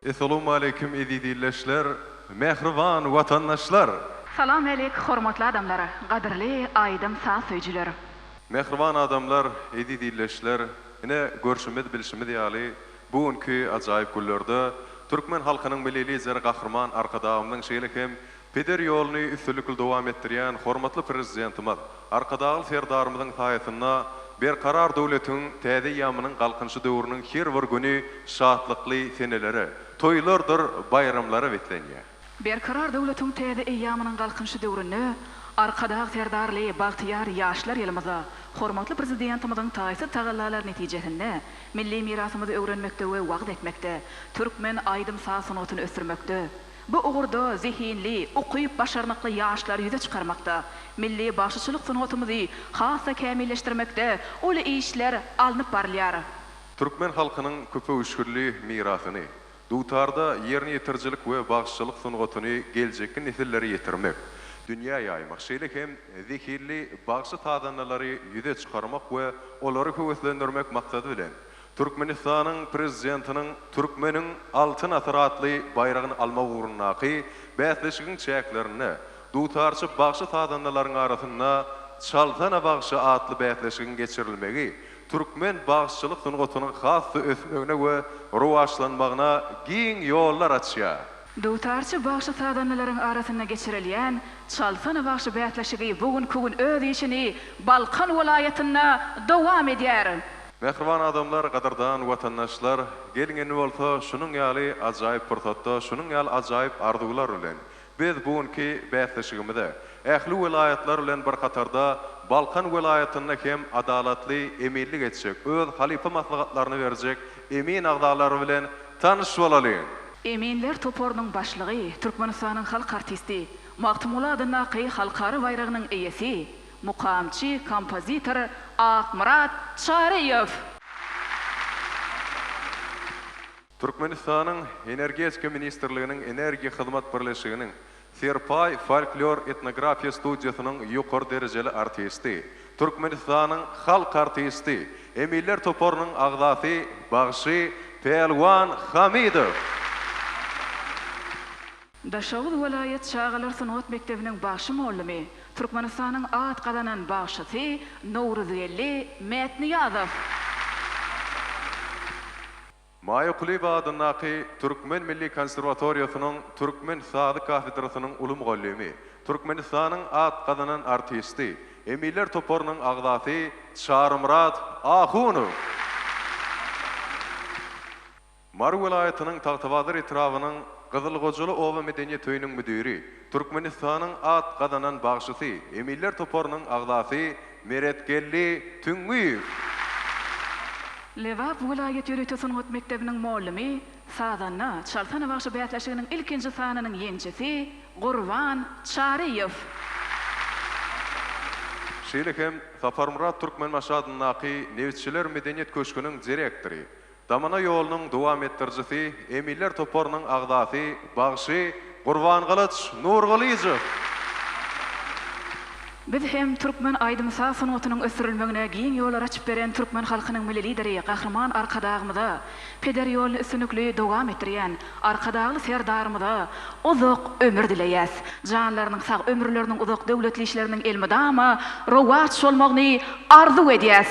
Essalawmaleýkim eziz ildeşler, mähriban watandaşlar! Salam älik hormatly adamlar, gadyrly aýdym-saz söýüjiler! Mähriban adamlar, eziz ildeşler, ine görşümiz bilşimiz ýaly bu günki ajaýyp günlerde türkmen halkynyň Milli Lideri Gahryman Arkadagymyzyň şeýle hem Peder ýoluny üstünlikli dowam etdirýän hormatly Prezidentimiz Arkadagly Serdarymyzyň saýasynda Berkarar döwletiň täze eýýamynyň Galkynyşy döwrüniň her bir güni şatlykly senelere, toýlardyr baýramlara beslenýär. Berkarar döwletiň täze eýýamynyň Galkynyşy döwründe Arkadag Serdarly bagtyýar ýaşlar ýylymyzda hormatly Prezidentimiziň taýsyz tagallalary netijesinde milli mirasymyzy öwrenmekde we wagyz etmekde, türkmen aýdym-saz sungatyny ösdürmekde, Bu ugurda zehinli, ukyp-başarnykly ýaşlary ýüze çykarmakda, milli bagşyçylyk sungatymyzy has-da kämilleşdirmekde uly işler alnyp barylýar. Türkmen halkynyň köpöwüşginli mirasyny, dutarda ýerine ýetirijilik we bagşyçylyk sungatyny geljekki nesillere ýetirmek, dünýä ýaýmak, şeýle hem zehinli bagşy-sazandalary ýüze çykarmak we olary höweslendirmek maksady bilen, Türkmenistanyň Prezidentiniň Türkmeniň Altyn asyry atly baýragyny almak ugrundaky bäsleşigiň çäklerinde dutarçy bagşy-sazandalaryň arasynda Çalsana bagşy atly bäsleşigiň geçirilmegi türkmen bagşyçylyk sungatynyň has-da ösmegine we rowaçlanmagyna giň ýollar açýar. Dutarçy bagşy-sazandalaryň arasynda geçirilýän Çalsana bagşy bäsleşigi bu günki gün öz işini Balkan welaýatynda dowam edýär. Mähriban adamlar, gadyrdan watandaşlar, geliň indi bolsa şunuň ýaly ajaýyp pursatda, şunuň ýaly ajaýyp arzuwlar bilen biz bu günki bäsleşigimize ähli welaýatlar bilen bir hatarda Balkan welaýatynda hem adalatly eminlik etjek, öz halypa maslahatlaryny berjek emin agzalary bilen tanyş bolalyň! Eminler toparynyň başlygy, Türkmenistanyň halk artisti, Magtymguly adyndaky halkara baýragynyň eýesi, Mukamçy, kompozitor Akmyrat Çaryýew. Türkmenistanyň Energetika ministrliginiň Energiýa hyzmat birleşiginiň Serpaý folklor-etnografiýa studiýasynyň ýokary derejeli artisti, Türkmenistanyň halk artisti, eminler toparynyň agzasy bagşy Pälwan Hamydow. Daşoguz welaýat çagalar sungat mekdebiniň bagşy mugallymy, Türkmenistanyň at gazanan bagşysy Nowruzgeldi Mätnyýazow. Maýa Kulyýewa adyndaky Türkmen milli konserwatoriýasynyň türkmen sazy kafedrasynyň uly mugallymy, Türkmenistanyň at gazanan artisti, eminler toparynyň agzasy Çarymyrat Ahunow. Mary welaýatynyň Tagtabazar etrabynyň Gyzylgojaly oba medeniýet öýüniň müdiri, Türkmenistanyň at gazanan bagşysy, eminler toparynyň agzasy Meretgeldi Tüňňüýew. Lebap welaýat ýörite sungat mekdebiniň mollumy, sazanda, Çalsana bagşy bäsleşiginiň ilkinji sanynyň ýeňjisi Gurban Çaryýew. Şeýle hem Saparmyrat Türkmenbaşy adyndaky Nebitçiler medeniýet köşgüniň direktory, Damana ýolunyň dowam etdirijisi, eminler toparynyň agzasy, bagşy Gurbangylyç Nurgylyjow. Biz hem türkmen aýdym-saz sungatynyň ösdürilmegine giň ýollar açyp beren türkmen halkynyň Milli Lideri Gahryman Arkadagymyza, peder ýoluny üstünlikli dowam etdirýän Arkadagly Serdarymyza uzak ömür dileýäs. Janlarynyň sag, ömürleriniň uzak, döwletli işleriniň elmydama rowaç bolmagyny arzuw edýäs.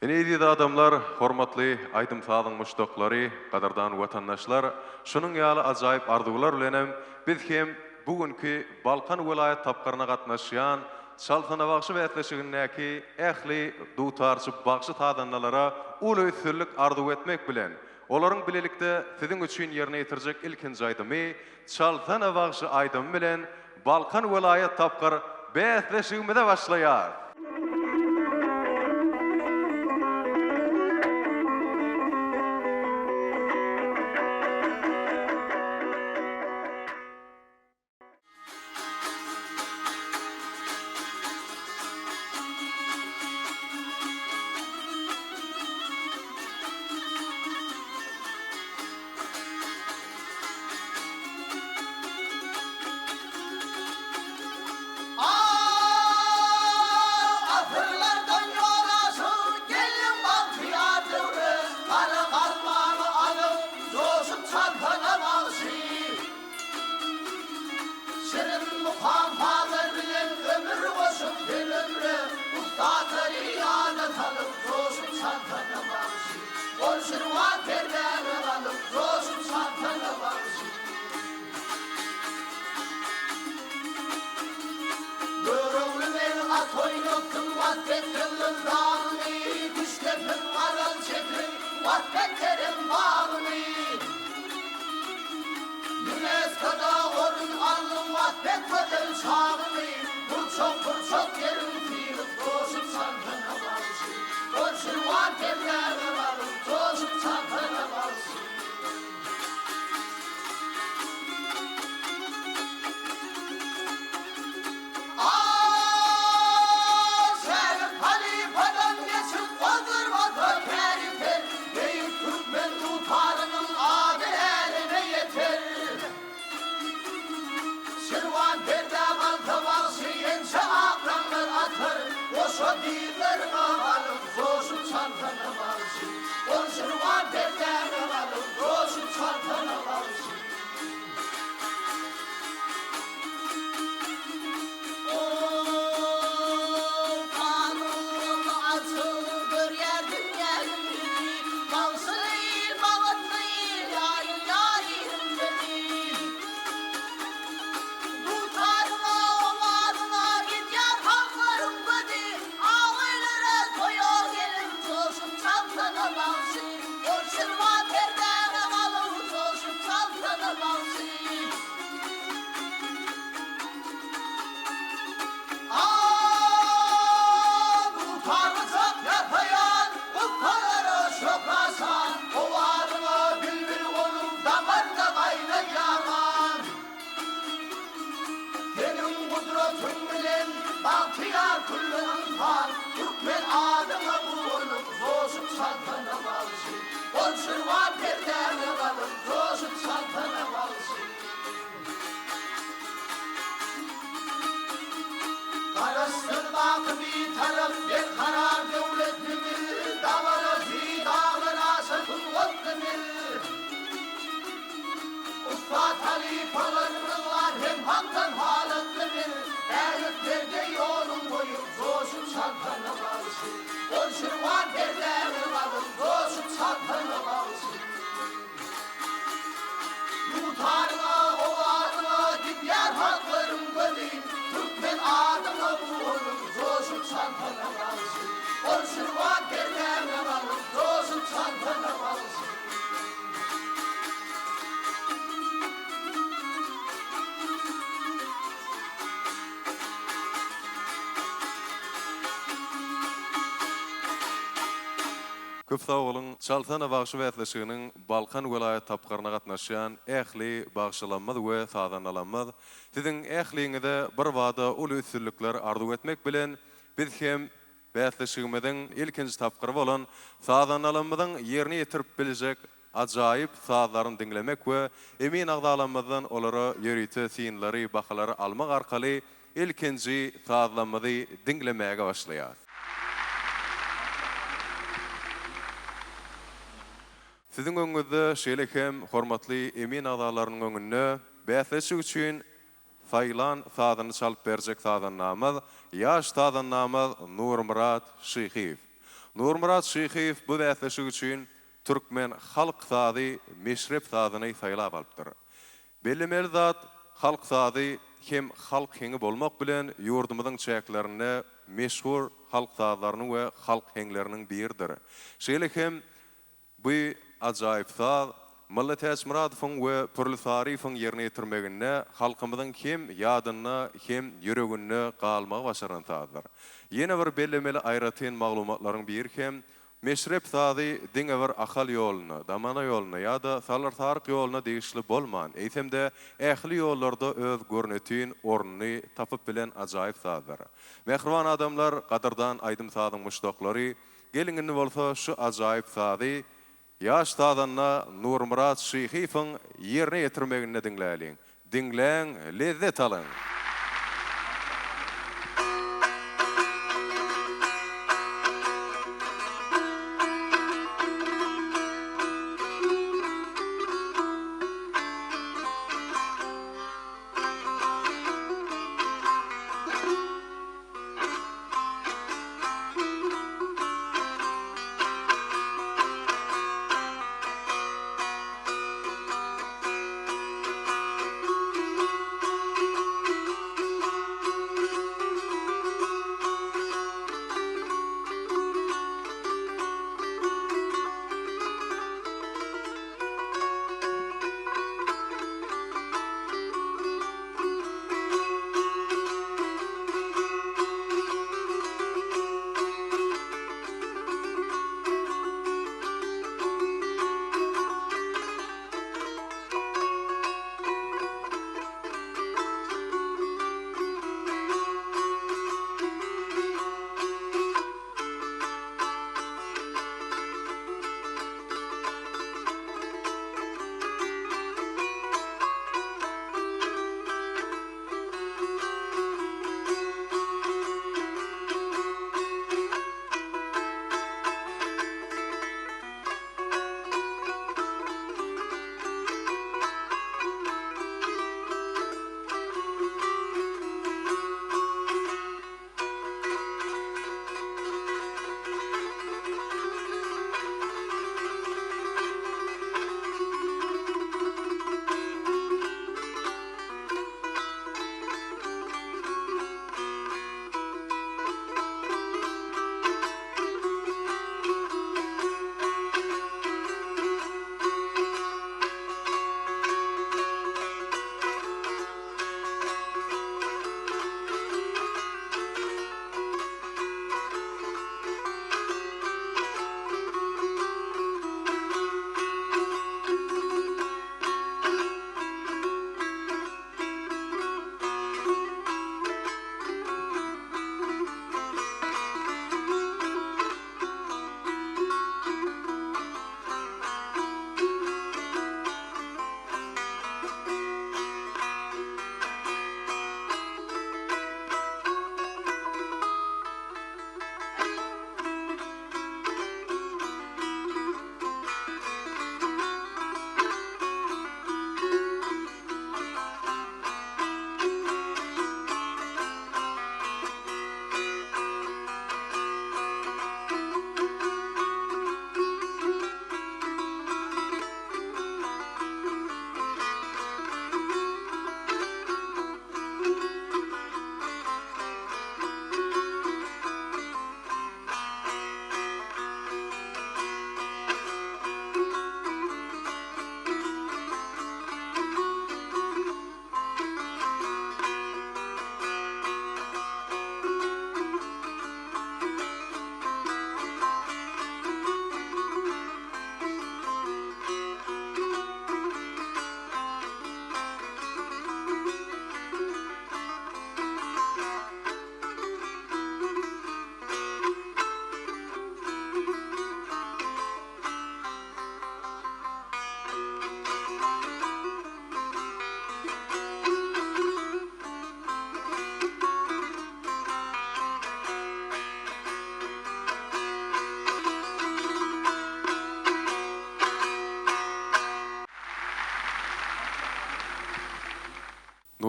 Ine eziz adamlar, hormatly aýdym-sazyň muşdaklary, gadyrdan watandaşlar, şunuň ýaly ajaýyp arzuwlar bilenem biz hem bu günki Balkan welaýat tapgyryna gatnaşýan Çalsana bagşy bäsleşigindäki ähli dutarçy bagşy-sazandalara uly üstünlik arzuw etmek bilen, olaryň bilelikde siziň üçin ýerine ýetirjek ilkinji aýdymy Çalsana bagşy aýdymy bilen Balkan welaýat tapgyr bäsleşigimize başlaýar. Mukam sazlar bilen ömür goşup sen ömre, Ussatlary ýada salyp joşup çalsana bagşy. Ol şirwan perdäňe galyp joşup çalsana bagşy. Görogly beg at oýnatdym wasp etdim dagyny, Küştdepim gazal çekip wasp etdirim bagyny. Ýunesko-da orun aldyň wasp et gözel çagyny, Burçak-burçak ýeriň syryp joşup çalsana bagşy. Ol şirwan perläge galyp joşup çalsana bagşy. Aý, şägirt halypadan geçip oturmasa käriper, Beýik türkmen dutarynyň ady äleme ýeter. Şirwan perdä galsa bagşy ençe ak daňlar atar, Goşa dyzlaryňa galyp joşup çalsana bagşy. Ol şirwan perdäňe galyp joşup çalsana bagşy. Ol kanuny açyp görýär dünýäniň ýüzi, Bagşyly il, bagtly il, ýaýylýar iliň sözi. Dutaryňa, owazyňa gidýär halklaryň gözi, Agöýlere toýa gelip joşup çalsana bagşy, Ol şirwan perdäňe galyp joşup çalsana bagşy. A dutarlyjak ýasaýan ussalara şöhrat-şan, Owazyňa bilbil bolup damarda gaýnaýaman. Seniň gudratyň bilen bagtyýar külli ynsan, Türkmen adyňa guwanyp joşup çalsana bagşy. Ol şirwan perdäňe galyp joşup çalsana bagşy. Garaşsyz, baky Bitarap, berkarar döwletlimiz, Dabarasy dagdan aşan sungatlymyz. Ussat halypalarymyz bar hem hakdan halatlymyz, Ägirtlerde ýolun goýup, joşup çalsana bagşy. Ol şirwan perdäňe galyp, joşup çalsana bagşy. Dutaryňa, owazyňa gidýär halklaryň gözi, Türkmen adyňa guwanyp, joşup çalsana bagşy. Ol şirwan perdäňe galyp, joşup çalsana bagşy. Köp sag boluň! Çalsana bagşy bäsleşiginiň Balkan welaýat tapgyryna gatnaşýan ähli bagşylamyz we sazandalamyz siziň ähliňize birbada uly üstünlikler arzuw etmek bilen biz hem bäsleşigimiziň ilkinji tapgyry bolan sazandalamyzyň ýerine ýetirip biljek ajaýyp sazlaryny diňlemek we emin agzalamyzdan olara ýörite synlary, bahalary almak arkaly ilkinji sazlamyzy diňlemäge başlaýas. Siziň öňüňizde, şeýle hem hormatly emin agzalarynyň öňünde bäsleşik üçin saýlan sazyny çalyp berjek sazandamyz, ýaş sazandamyz Nurmyrat Şyhyýew. Nurmyrat Şyhyýew bu bäsleşik üçin türkmen halk sazy meşrep sazyny saýlap alypdyr. Bellemeli zat, halk sazy hem halk heňi bolmak bilen ýurdumyzyň çäklerinde meşhur halk sazlarynyň we halk heňleriniň biridir. Şeýle hem bu ajaýyp saz Mylly Täçmyradowyň we Pürli Saryýewiň ýerine ýetirmeginde halkymyzyň hem ýadynda, hem ýüreginde galmagy başaran sazdyr. Ýene bir bellemeli aýratyn maglumatlaryň biri hem Meşrep sazy diňe bir Ahal ýoluna, Damana ýoluna ýa-da Salyr-Saryk ýoluna degişli bolman, eýsem-de, ähli ýollarda öz görnetin ornuny tapyp bilen ajaýyp sazdyr. Mähriban adamlar, gadyrdan aýdym-sazyň muşdaklary, geliň indi bolsa şu ajaýyp sazy Ýaş sazanda Nurmyrat Şyhyýewiň ýerine ýetirmeginde diňläliň. Diňläň, lezzet alyň!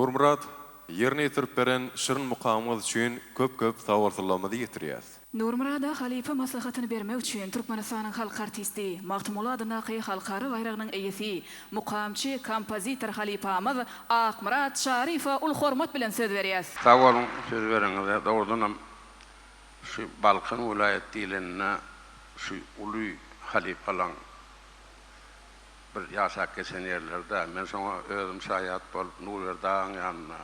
Nurmyrat, ýerine ýetirip beren şirin mukamyňyz üçin köp-köp sagbolsunlarymyzy ýetirýäs. Nurmyrada halypa maslahatyny bermek üçin Türkmenistanyň halk artisti, Magtymguly adyndaky Halkara baýragynyň eýesi, mukamçy, kompozitor halypamyz Akmyrat Çaryýewe uly hormat bilen söz berýäs. Sag boluň söz bereniňize. Dogrudanam şu Balkan welaýat diýlende şu uly halypalaň bir ýaşap geçen ýerleri-dä. Men şoňa özüm şaýat bolup Nurberdi agaň ýanynda,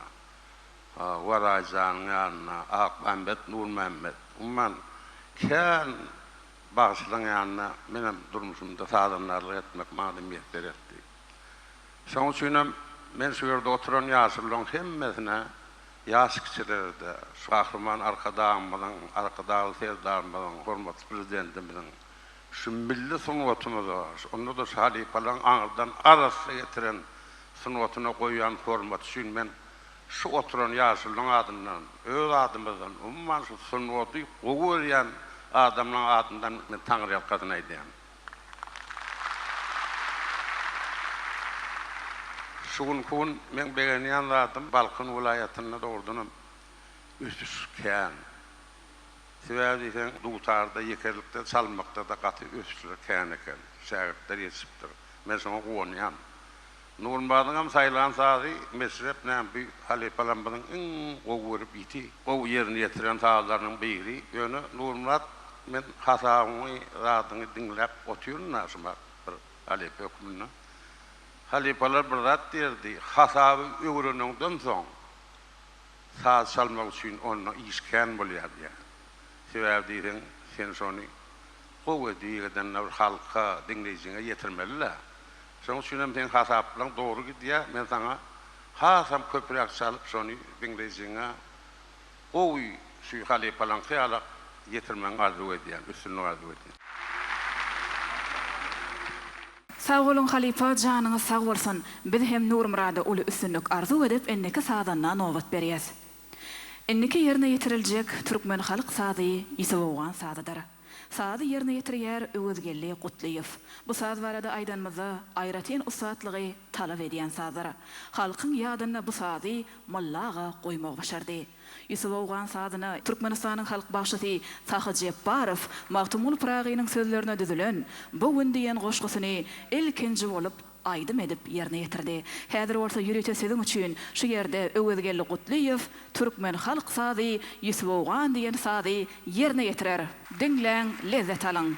Waraý janyň ýanynda, Akmämmet, Nurmämmet, umuman kän bagşylaň ýanynda menem durmuşymda sazandarlyk etmek maňa-da miýesser etdi. Şoň üçinem men şu ýerde oturan ýaşulularyň hemmesine, ýaş kiçilere-de şu Gahryman Arkadagymyzyň, Arkadagly Serdarymyzyň, hormatly Prezidentimiziň şu milli sungatymyza, onda-da şu halypalaryň aňyrdan arassa getiren sungatyna goýýan hormaty üçin men şu oturan ýaşulynyň adyndan, öz adymyzdan, umuman şu sungaty gowy görýän adamlaryň adyndan men taňryýalkasyn aýdýan. Şu günki gün meň begenýän zadym Balkan welaýatynda dogrudanam ösüş kän. Sebäbi diýseň dutarda ýekelikde çalmakda-da gaty ösüşler kän eken. Şägirtler ýetişipdir. Men şoňa guwanýan. Nurmyradyňam saýlan sazy Meşrep näme bu halypalarymyzyň iň gowy görüp ýiti gowy ýerine ýetiren sazlarynyň biri. Ýöne Nurmyrat men hasabyňy zadyňy diňläp otyryn-da şumat bir halypa hökmünde. Halypalar bir zat diýerdi, hasaby öwreneňden soň saz çalmak üçin onda iş kän bolýar diýýär. Sebäbi diýseň sen şony gowy edip bir halka, diňleýjiňe ýetirmeli-dä. Şonuň üçinem seň hasaplaň dogry gidýär, men saňa hasam köpräk çalyp şony diňleýjiňe gowy şu halypalaňky ýalak ýetirmegiňi arzuw edýän, üstünlik arzuw edýän. Sag boluň halypa janyňyz sag bolsun biz hem Nurmyrada uly üstünlik arzuw edip indiki sazanda nobat berýäs. Indiki ýerine ýetiriljek türkmen halk sazy Ýusup Owgan sazydyr. Sazy ýerine ýetirýär Öwezgeldi Gutlyýew. Bu saz barada aýdanymyzda aýratyn ussatlygy talap edýän sazdyr. Halkyň ýadynda bu sazy Molla aga goýmagy başardy. Ýusup Owgan sazyna Türkmenistanyň halk bagşysy Sahy Jepbarow Magtymguly Pyragynyň sözlerine düzülen Bu gün diýen goşgusyny ilkinji bolup aýdym edip ýerine ýetirdi. Häzir bolsa ýörite siziň üçin şu ýerde Öwezgeldi Gutlyýew Türkmen halk sazy Ýusup Owgan diýen sazy ýerine ýetirer. Diňläň, lezzet alyň!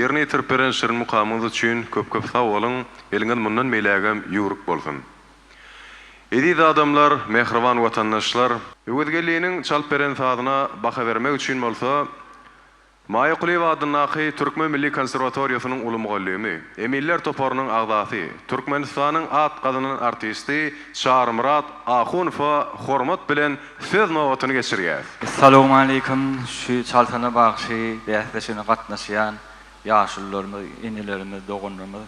Ýerine ýetirip beren şirin mukamyňyz üçin köp-köp sag boluň, eliňiz mundan beýlägem ýüwrük bolsun. Eziz adamlar, mähriban watandaşlar! Öwezgeldiniň çalyp beren sazyna baha bermek üçin bolsa, Maýa Kulyýewa adyndaky Türkmen milli konserwatoriýasynyň uly mugallymy, eminler toparynyň agzasy, Türkmenistanyň at gazanan artisti Çarymyrat Ahunowa hormat bilen söz nobatyny geçirýäs. Salowmaleýkim şu Çalsana bagşy bäsleşigine gatnaşýan ýaşulularymyz, enelerimiz, doganlarymyz,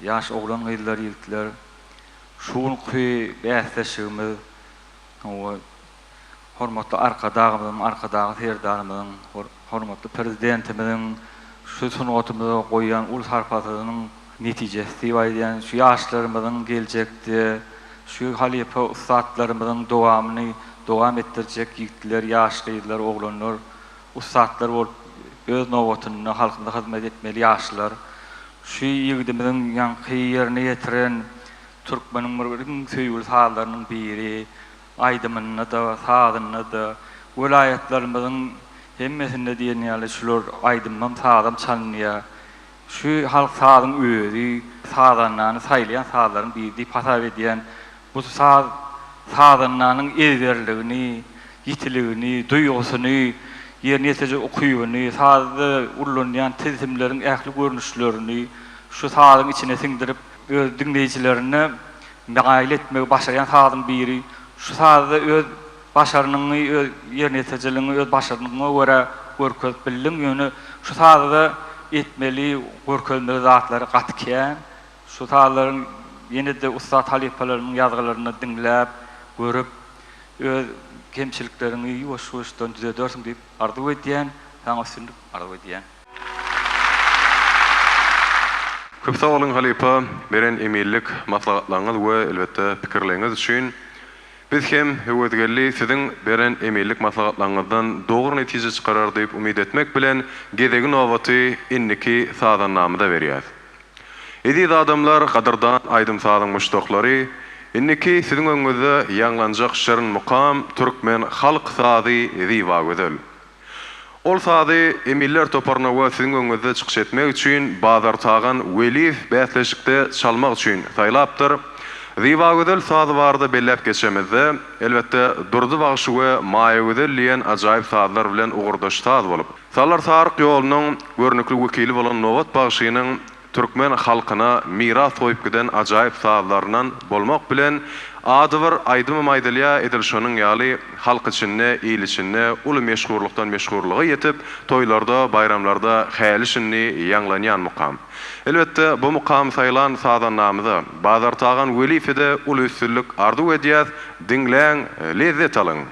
ýaş oglan gyzlar, ýigitler. Şu günki bäsleşigimiz hawa Hormatly Arkadagymyzyň, Arkadagly Serdarymyzyň, hormatly Prezidentimiziň şu sungatymyza goýýan uly sarpasynyň netijesi diýip aýdýan. Şu ýaşlarymyzyň geljekde şu halypa ussatlarymyzyň dowamyny dowam etdirjek ýigitler, ýaş gyzlar, oglanlar, ussatlar bolup öz nobatynda halkymyza hyzmat etmeli ýaşlar. Şu ýigidimiziň ýaňky ýerine ýetiren türkmeniň bir iň söýgüli sazlarynyň biri, Aýdymynda-da, sazynda-da, welaýatlarymyzyň hemmesinde diýen ýaly şular aýdymam, sazam çalynýar. Şu halk sazyň özi sazandany saýlaýan sazlaryň biri diýip hasap edýän. Bu saz sazandanyň ezberligini, ýitiligini, duýgusyny, ýerine ýetiriji ukybyny, sazda ullanýan tilsimleriň ähli görnüşlerini şu sazyň içine siňdirip, öz diňleýjilerine Maýyl etmegi başarýan sazyň biri. Şu sazda öz başarnygyňy, öz ýerine ýetirijiligiňi öz başarnygyňa görä görkezip bildiň. Ýöne şu sazda etmeli, görkezmeli zatlary gaty kän. Şu sazlaryň ýene-de ussat halypalarymyň ýazgylaryny diňläp, görüp, öz kemçilikleriňi ýuwaş-ýuwaşdan düzedersiň diýip arzuw edýän. Saňa üstünlik arzuw edýän. Köp sag boluň halypa, beren eminlik maslahatlaryňyz we elbetde pikirleriňiz üçin. Biz hem Öwezgeldi siziň beren eminlik maslahatlaryňyzdan dogry netije çykarar diýip umyt etmek bilen gezegi nobaty indiki sazandamyza berýäs. Eziz adamlar gadyrdan aýdym-sazyň muşdaklary, indiki siziň öňüňizde ýaňlanjak şirin mukam türkmen halk sazy Zibagözel. Ol sazy eminler toparyna we siziň öňüňizde çykyş etmek üçin Bazartagan Weliýew bäsleşikde çalmak üçin saýlapdyr. Zybagözel sazy barada belläp geçemizde, elbetde, Durdy bagşy we Maýagözel diýen ajaýyp sazlar bilen ugurdaş saz bolup, Salar Saryk ýolunyň görnükli wekili bolan Nobat bagşynyň türkmen halkyna miras goýup giden ajaýyp sazlaryndan bolmak bilen, adybir aýdymam aýdylýar, edil şonuň ýaly halk içinde, il içinde uly meşhurlykdan meşhurlyga ýetip, toýlarda, baýramlarda häli-şindi ýaňlanýan mukam. Elbetde, bu mukamy saýlan sazandamyza, Bazartagan Weliýewe-de uly üstünlik arzuw edýäs, diňläň, lezzet alyň!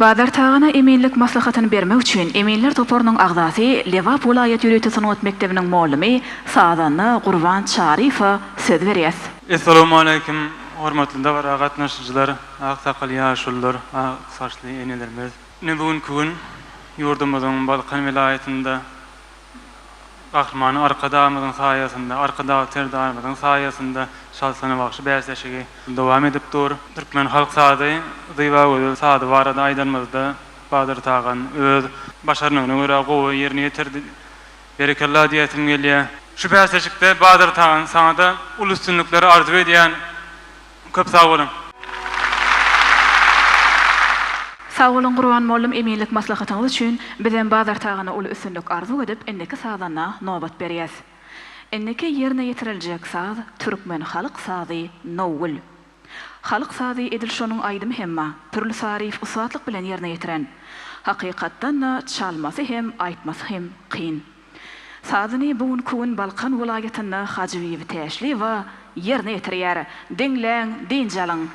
Bazar Tagana eminlik maslahatyny bermek üçin eminler toparynyň agzasy Lebap welaýat ýörite sungat mekdebiniň mollumy, sazanda Gurban Çaryýewe söz berýäs. Essalawmaleýkim hormatly dabara gatnaşyjylar, ak sakally ýaşulular, ak saçly enelerimiz. Ine bu günki gün ýurdumyzyň Balkan welaýatynda Gahryman Arkadagymyzyň saýasynda, Arkadag Serdarymyzyň saýasynda Çalsana bagşy bäsleşigi dowam edip dur. Türkmen halk sazy Zybagözel sazy barada aýdanymyzda Badyr Tagan öz başarnygyna görä gowy ýerine ýetirdi. Berekella diýesim gelýär. Şu bäsleşikde Badyr Tagan saňada uly üstünlikleri arzuw edýän. Köp sag boluň. Sag boluň Gurban mollum eminlik maslahatyňyz üçin bizem Bazar Tagana uly üstünlik arzuw edip indiki sazanda nobat berýäs. Indiki ýerine ýetiriljek saz türkmen halk sazy Nowgül. Halk sazy edil şonuň aýdymy hem ba Pürli Saryýew ussatlyk bilen ýerine ýetiren. Hakykatdan-da çalmasy hem aýtmasy hem kyn. Sazyny bu günki gün Balkan welaýatynda Hajybibi Täşliýewa ýerine ýetirýär. Diňläň, dynç alyň!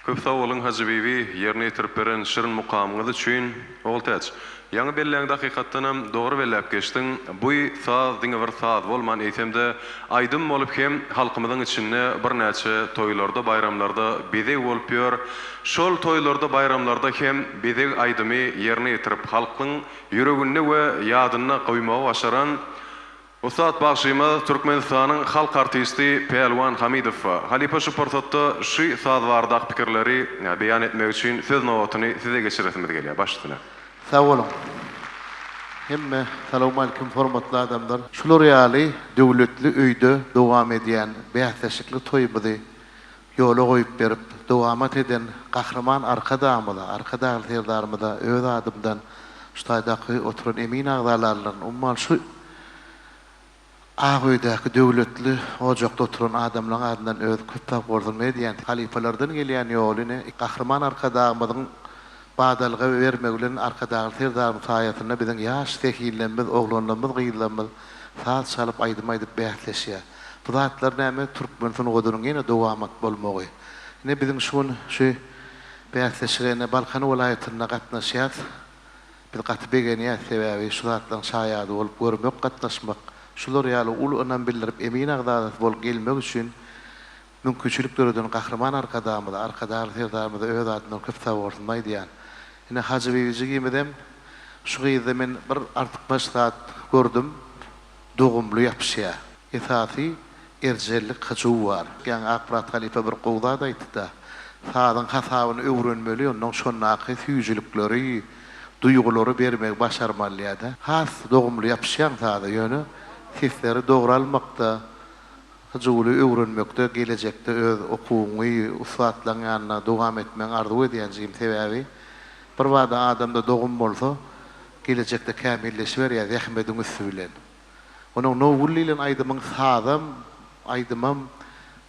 Köp sag boluň Hajybibi ýerine ýetirip beren şirin mukamyňyz üçin. Ogultäç, ýaňy belläňde hakykatdanam dogry belläp geçdiň, bu saz diňe bir saz bolman eýsemde aýdym bolup hem halkymyzyň içinde birnäçe toýlarda baýramlarda bezeg bolup ýör. Şol toýlarda baýramlarda hem bezeg aýdymy ýerine ýetirip halkyň ýüreginde we ýadynda goýmagy başaran Ussat bagşymyz Türkmenistanyň halk artisti Pälwan Hamidow halypa şu pursatda şu saz baradaky pikirleri beýan etmek üçin söz nobatyny size geçiresimiz gelýär. Baş üstüne. Sag boluň. Hemme salowmalikim hormatly adamlar. Şular ýaly döwletli öýde dowam edýän bäsleşikli toýumyzy ýola goýup berip dowamat eden Gahryman Arkadagymyza, Arkadagly Serdarymyza öz adymdan şu taýdaky oturan emin agzalaryndan, umuman şu ak öýdäki döwletli ojakda oturan adamlaryň adyndan öz köp sag bolsunymy edýän. Halypalardan gelýän ýoly ine Gahryman Arkadagymyzyň badalga bermegi bilen Arkadagly Serdarymyz saýasynda biziň ýaş zehinlerimiz, oglanlarymyz, gyzlarymyz saz çalyp, aýdym aýdyp bäsleşýär. Bu zatlar näme türkmen sungatynyň ýene dowamat bolmagy. Ine biziň şu gün şu bäsleşige ine Balkan welaýatynda gatnaşýas. Biz gaty begenýäs sebäbi şu zatlaryň şaýady bolup görmek gatnaşmak şular ýaly uly ynam bildirip emin agzadasy bolup gelmek üçin mümkinçilik döreden Gahryman Arkadagymyza Arkadagly Serdarymyza öz adymdan köp sagbolsunymy aýdýan. Ine Hajybibi jigimizem şu gyzda men bir artykmaç zat gördüm. Dogumly ýapyşýar. Esasy erjellik hyjuw bar. Ýaňy Akmyrat halypa bir gowy zat aýtdy-da. Sazyň hasabyny öwrenmeli, onnoň şondaky süýjülikleri, duýgulary bermegi başarmaly diýýär-de. Has dogumly ýapyşýaň saza, ýöne sesleri dogry almakda, hyjuwly öwrenmekde gelejekde öz okuwyňy ussatlaryň ýanynda dowam etmegiňi arzuw edýän jigim. Sebäbi birbada adamda dogum bolsa, Gelejekde kämilleşiberýär zähmediň üsti bilen. Onuň Nowgül diýlen aýdymyň sazam, aýdymam,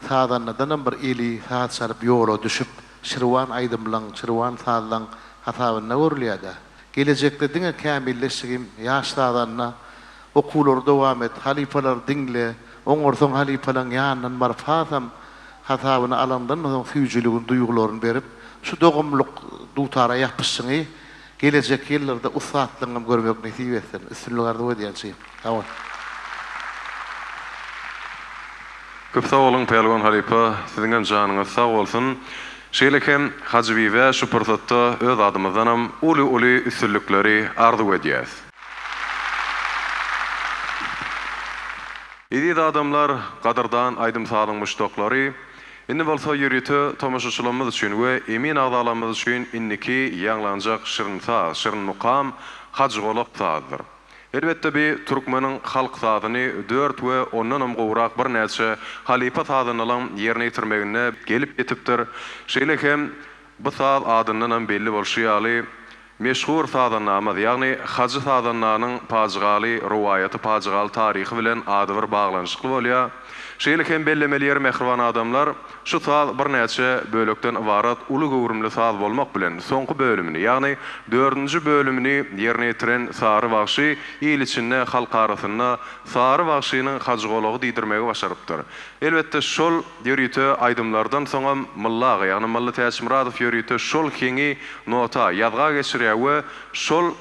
sazandadanam bir eli saz çalyp ýola düşüp, şirwan aýdymlaň, şirwan sazlaň hasabynda görülýär-dä. Gelejekde diňe kämilleşjigim, ýaş sazanda, okuwlary dowam et, halypalary diňle, oňarsaň halypalaň ýanyndan baryp hasam hasabyny alaňdan soň süýjüligini, duýgularyny berip, şu dogumlyk dutara ýapyşyňy Gelejek ýyllarda ussatlygyňam görmek nesip etsin. Üstünlik arzuw edýän jigim. Sag bol. Köp sag boluň Pälwan halypa, siziňem janyňyz sag bolsun. Şeýle hem Hajybibä şu pursatda öz adymyzdanam uly-uly üstünlikleri arzuw edýäs. Eziz adamlar, gadyrdan aýdym-sazyň muşdaklary, Indi bolsa ýörite tomaşaçylarymyz üçin we emin agzalarymyz üçin indiki ýaňlanjak şirin saz, şirin mukam Hajygolak sazydyr. Elbetde bi türkmeniň halk sazyny dört we ondanam gowrak birnäçe halypa sazandalaň ýerine ýetirmeginde gelip ýetipdir. Şeýle hem bu saz adyndanam belli bolşy ýaly Meşhur sazandamyz, ýagny Hajy sazandanyň pajygaly rowaýaty, pajygaly taryhy bilen adybir baglanyşykly bolýar. Şeýle hem bellemeli ýeri mähriban adamlar, şu saz birnäçe bölekden ybarat uly göwrümli saz bolmak bilen, soňky bölümini, ýagny dördünji bölümini ýerine ýetiren Sary bagşy il içinde, halk arasynda Sary bagşynyň Hajygolagy diýdirmegi başarypdyr. Elbetde şol Ýörite aýdymlardan soňam Mylly aga, ýagny Mylly Täçmyradow ýörite şol heňi nota, ýazga geçirýär we şol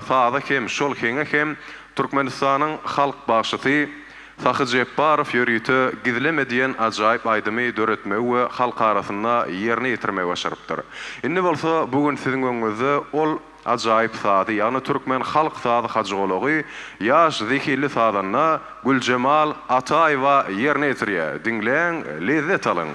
saza hem, şol heňe hem Türkmenistanyň halk bagşysy Sahy Jepbarow ýörite Gizleme diýen ajaýyp aýdymy döretmegi we halk arasynda ýerine ýetirmegi başarypdyr. Indi bolsa bu gün siziň öňüňizde ol Ajaýyp sazy, ýagny türkmen halk sazy Hajygolagy ýaş zehinli sazanda Güljemal Ataýewa ýerine ýetirýär. Diňläň, lezzet alyň!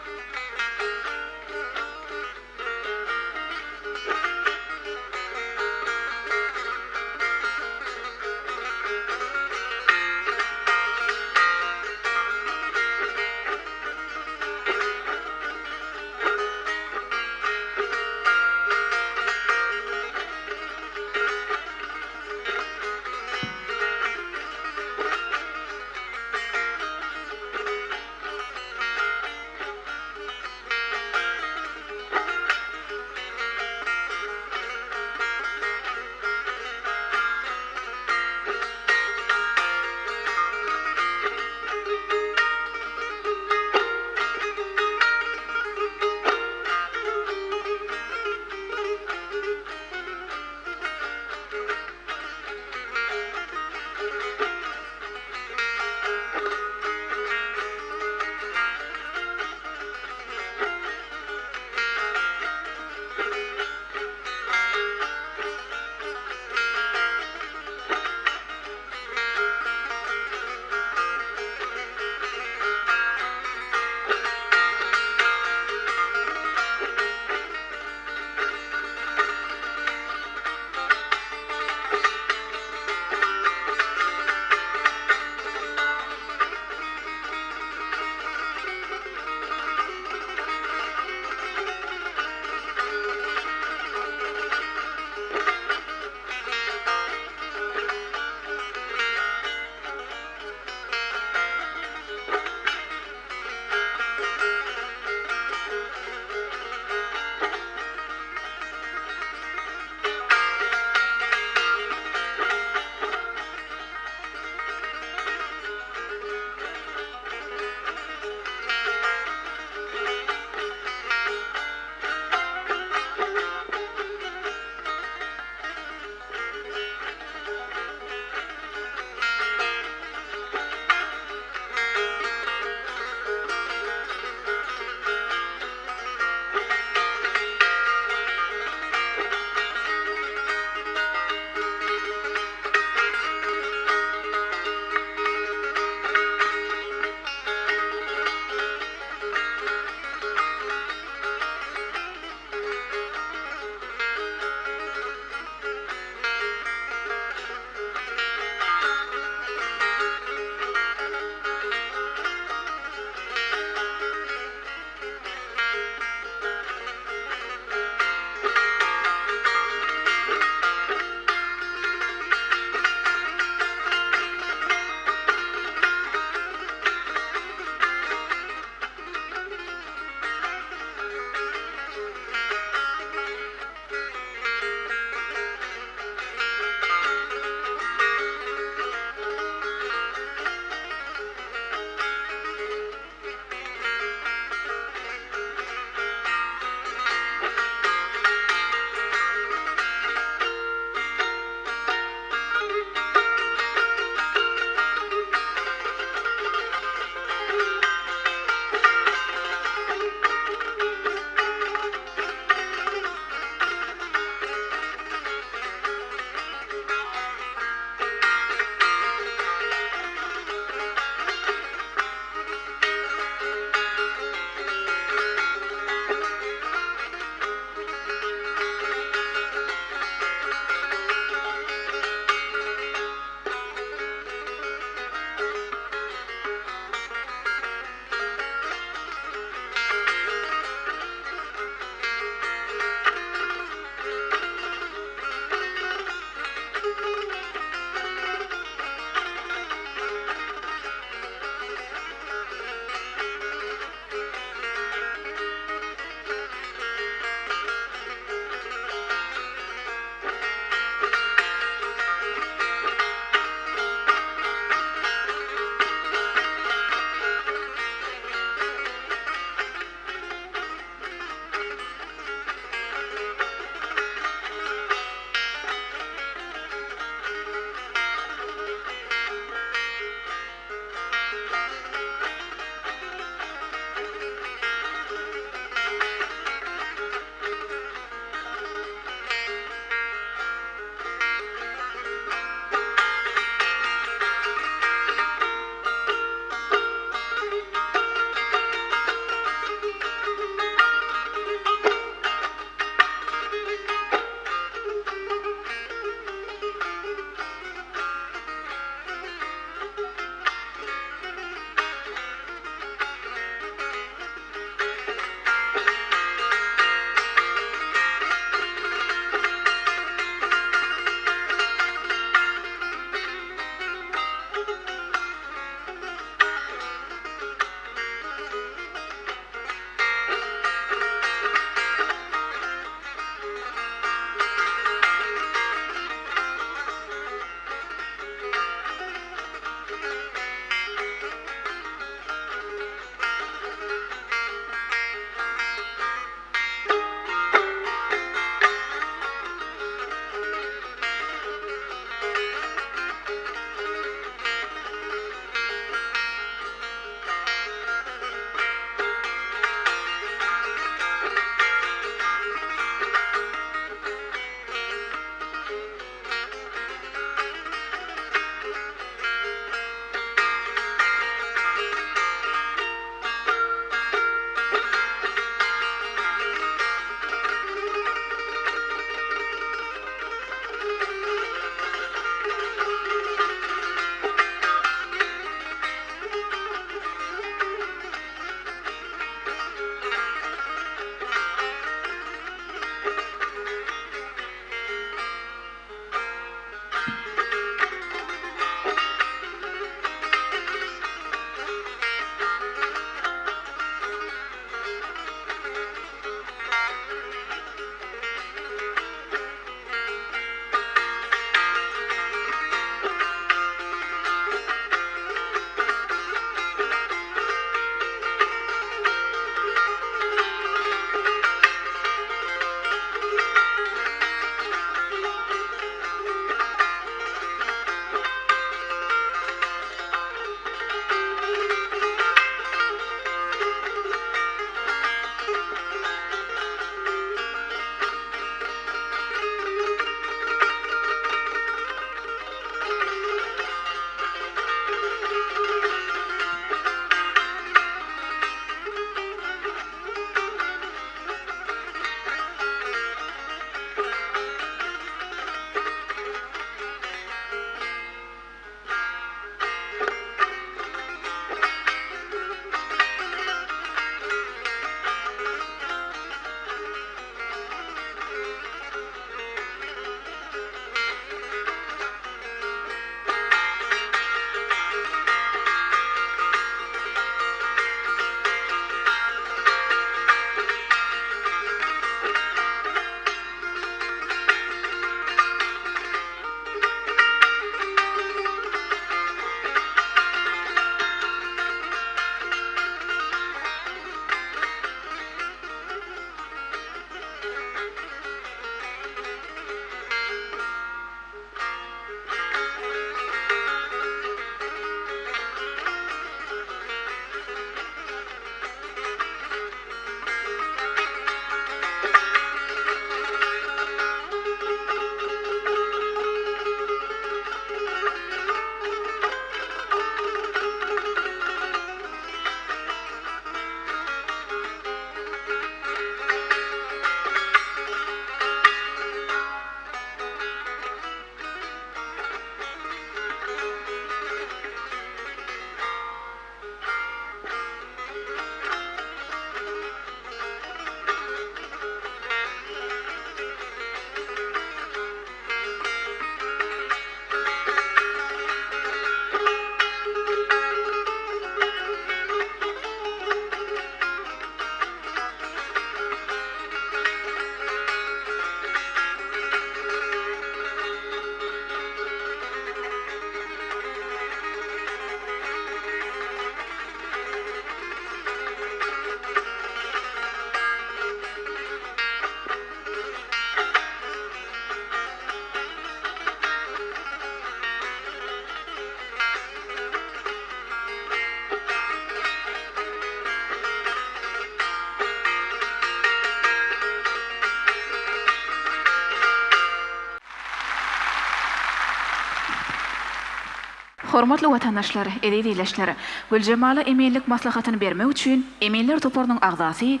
Hormatly watandaşlar, eziz ildeşler! Güljemala eminlik maslahatyny bermek üçin eminler toparynyň agzasy,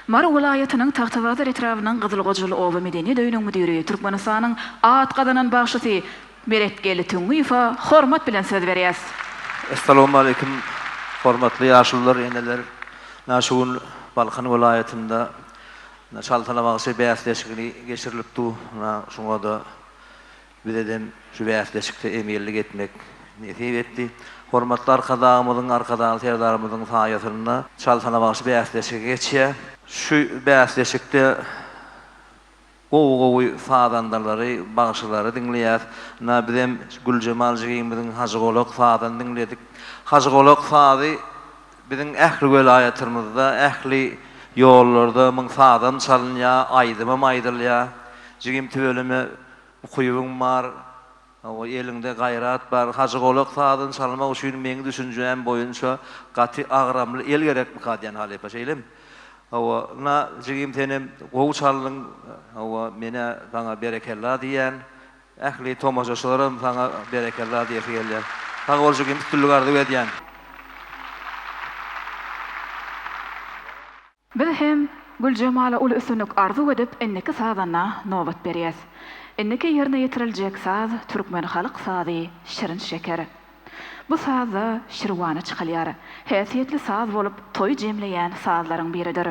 Mary welaýatynyň Tagtabazar etrabynyň Gyzylgojaly oba medeniýet öýüniň müdiri, Türkmenistanyň at gazanan bagşysy Meretgeldi Tüňňiýewe hormat bilen söz berýäs. Essalawmaleýkim hormatly ýaşulular, eneler. Ynha şu gün Balkan welaýatynda Çalsana bagşy bäsleşigini geçirilip dur. Ynha şuňa-da Bizedem şu bäsleşikde emirlik etmek nesip etdi. Hormatly Arkadagymyzyň, Arkadagly Serdarymyzyň saýasynda Çalsana bagşy bäsleşigi geçýär. Şu bäsleşikde gowy-gowy sazandalary, bagşylary diňleýäs. Ynha bizem Güljemal jigimiziň Hajygolak sazyny diňledik. Hajygolak sazy biziň ähli welaýatymyzda, ähli ýollarda muň sazam çalynýar, aýdymam aýdylýar. Jigim tüweleme Ukybyň bar, hawa, eliňde gaýrat bar. Hajygolak sazyny çalmak üçin meň düşünjäm boýunça gaty agramly el gerekmika diýen halypa, şeýlemi? Hawa, ynha, jigim senem gowy çaldyň, hawa, men-ä saňa berekella diýýän. Ähli tomaşaçylaram saňa berekella diýesi gelýär. Sag bol jigim, üstünlik arzuw edýän. Biz hem Güljemala uly üstünlik arzuw edip indiki sazanda nobat berýäs. Indiki ýerine ýetiriljek saz türkmen halk sazy Şirin şeker. Bu sazda şirwana çykylýar. Häsiýetli saz bolup toýy jemleýän sazlaryň biridir.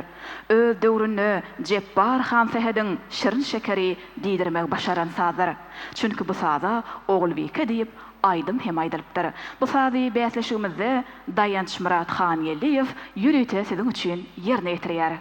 Öz döwründe Jepbar Hansähediň Şirin şekeri diýdirmegi başaran sazdyr. Çünki bu saza Ogulbike diýip aýdym hem aýdylypdyr. Bu sazy bäsleşigimizde Daýançmyrat Hangeldiýew ýörite siziň üçin ýerine ýetirýär.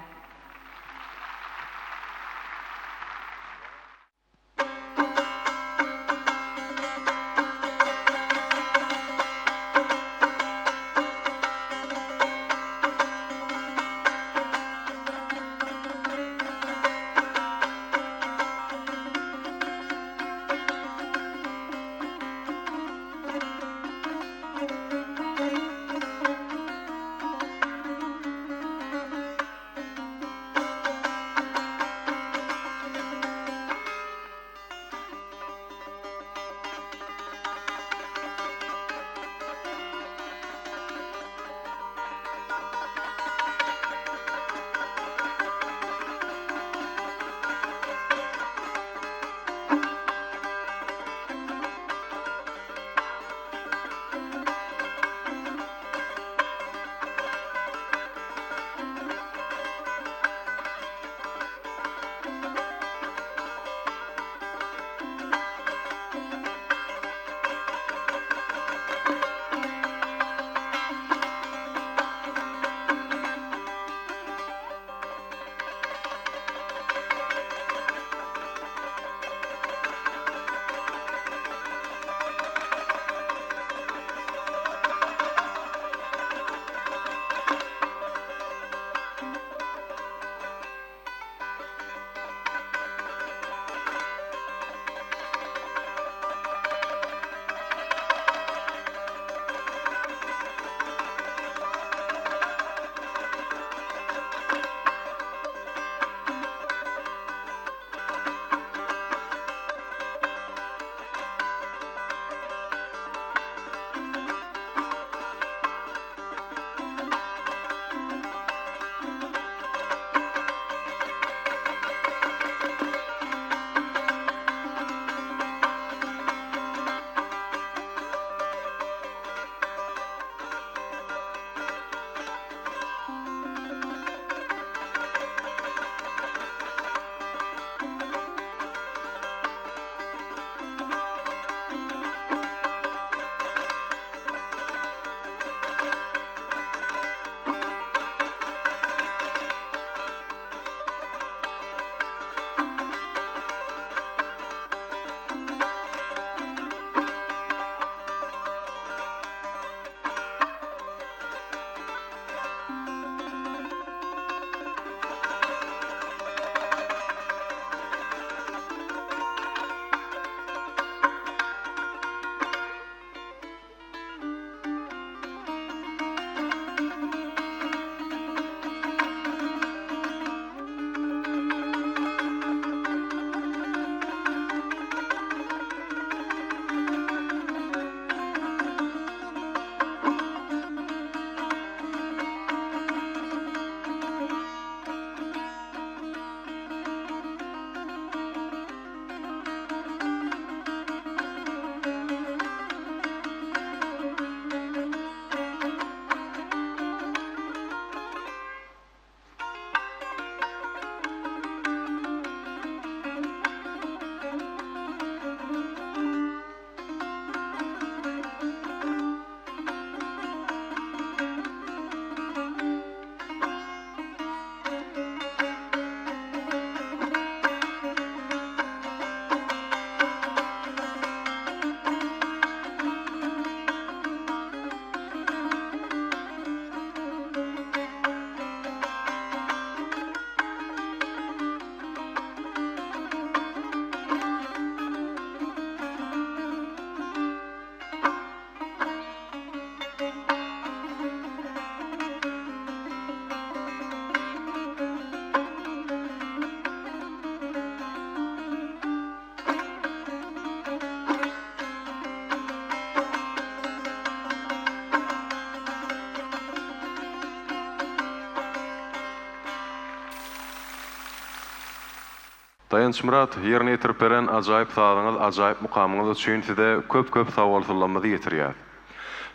Daýançmyrat, ýerine ýetirip beren ajaýyp sazyňyz, ajaýyp mukamyňyz üçin size köp-köp sagbolsunlarymyzy ýetirýäs.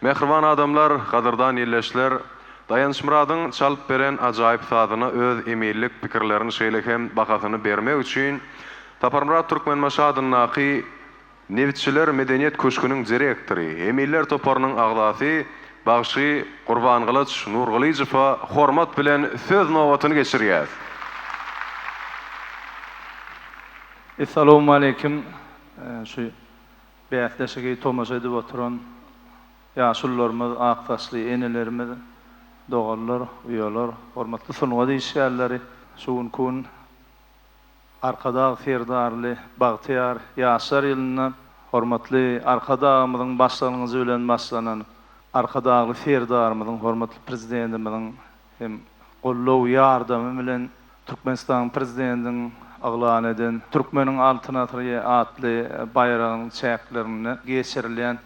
Mähriban adamlar, gadyrdan ildeşler, Daýançmyradyň çalyp beren ajaýyp sazyna öz eminlik pikirlerini şeýle hem bahasyny bermek üçin Saparmyrat Türkmenbaşy adyndaky Nebitçiler medeniýet köşgüniň direktory, eminler toparynyň agzasy bagşy Gurbangylyç Nurgylyjowa hormat bilen söz nobatyny geçirýäs. Essalawmaleýkim şu bäsleşigi tomaşa edip oturan ýaşulularymyz, ak saçly enelerimiz, doganlar, uýalar, hormatly sungat işgärleri! Şu günki gün Arkadag Serdarly bagtyýar ýaşlar ýylynda hormatly Arkadagymyzyň başlangyjy bilen başlanan Arkadagly Serdarymyzyň, hormatly Prezidentimiziň hem goldaw ýardamy bilen Türkmenistanyň Prezidentiniň yglan eden Türkmeniň Altyn asyry atly baýragynyň çäklerinde geçirilýän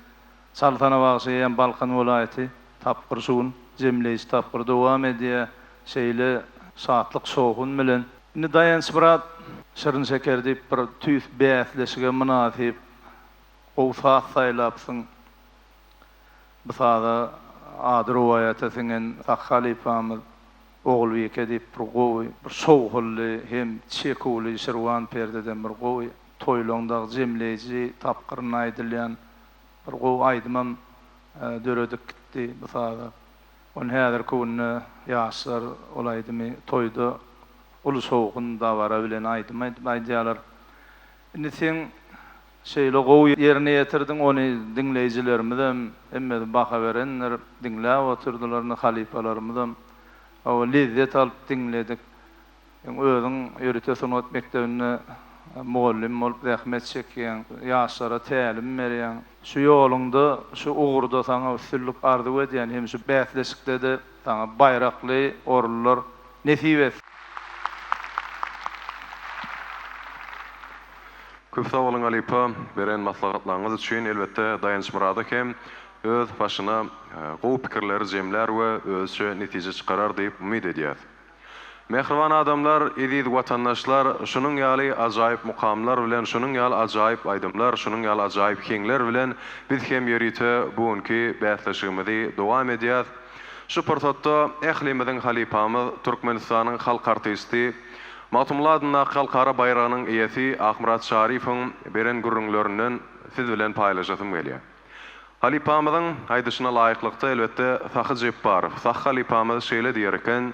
Çalsana bagşy eýýäm Balkan welaýaty tapgyr şu gün jemleýji tapgyr dowam edýär. Şeýle şatlyk-şowhun bilen. Indi Daýançmyrat Şirin-şeker diýip bir tüýs bäsleşige mynasyp gowy saz saýlapsyň. Bu saza ady rowaýata siňen Sahy halypamyz Ogulbike diýip bir gowy bir şowhunly hem çeküwli şirwan perdeden bir gowy toýlaň dagy jemleýji tapgyrynda aýdylýan Bir gowy aýdymam döredip gitdi bu saza. Ony häzirki günde ýaşlar ol aýdymy toýda uly şowhun, dabara bilen aýdym aýdyp aýdýarlar. Indi seň şeýle gowy ýerine ýetirdiň, ony diňleýjilerimizem hemmesi baha berendir, diňläp oturdylar, indi halypalarymyzam hawa lezzet alyp diňledik. Seň özüň ýörite sungat mekdebinde mugallym bolup zähmet çekýäň, ýaşlara tälim berýäň. Şu ýoluňda, şu ugurda saňa üstünlik arzuw edýän hem şu bäsleşikde-de saňa baýrakly orunlar nesip etsin! Köp sag boluň halypa, beren maslahatlaryňyz üçin. Elbetde Daýançmyrada hem öz başyna gowy pikirleri jemlär we özüçe netije çykarar diýip umyt edýäs. Mähriban adamlar, eziz watandaşlar, şunuň ýaly ajaýyp mukamlar bilen, şunuň ýaly ajaýyp aýdymlar, şunuň ýaly ajaýyp heňler bilen biz hem ýörite bu günki bäsleşigimizi dowam edýäs. Şu pursatda ählimiziň halypamyz, Türkmenistanyň halk artisti, Magtymguly adyndaky Halkara baýragynyň eýesi Akmyrat Çaryýewiň beren gürrüňlerinden siz bilen paýlaşasym gelýär. Halypamyzyň aýdyşyna laýyklykda, elbetde, Sahy Jepbarow, Sahy halypamyz şeýle diýer eken,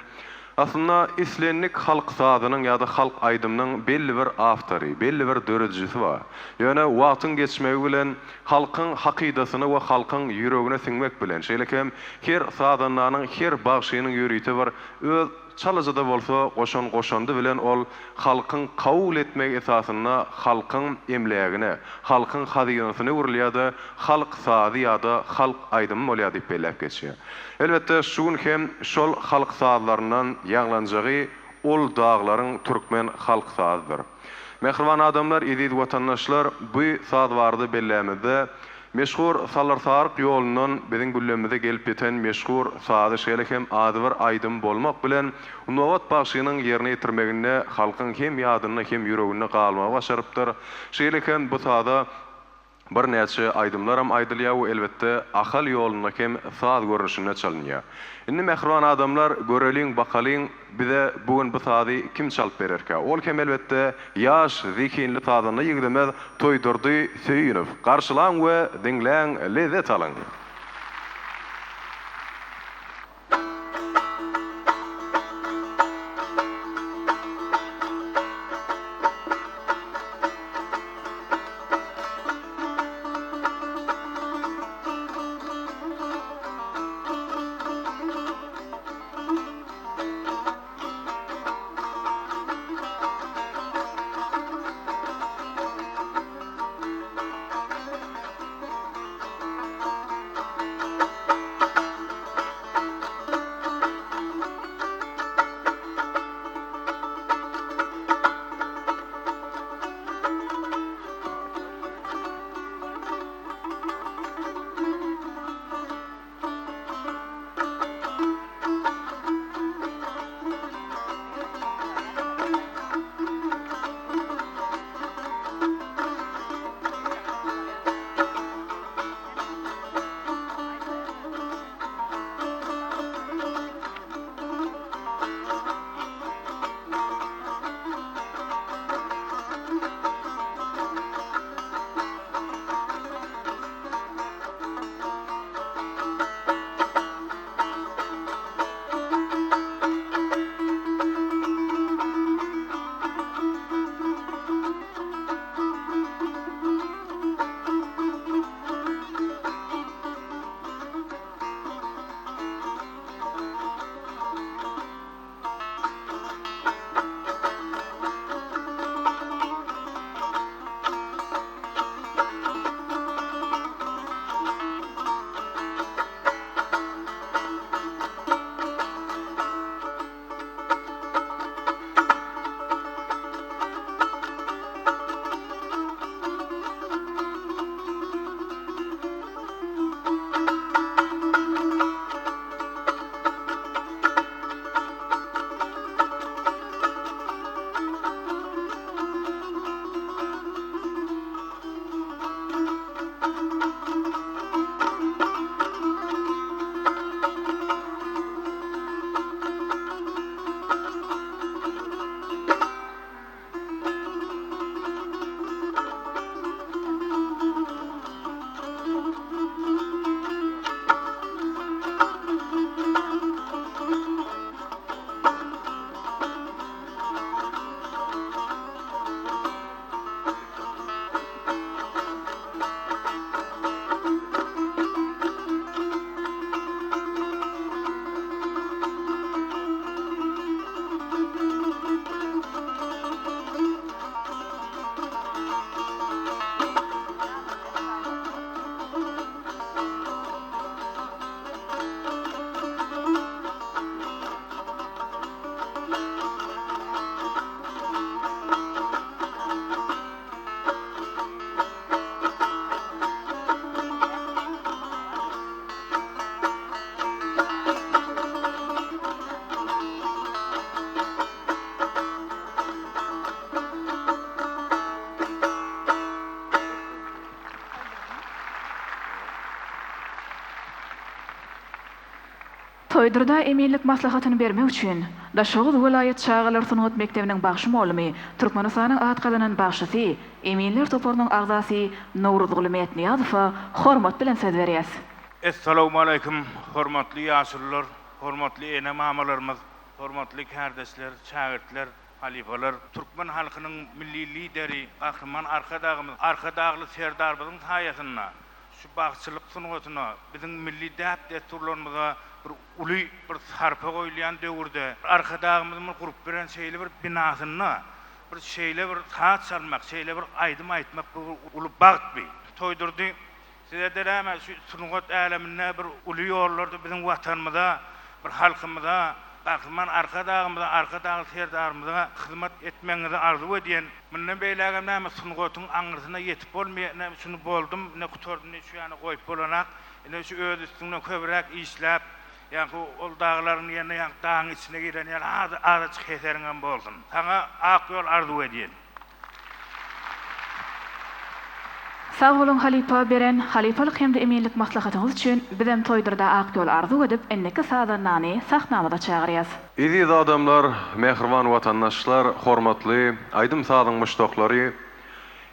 Aslynda, islendik halk sazynyň ýa-da halk aýdymynyň belli bir awtory, belli bir döredijisi bar. Ýöne wagtyň geçmegi bilen, halkyň hakydasyna we halkyň ýüregine siňmek bilen, şeýle hem her sazandanyň, her bagşynyň ýörite bir öz Çalaja-da bolsa goşan goşandy bilen ol halkyň kabul etmegi esasynda halkyň emlägine, halkyň hazynasyna öwrülýär-de, halk sazy ýa-da halk aýdymy bolýar diýip belläp geçýär. Elbetde, şu gün hem şol halk sazlaryndan ýaňlanjagy Ol daglaryň türkmen halk sazydyr. Mähriban adamlar, eziz watandaşlar, bu saz barada bellämizde, Meşhur Salyr-Saryk ýolundan biziň güllemize gelip ýeten meşhur sazy şeýle hem adybir aýdym bolmak bilen, Nobat bagşynyň ýerine ýetirmeginde halkyň hem ýadynda hem ýüreginde galmagy başarypdyr. Şeýle hem bu saza birnäçe aýdymlaram aýdylýar we elbetde Ahal ýolunda hem saz görnüşinde çalynýar. Indi mähriban adamlar göreliň bakalyň Bize bu gün bu sazy kim çalyp bererkä? Ol hem elbetde ýaş, zehinli sazanda ýigidimiz Toýdurdy Söýünow. Garşylaň we diňläň, lezzet alyň! Toýdurda eminlik maslahatyny bermek üçin Daşoguz welaýat çagalar sungat mekdebiniň bagşy mugallymy, Türkmenistanyň at gazanan bagşysy, eminler toparynyň agzasy Nowruzguly Mätnyýazowa hormat bilen söz berýäs. Essalawmaleýkim hormatly ýaşulular, hormatly ene-mamalarymyz, hormatly kärdeşler, şägirtler, halypalar! Türkmen halkynyň Milli Lideri Gahryman Arkadagymyz, Arkadagly Serdarymyzyň saýasynda şu bagçylyk sungatyna, biziň milli däp-dessurlarymyza bir uly bir sarpa goýulýan döwürde Arkadagymyzyň gurup beren şeýle bir binasynda bir şeýle bir saz çalmak, şeýle bir aýdym aýtmak bu bir uly bagt bi. Toýdurdy, size-de näme şu sungat äleminde bir uly ýollarda biziň Watanymyza, bir halkymyza, Gahryman Arkadagymyza, Arkadagly Serdarymyza hyzmat etmegiňizi arzuw edýän. Mundan beýlägem näme sungatyň aňyrsyna ýetip bolmaýar, ine şuny boldum, ine gutardym diýip şu ýana goýup bolanak. Ine şu öz üstüňden köbräk işläp, ýaňky ol daglaryň ýerine ýaňky dagyň içine giren ýaly az azajyk heseriňem bolsun. Saňa ak ýol arzuw edýän. Sag boluň halypa beren halypalyk hem-de eminlik maslahatyňyz üçin bizem Toýdurda ak ýol arzuw edip indiki sazandany sahnamyza çagyrýas. Eziz adamlar, mähriban watandaşlar, hormatly aýdym-sazyň muşdaklary!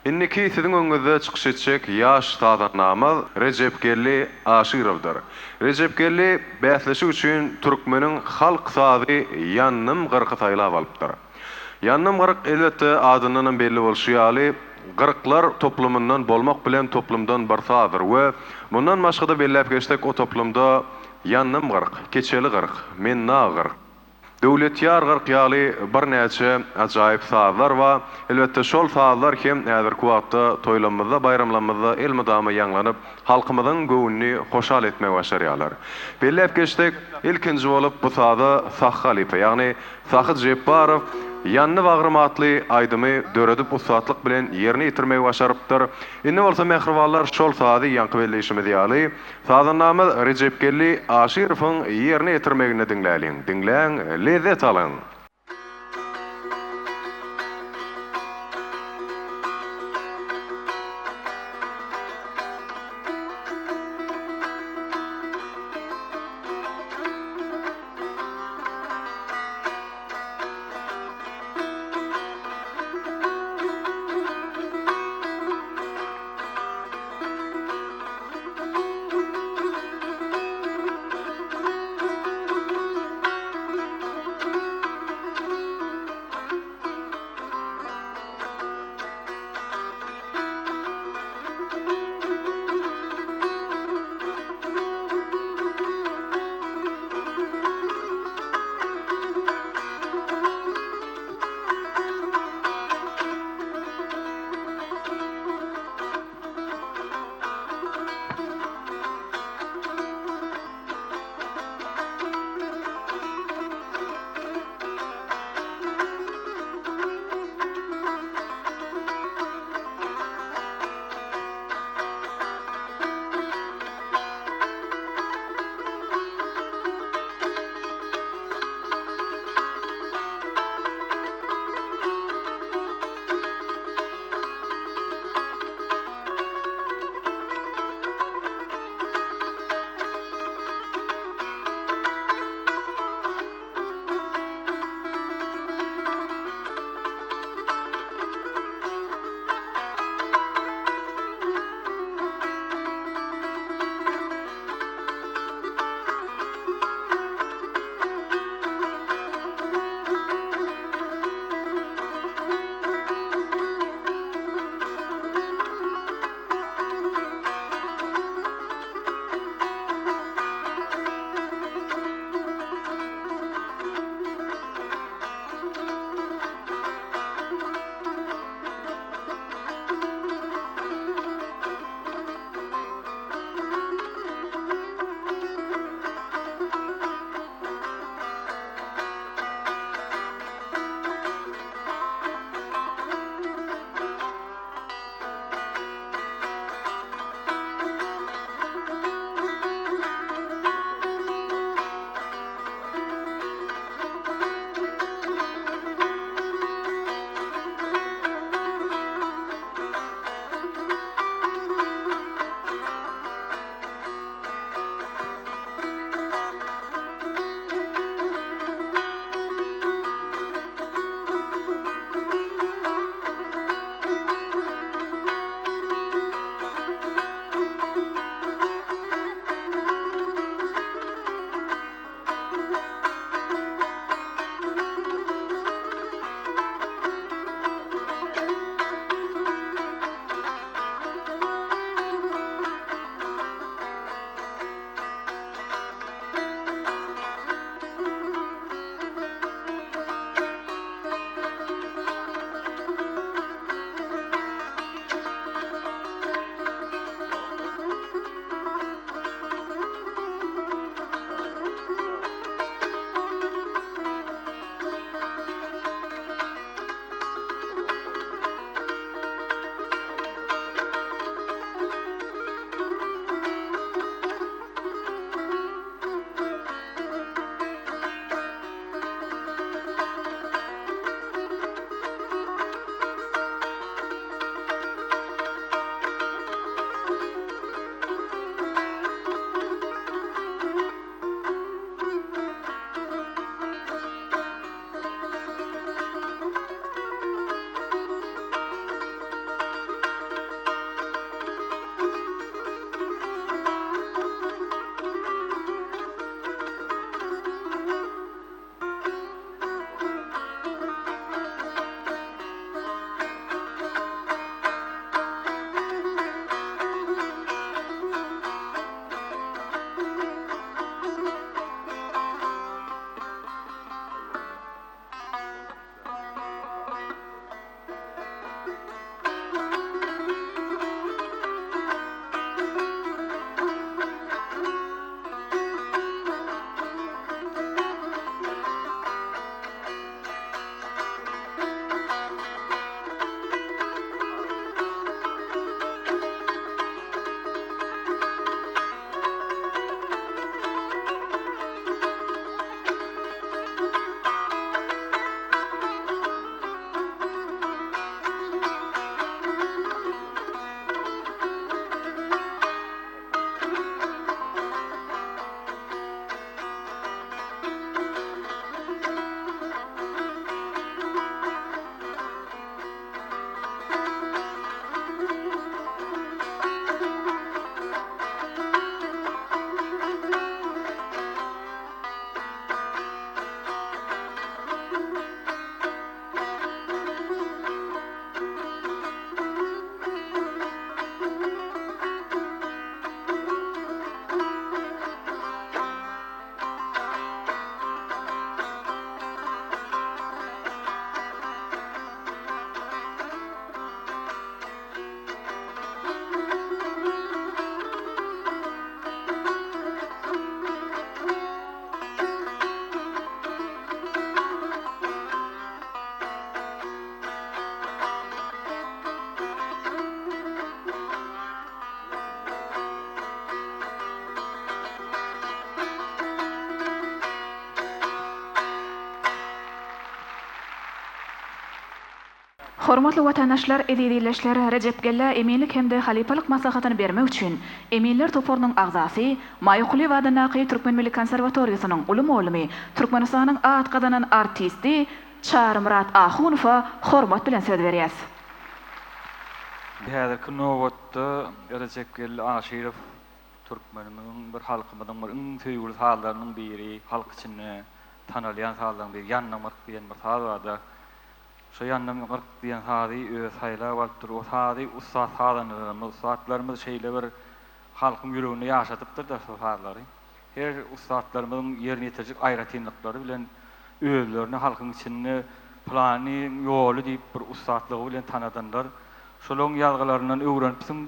Indiki siziň öňüňizde çykyş etjek ýaş sazandamyz Rejepgeldi Aşyrowdyr. Rejepgeldi bäsleşik üçin türkmeniň halk sazy Ýandym gyrky saýlap alypdyr. Ýandym 40, elbetde, adyndanam belli bolşy ýaly, Gyrklar toplumyndan bolmak bilen toplumdan bir sazdyr we mundan başga-da belläp geçsek o toplumda Ýandym 40, Keçeli 40, Menna 40, Döwletýar 40 ýaly birnäçe ajaýyp sazlar bar. Elbetde şol sazlar hem häzirki wagtda toýlamyzda, baýramlamyzda elmydama ýaňlanyp, halkymyzyň göwnüni hoşal etmegi başarýarlar. Belläp geçsek, ilkinji bolup bu saza Sahy halypa, ýagny Sahy Jepbarow Ýandy bagrym atly aýdymy döredip ussatlyk bilen ýerine ýetirmegi başarypdyr. Indi bolsa mähribanlar şol sazy ýaňky belleýşimiz ýaly sazandamyz Rejepgeldi Aşyrowyň ýerine ýetirmeginde diňläliň. Diňläň, lezzet alyň! Hormatly watandaşlar, eziz ildeşler, Rejepgellä eminlik hem-de halypalyk maslahatyny bermek üçin eminler toparynyň agzasy, Maýa Kulyýewa adyndaky Türkmen milli konserwatoriýasynyň uly mugallym, Türkmenistanyň at gazanan artisti Çarymyrat Ahunowa hormat bilen söz berýäs. Häzirki nobatda Rejepgeldi Aşyrow türkmenimiziň bir halkymyzyň bir iň söýgüli sazlarynyň biri, halk içinde tanalýan sazlaryň biri Ýandym 40 diýen bir saz barda. Şo Ýandym 40 diýen sazy özi saýlap alypdyr. O sazy ussat sazandalarymyz, ussatlarymyz şeýle bir halkyň ýüreginde ýaşadypdyr-da şo sazlary. Her ussatlarymyzyň ýerine ýetirjek aýratynlyklary bilen özlerini halkyň içinde pylany ýoly diýip bir ussatlygy bilen tanadanlar. Şolaryň ýazgylaryndan öwrenipsiň.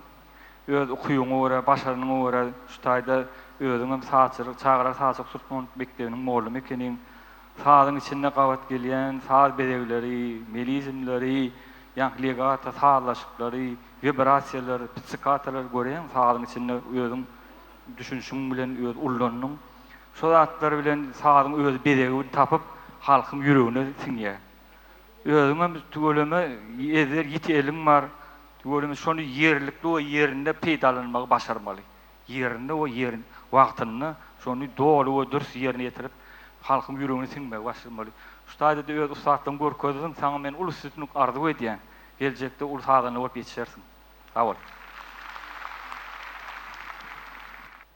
Öz ukybyňa görä, başarnygyňa görä şu taýda özüňem sazçylyk, çagalar sazçylyk sungat mekdebiniň mugallymy ekeniň. Sazyň içinde gabat gelýän saz bezegleri, melizmleri, ýaňky legato sazlaşyklary, wibrasiýalar, pizzikat-lar görýäň sazyň içinde özüň düşünişiň bilen öz ullandyň. Şo zatlar bilen sazyň öz bezegini tapyp halkyň ýüregine siňýär. Özüňem tüweleme ezber ýiti eliň bar. Tüweleme şony ýerlikli we ýerinde peýdalanmagy başarmaly. Ýerinde we ýer wagtynda şony doly we dürs ýerine ýetirip halkyň ýüregine siňmegi başarmaly. Şu taýda-da öz ussatlygyňy görkezdiň, saňa men uly üstünlik arzuw edýän. Geljekde uly sazanda bolup ýetişersiň. Sag bol.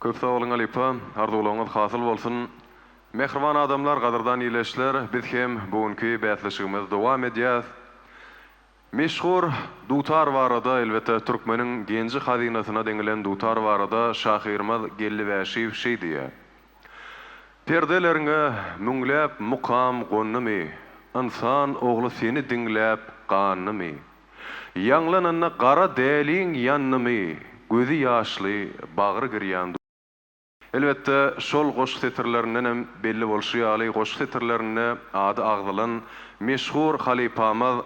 Köp sag boluň halypa, arzuwlaryňyz hasyl bolsun. Mähriban adamlar, gadyrdan ildeşler, biz hem bu günki bäsleşigimizi dowam edýäs. Meşhur dutar barada, elbetde, türkmeniň genji-hazynasyna deňilen dutar barada şahyrymyz Geldi Bäşiýew şeý diýýär, Perdeleriňe müňläp mukam gondumy, Ynsan ogly seni diňläp gandymy? Ýaňlananda gara däliň ýandymy, Gözi ýaşly, bagry girýan. Elbetde, şol goşgy setirlerindenem belli bolşy ýaly, goşgy setirlerinde ady agzalan meşhur halypamyz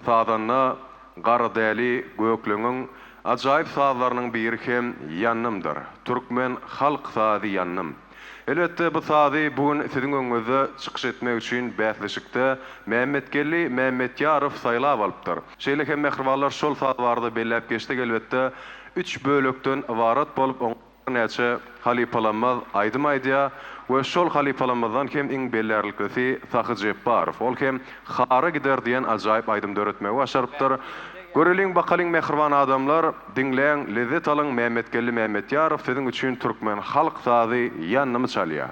sazanda Garadäli Gökleňiň ajaýyp sazlarynyň biri hem Ýandymdyr. Türkmen halk sazy Ýandym. Elbetde, bu sazy bu gün siziň öňüňizde çykyş etmek üçin bäsleşikde Mämmetgeldi Mämmetýarow saýlap alypdyr. Şeýle hem mähribanlar şol saz barada belläp geçsek, elbetde, üç bölekden ybarat bolup, oňa Birnäçe halypalamyz aýdym aýdýar we şol halypalamyzdan hem iň bellärliklisi Sahy Jepbarow. Ol hem Hara gider diýen ajaýyp aýdym döretmegi başarypdyr. Göreliň bakalyň mähriban adamlar, diňläň, lezzet alyň Mämmetgeldi Mämmetýarow siziň üçin türkmen halk sazy Ýandymy çalýar.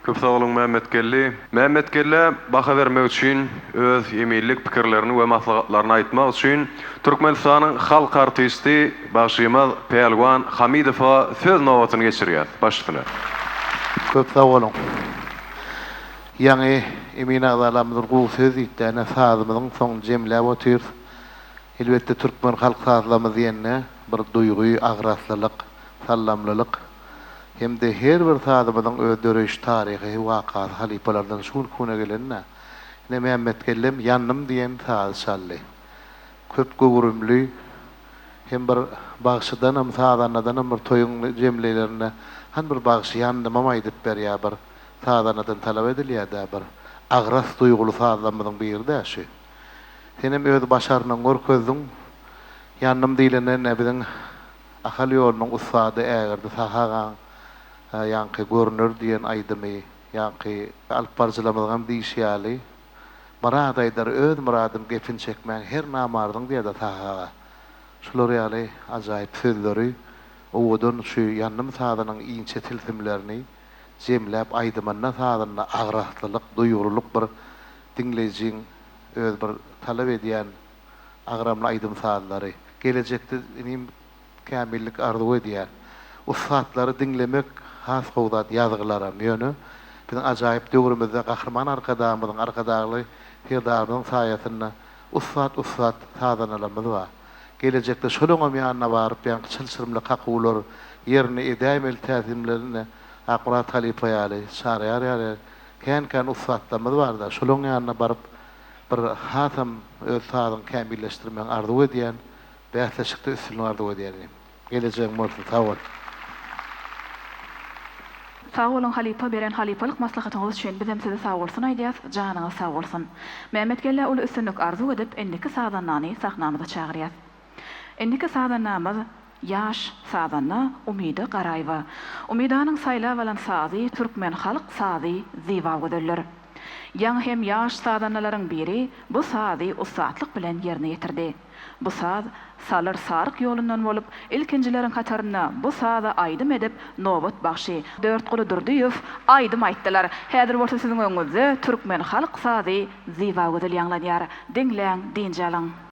Köp sag boluň Mämmetgeldi. Mämmetgeldä baha bermek üçin öz eminlik pikirlerini we maslahatlaryny aýtmak üçin Türkmenistanyň halk artisti bagşymyz Pälwan Hamidowa söz nobatyny geçirýäs. Baş üstüne. Köp sag boluň. Ýaňy emin agzalarymyz bir gowy söz diýipdi ene sazymyzyň soňuny jemläp otyrys. Elbetde türkmen halk sazlamyz diýende bir duýgy, agraslylyk, sallamlylyk hem-de her bir sazymyzyň öz döreýiş taryhy, wakasy halypalardan şu günki güne gelende ine Mämmetgeldem Ýandym diýen sazy çaldy. Köp göwrümli hem bir bagşydanam, sazandadanam bir toýuň jemleýlerinde hany bir bagşy Ýandymam aýdyp berýär bir sazandadan talap edilýär-dä bir agras duýguly sazlamyzyň biri-dä şu. Senem öz başarnygyňy görkezdiň. Ýandym diýlende ine biziň Ahal ýolunyň ussady Ägirdi Sahy agaň ýaňky Görüner diýen aýdymy, ýaňky alyp baryjylarymyzyňam diýşi ýaly, Myrat aýdar öz myradym gepin çekmäň her namardyň diýerdi Sahy aga. Şular ýaly ajaýyp sözleri, owadan şu Ýandym sazynyň inçe tilsimlerini jemläp aýdymynda sazynda agraslylyk, duýgulylyk bir diňleýjiň öz bir talap edýän agramly aýdym-sazlary. Gelejekde inim kämillik arzuw edýän. Ussatlary diňlemek has gowy zat ýazgylaram. Ýöne biziň ajaýyp döwrümizde Gahryman Arkadagymyzyň, Arkadagly Serdarymyzyň saýasynda ussat-ussat sazandalarymyz bar. Gelejekde şolaňam ýanyna baryp ýaňky çylşyrymly kakuwlar ýerine edäýmeli täsimlerini Akmyrat halypa ýaly, Çaryýar ýaly kän-kän ussatlarymyz bar-da, şolaň ýanyna baryp bir hasam öz sazyňy kämilleşdirmegiňi arzuw edýän, bäsleşikde üstünlik arzuw edýän inim. Gelejegiň bolsun, sag bol. Sag boluň halypa beren halypalyk maslahatyňyz üçin bizem size sagbolsun aýdýas janyňyz sag bolsun. Mämmetgellä uly üstünlik arzuw edip indiki sazandany sahnamyza çagyrýas. Indiki sazandamyz Ýaş sazanda Umyda Garaýewa. Umydanyň saýlap alan sazy türkmen halk sazy Zybagözeldir. Ýaňy hem ýaş sazandalaryň biri bu sazy ussatlyk bilen ýerine ýetirdi. Bu saz Salyr Saryk ýolundan bolup, ilkinjileriň hatarynda bu saza aýdym edip Nobat bagşy, Dörtguly Durdyýew aýdym aýtdylar. Häzir bolsa siziň öňüňizde türkmen halk sazy Zybagözel ýaňlanýar. Diňläň, dynç alyň!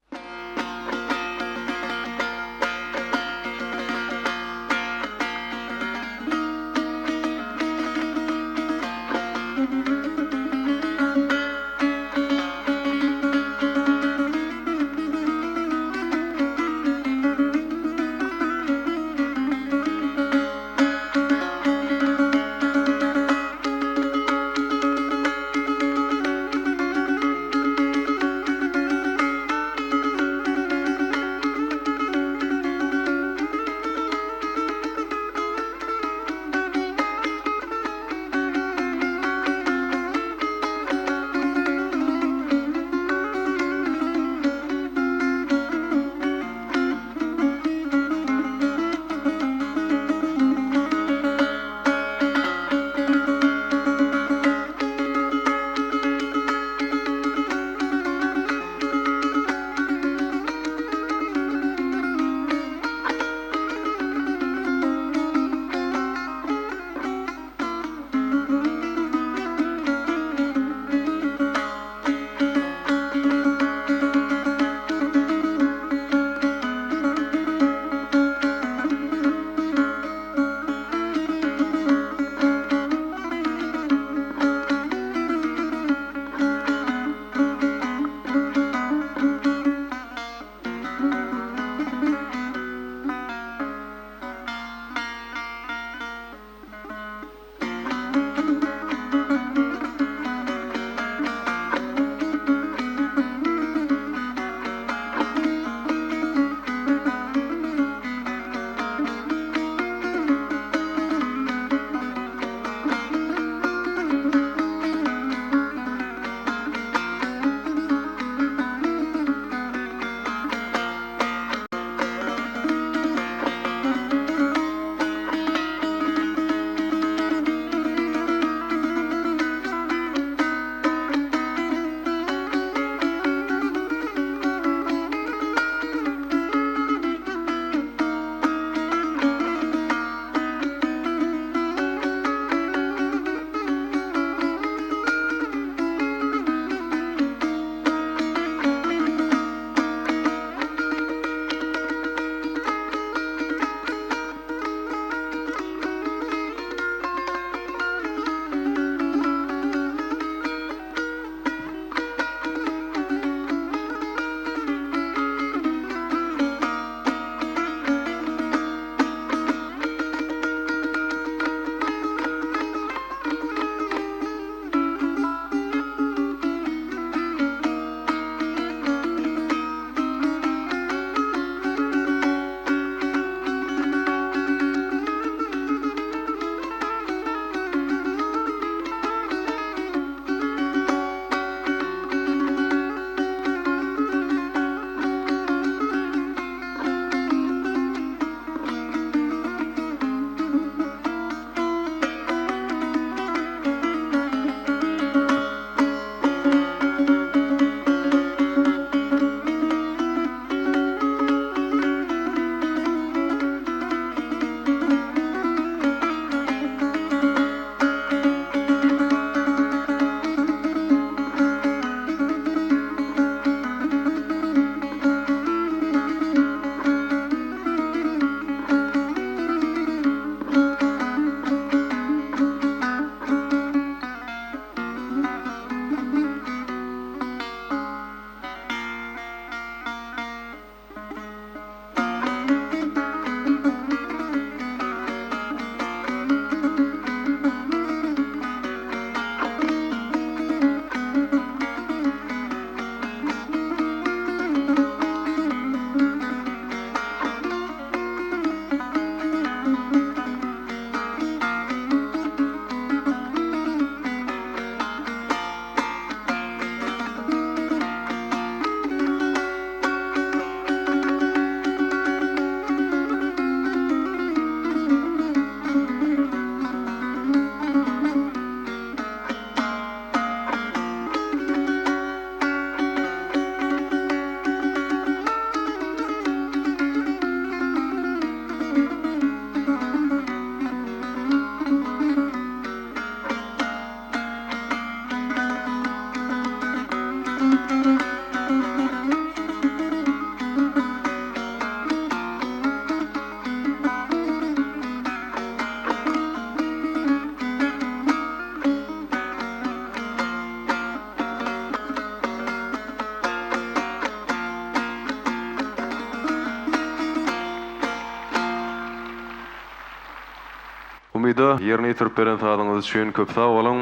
Umyda, ýerine ýetirip beren sazyňyz üçin köp sag boluň.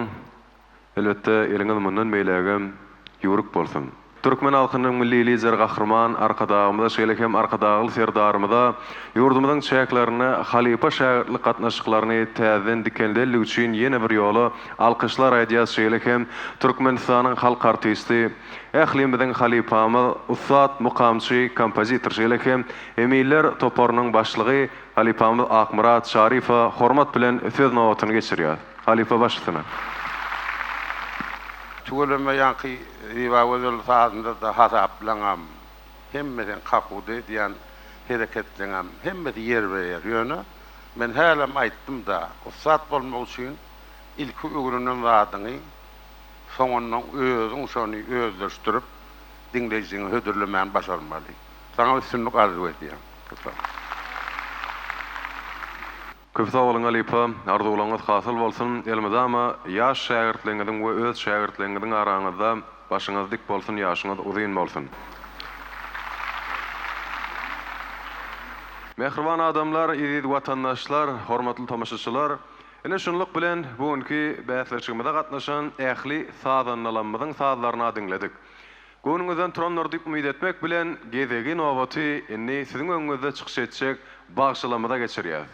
Elbetde, eliňiz mundan beýlägem ýüwrük bolsun. Türkmen halkynyň Milli Lideri Gahryman Arkadagymyza, şeýle hem Arkadagly Serdarymyza ýurdumyzyň çäklerinde halypa-şägirtlik gatnaşyklaryny täzeden dikeldenligi üçin ýene bir ýola alkyşlar aýdýas, şeýle hem Türkmenistanyň halk artisti, ählimiziň halypamyz, ussat mukamçy, kompozitor, şeýle hem eminler toparynyň başlygy halypamyz Akmyrat Çaryýewe hormat bilen söz nobatyny geçirýäs. Halypa baş üstüne. Tüweleme ýaňky Zibagözel sazynda-da hasaplaňam, hemme seň kakuwda edýän hereketleňem hemmesi ýerbe-ýer. Ýöne men hälem aýtdym-da, ussat bolmak üçin ilki öwrenen zadyňy soňundan özüň şony özleşdirip diňleýjiňe hödürlemäni başarmaly. Saňa üstünlik arzuw edýän. Köp sag bol. Köp sag boluň halypa, arzuwlaryňyz hasyl bolsun, elmydama ýaş şägirtleňiziň we öz şägirtleňiziň araňyzda başyňyz dik bolsun ýaşyňyz uzyn bolsun. Mähriban adamlar, eziz watandaşlar, hormatly tomaşaçylar, ine şunluk bilen bu günki bäsleşigimize gatnaşan ähli sazandalarymyzyň sazlaryna diňledik. Göwnüňizden turandyr diýip umyt etmek bilen, gezegi, nobaty indi siziň öňüňizde çykyş etjek bagşylarymyza geçirýäs.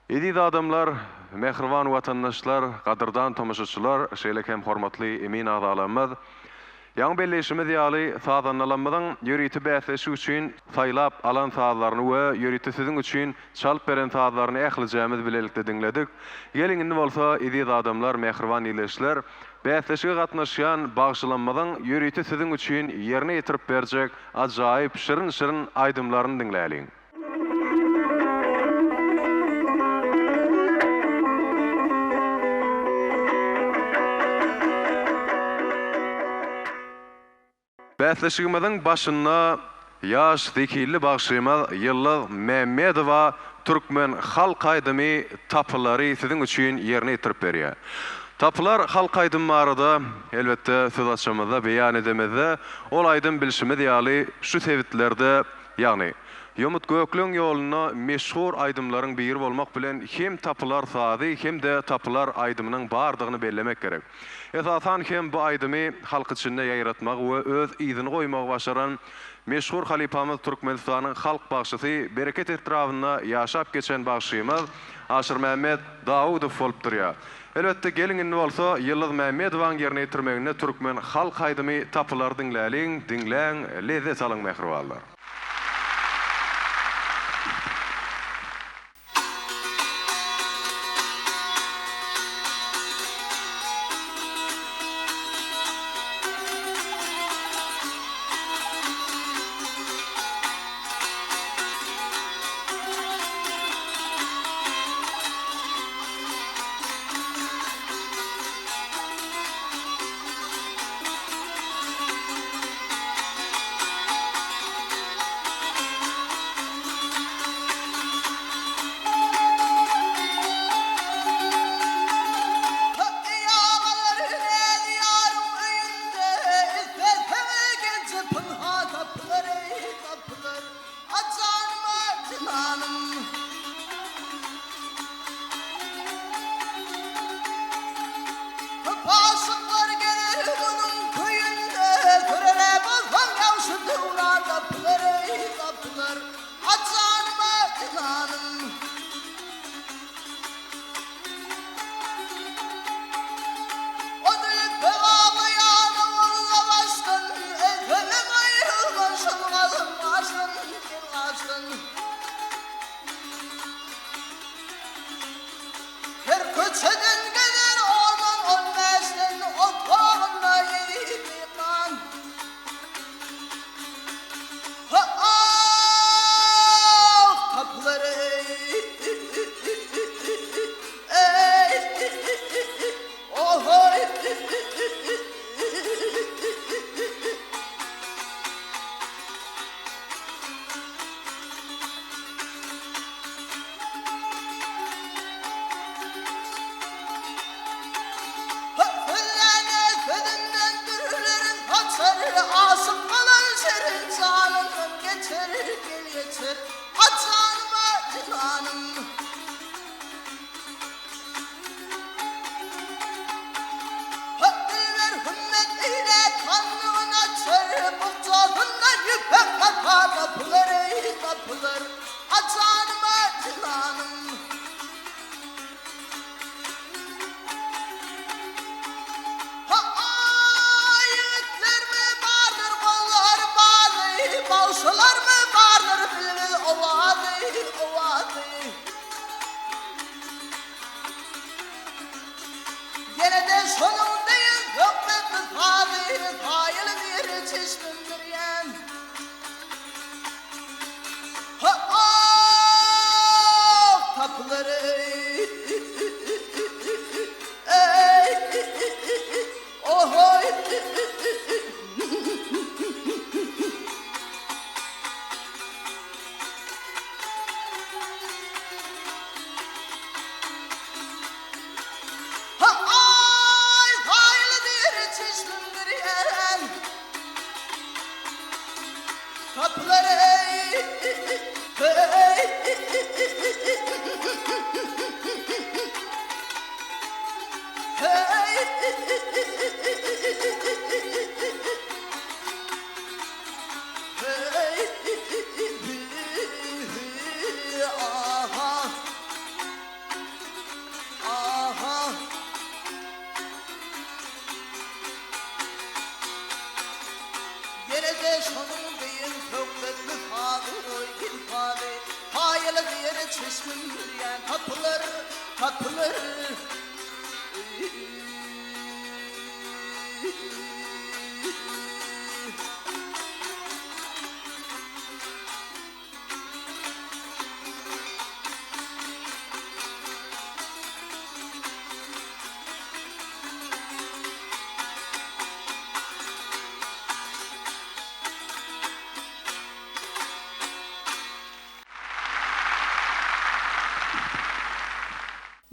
Eziz adamlar, mähriban watandaşlar, gadyrdan tomaşaçylar, şeýle hem hormatly emin agzalarymyz! Ýaňy belleýşimiz ýaly, sazandalarymyzyň ýörite bäsleşik üçin saýlap alan sazlaryny we ýörite siziň üçin çalyp beren sazlaryny ählijämiz bilelikde diňledik. Geliň indi bolsa, eziz adamlar, mähriban ildeşler, Bäsleşige gatnaşýan bagşylarymyzyň ýörite siziň üçin ýerine ýetirip berjek ajaýyp şirin-şirin aýdymlaryny diňläliň. Bäsleşigimiziň başynda ýaş zehinli bagşymyz Ýyldyz Mämmedowa türkmen halk aýdymy Tapylary siziň üçin ýerine ýetirip berýär. Tapylar halk aýdymy barada, elbetde, söz açamyzda, beýan edemizde, ol aýdym bilşimiz ýaly şu sebitlerde, ýagny, Ýomut-Gökleň ýolunda meşhur aýdymlaryň biri bolmak bilen hem Tapylar sazy hem-de Tapylar aýdymynyň bardygyny bellemek gerek. Esasan hem bu aýdymy halk içinde ýaýratmagy we öz yzyny goýmagy başaran meşhur halypamyz Türkmenistanyň halk bagşysy Bereket etrabynda ýaşap geçen bagşymyz Aşyrmämmet Dawudow bolup durýar. Elbetde geliň indi bolsa Ýyldyz Mämmedowaň ýerine ýetirmeginde türkmen halk aýdymy Tapylar diňläliň, diňläň, lezzet alyň mähribanlar. A janyma jynanym. Ony pegamaýana walla başdan, Eýsenem aýrylman şol galam gaşdan, gel gaşdan. Her köçeden gezer ondan on bäşden, Otagynda eridi gan. Ah, tapylar eý, eý, ohoý. Sözläne sözünden dürlerin saçar, Aşyk bolan şirin janyndan geçer, gel geçer, A janyma jynanym. çeşmim bilýän tapylar, tapylar.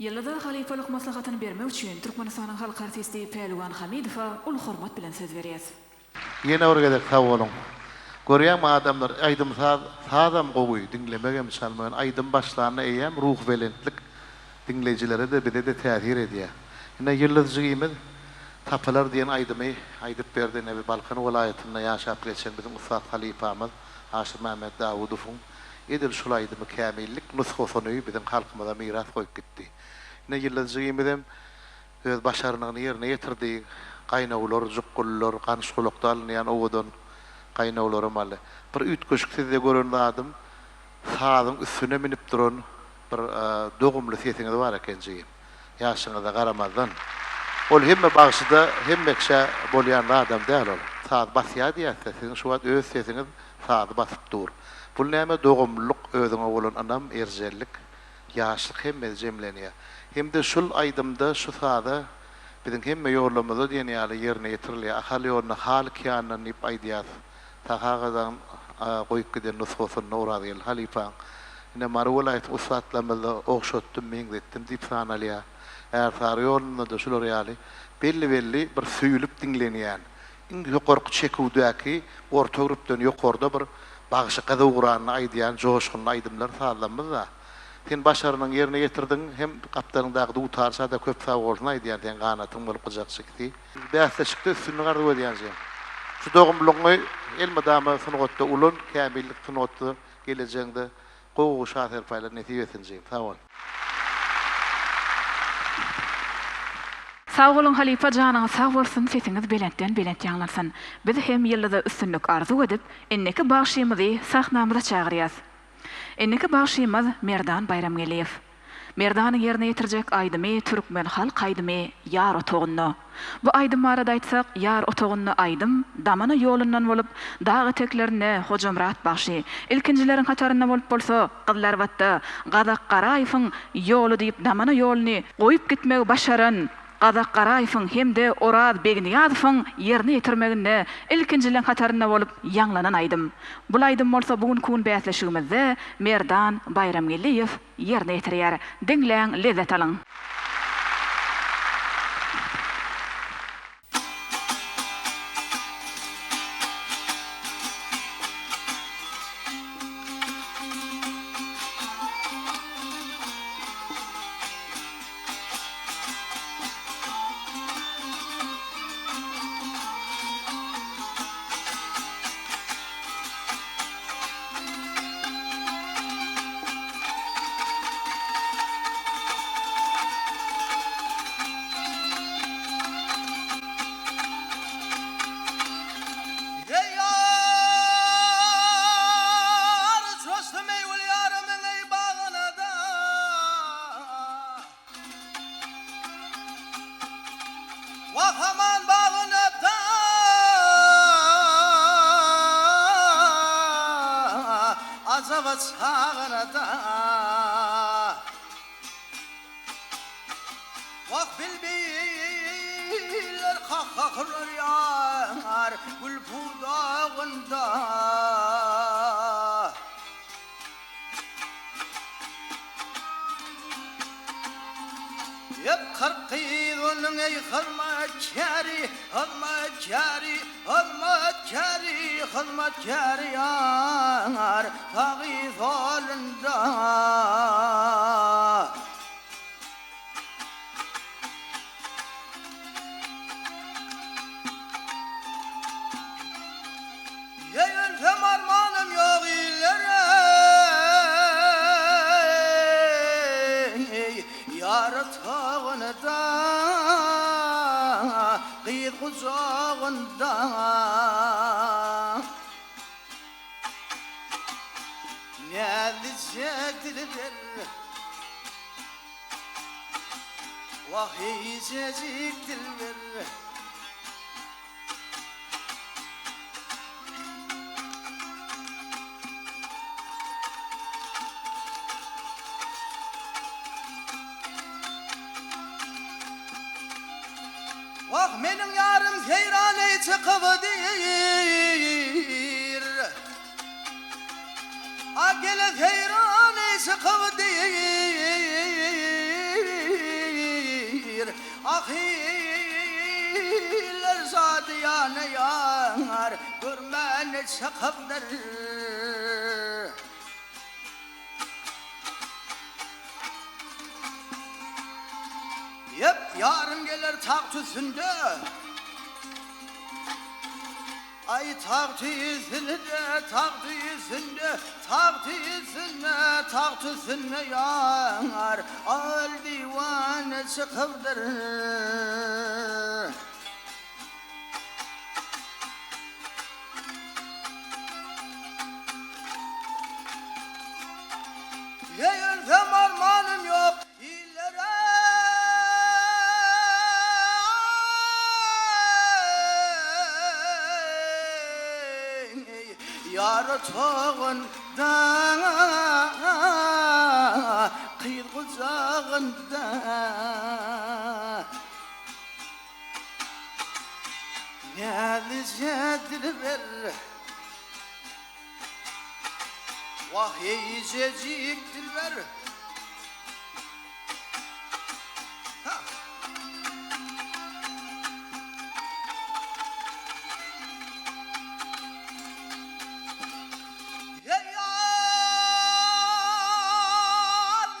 Ýyldyza halypalyk maslahatyny bermek üçin Türkmenistanyň halk artisti Pälwan Hamidowa uly hormat bilen söz berýäs. Ýene bir gezek sag boluň. Görýäňmi adamlar aýdym saz sazam gowy diňlemegem çalmagam aýdym başlanda eýýäm ruhubelentlik diňleýjilere-de bize-de täsir edýär. Ine Ýyldyz jigimiz Tapylar diýen aýdymy aýdyp berdi ine bi Balkan welaýatynda ýaşap geçen biziň ussat halypamyz Aşyrmämmet Dawudowyň edil şul aýdymy kämillik nusgasyny biziň halkymyza miras goýup gitdi. Ine Ýyldyz jigimizem Öz başarnygyny ýerine ýetirdi. Gaýnawlar, jukgullar, ganyşgulakda alynýan owadan gaýnawlaram aldy. Bir üýtgeşik sizde gören zadym, sazyň üstüne münüp duran bir dogumly sesiňiz bar eken jigim. Ýaşyňyza garamazdan. Ol hemme bagşyda, hemme kişä bolýan zadam däl ol. Saz basýar diýýäs-de, siziň şu wagt öz sesiňiz sazy basyp dur. Bul näme dogumlylyk, özüňe bolan ynam, erjellik. Ýaşlyk hemmesi jemlenýär. Hem-de şul aýdymda şu saza biziň hemme ýollamyzda diýen ýaly ýerine ýetirilýär. Ahal ýoluna hal kiýandan diýip aýdýas. Sahy agadan goýup giden nusgasynda Orazgeldi halypaň. Ine Mary welaýatyň ussatlarymyzda ogşatdym, meňzetdim diýip sanalýar. Ärsary ýolunda-da şular ýaly belli-belli bir söýülip diňlenýän, iň ýokarky çeküwdäki orta gürpden ýokarda bir bagşy gyzyugranda aýdýan joşgunly aýdymlar sazlamyz-da. Sen başarnygyňy ýerine ýetirdiň hem gapdalyňdaky dutarça-da köp sagbolsun aýdýan seň ganatyň bolup gyjakçykysy. Bäsleşikde üstünlik arzuw edýän jigim. Şu dogumlygyňy elmydama sungatda ulan, kämillik sungatda gelejegiňde gowy gowy şa serpaýlar nesip etsin jigim. Sag bol. Sag boluň halypa janyňyz sag bolsun sesiňiz belentden belent ýaňlansyn. Biz hem Ýyldyza üstünlik arzuw edip indiki bagşymyzy sahnamyza çagyrýas. Indiki bagşymyz Merdan Baýramgeldiýew. Merdanyň ýerine ýetirjek aýdymy türkmen halk aýdymy Ýar otagynda. Bu aýdym barada aýtsak, Ýar otagynda aýdym damana ýolundan bolup, dag eteklerinde Hojamyrat bagşy, ilkinjileriň hatarynda bolup bolsa, Gyzlarbatda Gazak Garaýewiň ýoly diýip damana ýoluny goýup gitmegi başaran Gazak Garaýewiň hem-de Oraz Begnyýazowyň ýerine ýetirmeginde ilkinjileň hatarynda bolup ýaňlanan aýdym. Bul aýdym bolsa bu günki gün bäsleşigimizde Merdan Baýramgeldiýew ýerine ýetirýär. Diňläň, lezzet alyň! Eý ýar, çoşdum eý gül ýarymyň eý bagyna-da. Wah aman bagyna-da, ajaba çagyna-da. Wah bilbiller kakaklar ýar gül pudagynda. Ýep 40 gyz onuň eý hyzmatkäri, hyzmatkäri, hyzmatkäri, hyzmatkäri ýar sagy solunda. Eý ölsem armanym ýok illere Ýar otagynda gyz gujagynda. Näzlije dilber Wah eýjejik dilber. Wah meniň ýarym seýran-eý çykypdyr. A gele seýran-eý çykypdyr. Ah iller şadyýana ýar görmäne çykypdyr. Ýep, ýarym geler tagt üstünde. Aý, tagt üstünde, tagt üstünde, tagt üstünde, tagt üstünde ýar, al diwana çykypdyr. Heý ölsem armanym ýok illere. Ýar otagynda, gyz gujagynda. Näzlije dilber Wah eýjejik dilber Ha. Ýar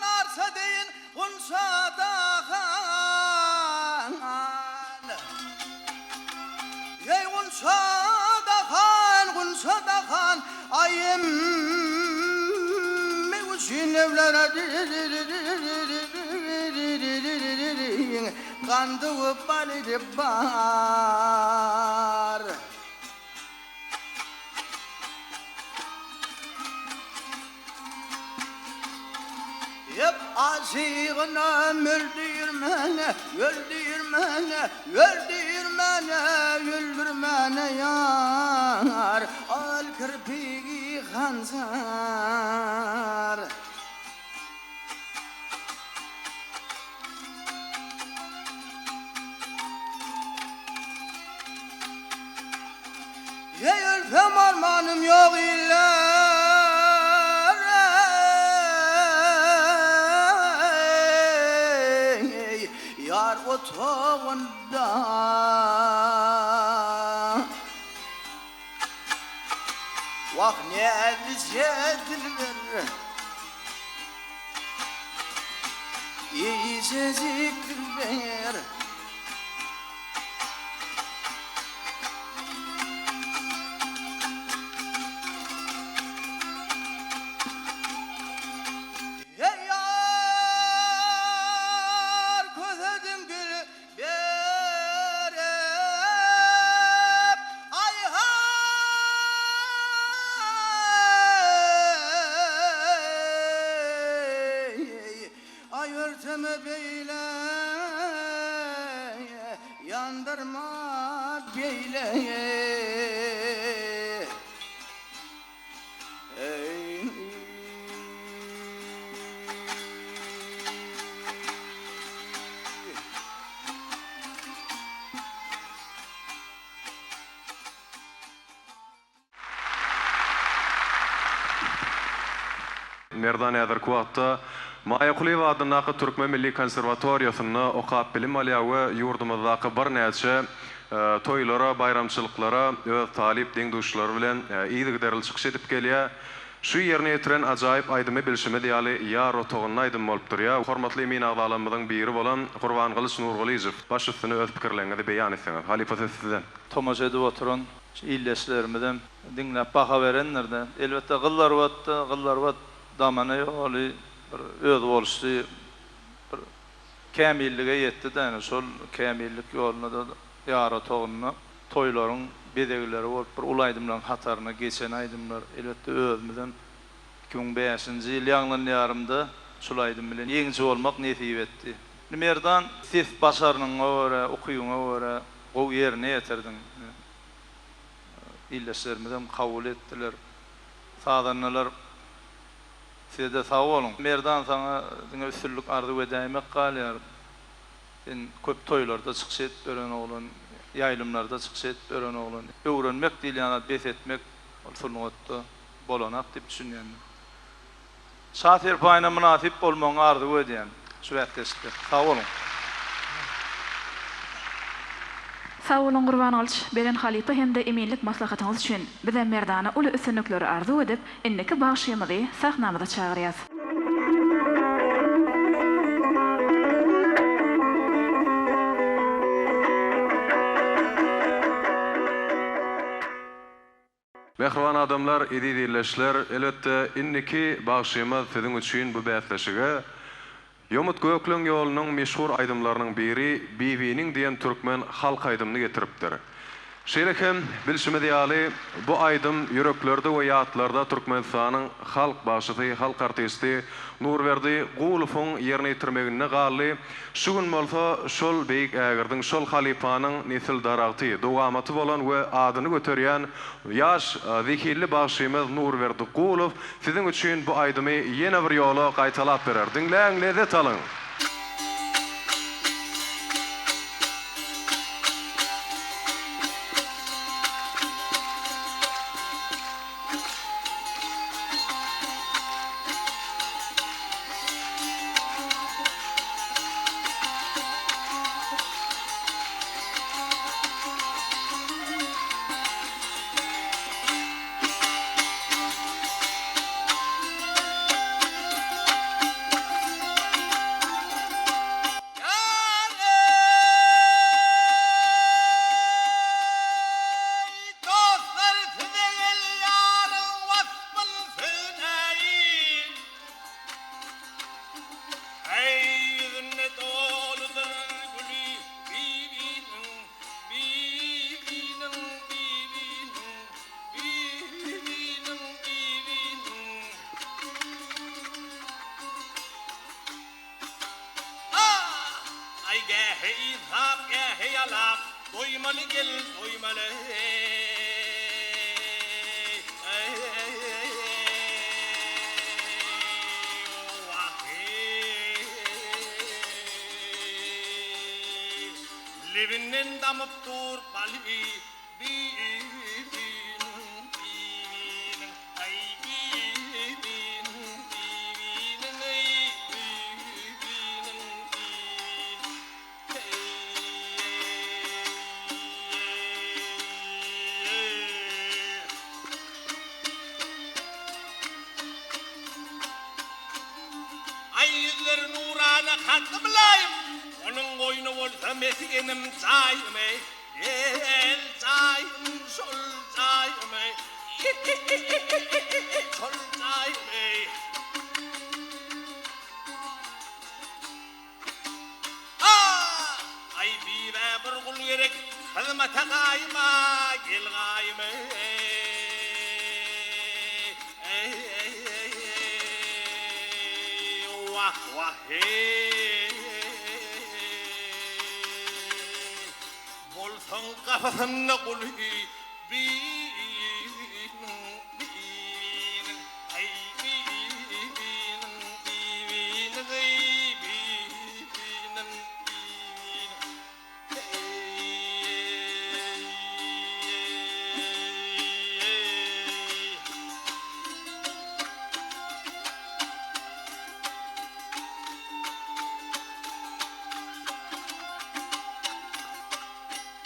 narsa deýin Gunça-dahan, Eý, gunça-dahan, gunça-dahan, Aýym meň üçin evlere Gandy we baly bar. Ýep aşygynam öldürmäne, öldürmäne, öldürmäne, öldürmäne ýar, Al kirpigi hanjar. Heý ölsem armanym ýok iller eý Ýar otagynda. Wah näzlije dilber Eýjejik dilber. Ýar kösedim gül berip, aý-haý! Aý örteme beýle, ýandyrma beýle. Merdan häzirki wagtda Maýa Kulyýewa adyndaky Türkmen milli konserwatoriýasynda okap bilim alýar we ýurdumyzdaky birnäçe toýlara, baýramçylyklara öz talyp deň-duşlary bilen yzygiderli çykyş edip gelýär. Şu ýerine ýetiren ajaýyp aýdymy bilşimiz ýaly Ýar otagynda aýdym bolup durýar. Hormatly emin agzalarymyzyň biri bolan Gurbangylyç Nurgylyjow, baş üstüne öz pikirleriňizi beýan etseňiz. Halypa söz sizden. Tomaşa edip oturan şu ildeşlerimizem diňläp baha berendir-de. Elbetde Gyzlarbatda, Gyzlarbat damana ýoly bir özboluşly bir Kämillige ýetdi-de, ine, şol kämillik ýolunda-da ýar otagynda toýlaryň bezegleri bolup bir uly aýdymlaryň hataryna geçen aýdymlar. Elbetde, özümizem. 2005-nji ýyl Ýaňlan ýarymda şul aýdym bilen ýeňiji bolmak nesip etdi. Indi Merdan ses başarnygyňa görä, ukybyňa görä gowy ýerine ýetirdiň. Ildeşlerimizem kabul etdiler. Sazandalar sizede sag boluň. Merdan saňa diňe üstünlik arzuw edäýmek galýar. Sen köp toýlarda çykyş edip ýören oglan, ýaýlymlarda çykyş edip ýören oglan. Öwrenmek diýilýän zat bes etmek ol sungatda bolanak diýip düşünýän men. Şa serpaýyna mynasyp bolmagyňy arzuw edýän şu bäsleşikde. Sag boluň. Sag boluň Gurbangylyç, beren halypa hem-de eminlik maslahatyňyz üçin. Bizem Merdana uly üstünlikleri arzuw edip, indiki bagşymyzy sahnamyza çagyrýas. Mähriban adamlar, eziz ildeşler, elbetde, indiki bagşymyz siziň üçin bu bäsleşige Ýomut Gökleň ýolunyň meşhur aýdymlarynyň biri Bibiniň diýen türkmen halk aýdymyny getiripdir. Şeýle hem, bilşimiz ýaly, bu aýdym ýüreklerde we ýatlarda Türkmenistanyň halk bagşysy, halk artisti Nurberdi Gulowyň ýerine ýetirmeginde galdy. Şu gün bolsa şol beýik ägirdiň, şol halypanyň nesil daragty, dowamaty bolan we adyny göterýän ýaş zehinli bagşymyz Nurberdi Gulow siziň üçin bu aýdymy ýene bir ýola gaýtalap berer. Diňläň, lezzet alyň! Eý, dostlar, size gel ýaryň waspyn söýläýin. Eý, ýüzünde doludyr güli bibiniň, bibiniň, bibiniň, bibiniň, bibiniň. Aý gähe yzlap, gähe ýalap, Doýmaly gel, doýmaly. Lebinden damyp dur baly, Bibiniň, bibiniň, aý, bibiniň, bibiniň, eý, bibiniň, bibiniň, eý. Aý ýüzleri nurana katly mylaýym, Onuň goýny bolsa mesgenim, jaýym, eý. Gel jaýym şol jaýym eý Şol jaýym eý Aý bibä bir gul gerek hyzmata gaýyma gel gaýym eý Wah wah eý. Bolsaň gapysynda guly Bibiniň, bibiniň, aý, bibiniň, bibiniň, eý, bibiniň, bibiniň, eý.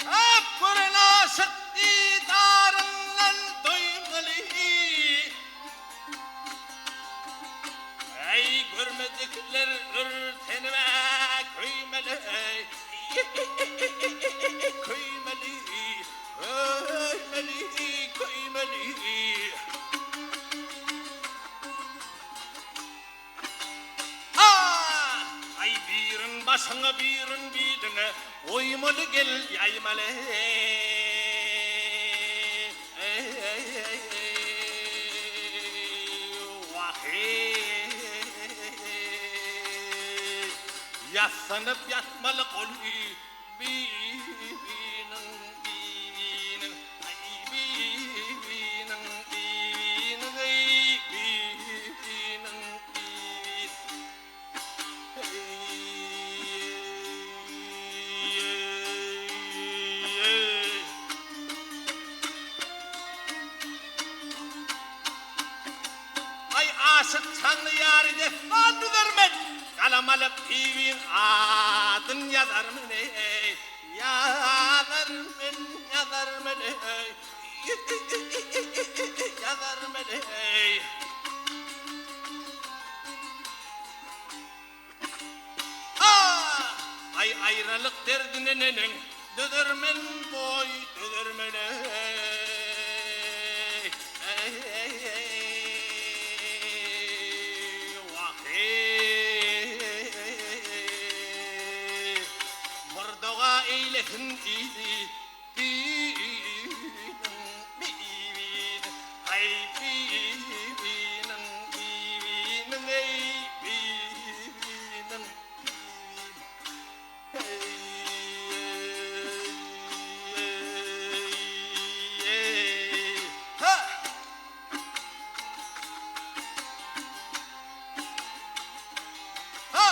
Ak gören aşyk didaryňdan doýmaly. Eý, görmedikler örtenip-ä köýmeli. Köýmeli, köýmeli, köýmeli. Aý birin başyňa birin biliňe goýmaly gel ýaýmaly. Wah. Ýassanyp ýatmaly goly Bibiniň, bibiniň, aý, bibiniň, bibiniň, eý, bibiniň, bibiniň. Aý aşyk çaňly ýary dessan düzermen, Galam alyp bibiň adyn ýazarmen eý, Ýazarmen, ýazarmen eý, Ýazarmen eý. Aý aýralyk derdine neneň dözermen boý dözermen eý Wah eý Bir doga eýlesin ili Bibiniň bibiniň aý bibiniň bibiniň eý bibiniň bibiniň ha. Ha.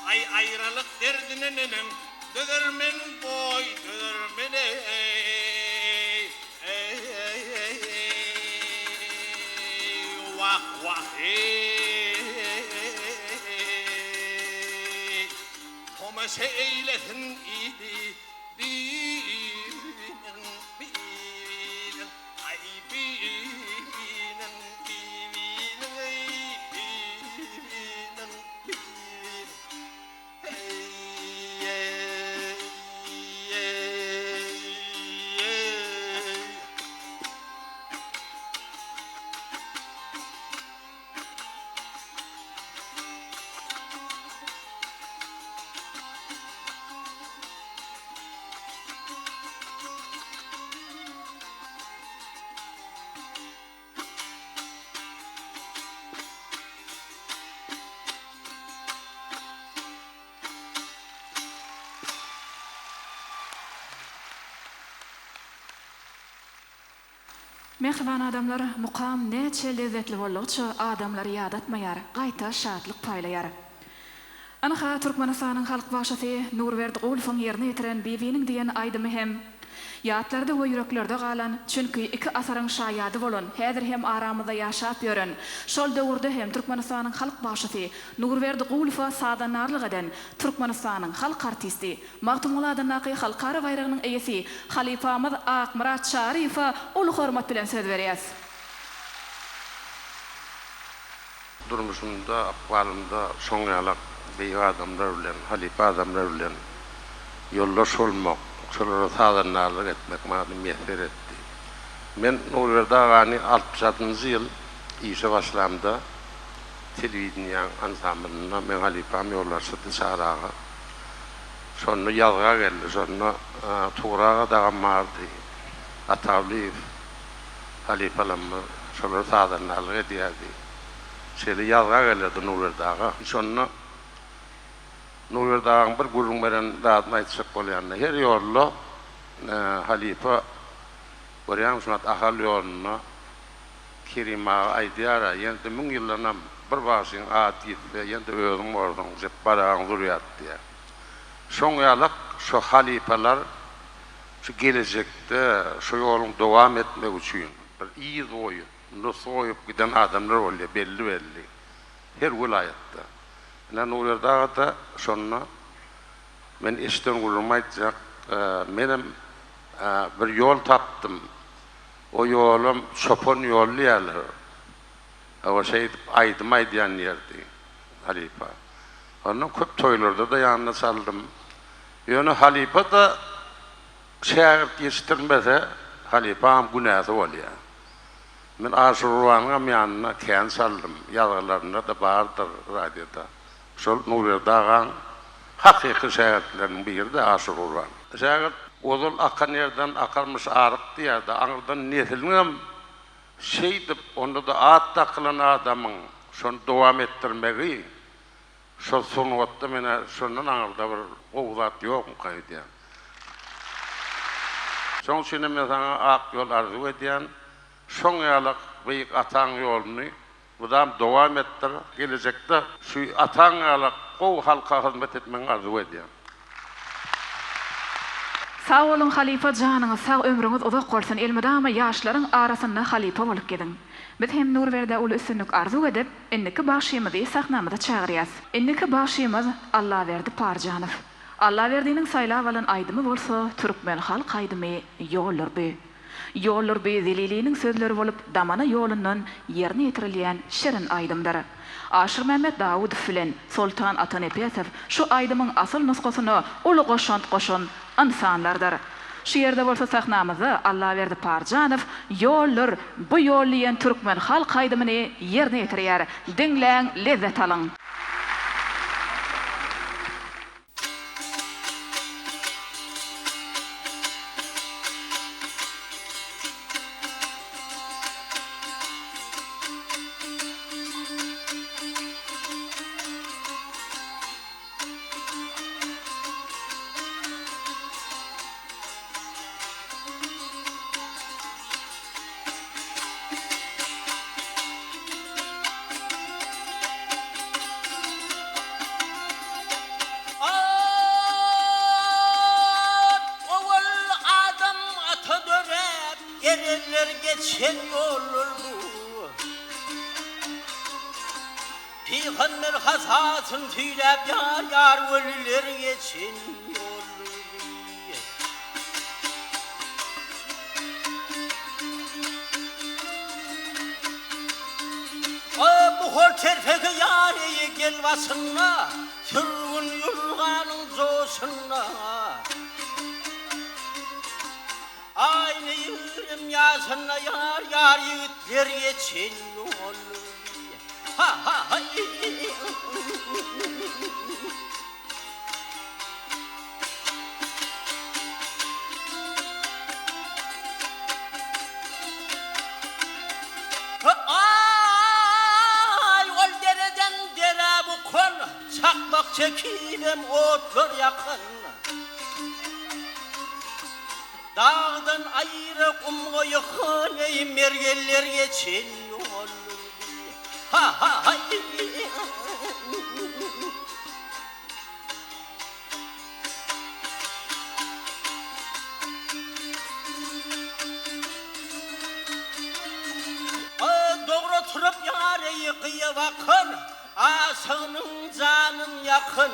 Aý aýralyk derdine neneň dözermen boý dözermen eý Wah wah eý Tomaşa eýlesin ili Bibiniň bibiniň aý bibiniň bibiniň eý bibiniň bibiniň eý eý eý eý. Mähriban adamlar, mukam näçe lezzetli boldugyça adamlary ýadatmaýar, gaýta şatlyk paýlaýar. Ynha, Türkmenistanyň halk bagşysy Nurberdi Gulowyň ýerine ýetiren Bibiniň diýen aýdymy hem ýatlarda we ýüreklerde galan, çünki iki asyryň şaýady bolan, häzir hem aramyzda ýaşap ýören, şol döwürde hem Türkmenistanyň halk bagşysy Nurberdi Gulowa sazandarlyk eden Türkmenistanyň halk artisti, Magtymguly adyndaky Halkara baýragynyň eýesi halypamyz Akmyrat Çaryýewe uly hormat bilen söz berýäs. Durmuşymda, ykbalymda şoň ýalak beýik adamlar bilen, halypa adamlar bilen ýoldaş bolmak, şolara sazandarlyk etmek maňa miýesser etdi. Men Nurberdi agany 66-njy ýyl işe başlamda telewideniýäň ansamblynda meň halypam ýolbaşçydy Çary aga. Şonda ýazga geldi. Şonda Tugra aga dagam bardy. Atawlyýew halypalarymyz şolar sazandarlyk edýärdi. Şeýle ýazga gelerdi Nurberdi aga. Şonda Nurberdi agaň bir gürrüň beren zadyny aýtjak bolýan-da. Her ýolda halypa görýäňmi şu wagt Ahal ýolunda Kerim aga aýdýar-a, ýene-de müň ýyldanam bir bagşyň ady ýitse, ýene-de özüň borsuň, Jepbar agaň zürýaty diýýär. Şoň ýalak şo halypalar şu gelejekde şo ýoluň dowam etmegi üçin bir yz goýup, nusga goýup giden adamlar bolýar belli-belli her welaýatda. Ine Nurberdi aga-da şonda men eşiden gürrüňimi aýtjak, menem bir ýol tapdym. O ýolam çopan ýoly diýýärler. Hawa, şeýdip aýdym aýdýan ýerdi halypa. Ondan köp toýlarda-da ýanynda çaldym. Ýöne halypa-da şägirt ýetişdirmese, halypaňam günäsi bolýar. Men Aşyr Gurbanyňam ýanynda kän çaldym. Ýazgylarynda-da bardyr radioda. Şol Nurberdi agaň hakyky şägirtleriniň biri-de Aşyr Gurban. Şägirt, ozal akan ýerden akarmyş aryk diýýär-de, aňyrdan nesliňem şeýdip, onda-da at dakylan adamyň şony dowam etdirmegi, şol sungatda men-ä şondan aňyrda bir gowy zat ýokmyka öýdýän. Şoň üçinem men saňa ak ýol arzuw edýän. Şoň ýalak beýik ataň ýoluny mydam dowam etdir, gelejekde şu ataň ýalak gowy halka hyzmat etmegiňi arzuw edýän. Sag boluň halypa janyňyz sag ömrüňiz uzak bolsun elmydama ýaşlaryň arasynda halypa bolup geziň. Biz hem Nurberdä uly üstünlik arzuw edip indiki bagşymyzy sahnamyza çagyrýas. Indiki bagşymyz Allaberdi Parjanow. Allaberdiniň saýlap alan aýdymy bolsa türkmen halk aýdymy Ýoldur bu. Ýoldur bu Zeliliniň sözleri bolup damana ýolundan ýerine ýetirilýän şirin aýdymdyr. Aşyrmämmet Dawudow bilen Soltan Atanepesow şu aýdymyň asyl nusgasyna uly goşant goşan ynsanlardyr. Şu ýerde bolsa sahnamyzda Allaberdi Parjanow Ýoldur bu ýol diýen türkmen halk aýdymyny ýerine ýetirýär. Diňläň, lezzet alyň! At owal Adam ata döräp, erenler geçen ýoldur bu. Pygamber hasasyn süýräp ýar-ýar weliler geçen ýoldur bu. Bu hor telpegi ýar eý gel başynda, Sürgün ýurganyň joşunda. Aýna ýigrim ýaşynda ýar ýar ýigitler geçen ýol. Ha ha haý. Aý, ol dereden derä bukan, Çakmak çekibem otlar ýakan. Dagdan aýra gumga ýykan, Eý, mergenler geçen ýol. Ha-ha-haý! Dogry oturyp ýareýi gyýa bakan, Aşygynyň janyn ýakan.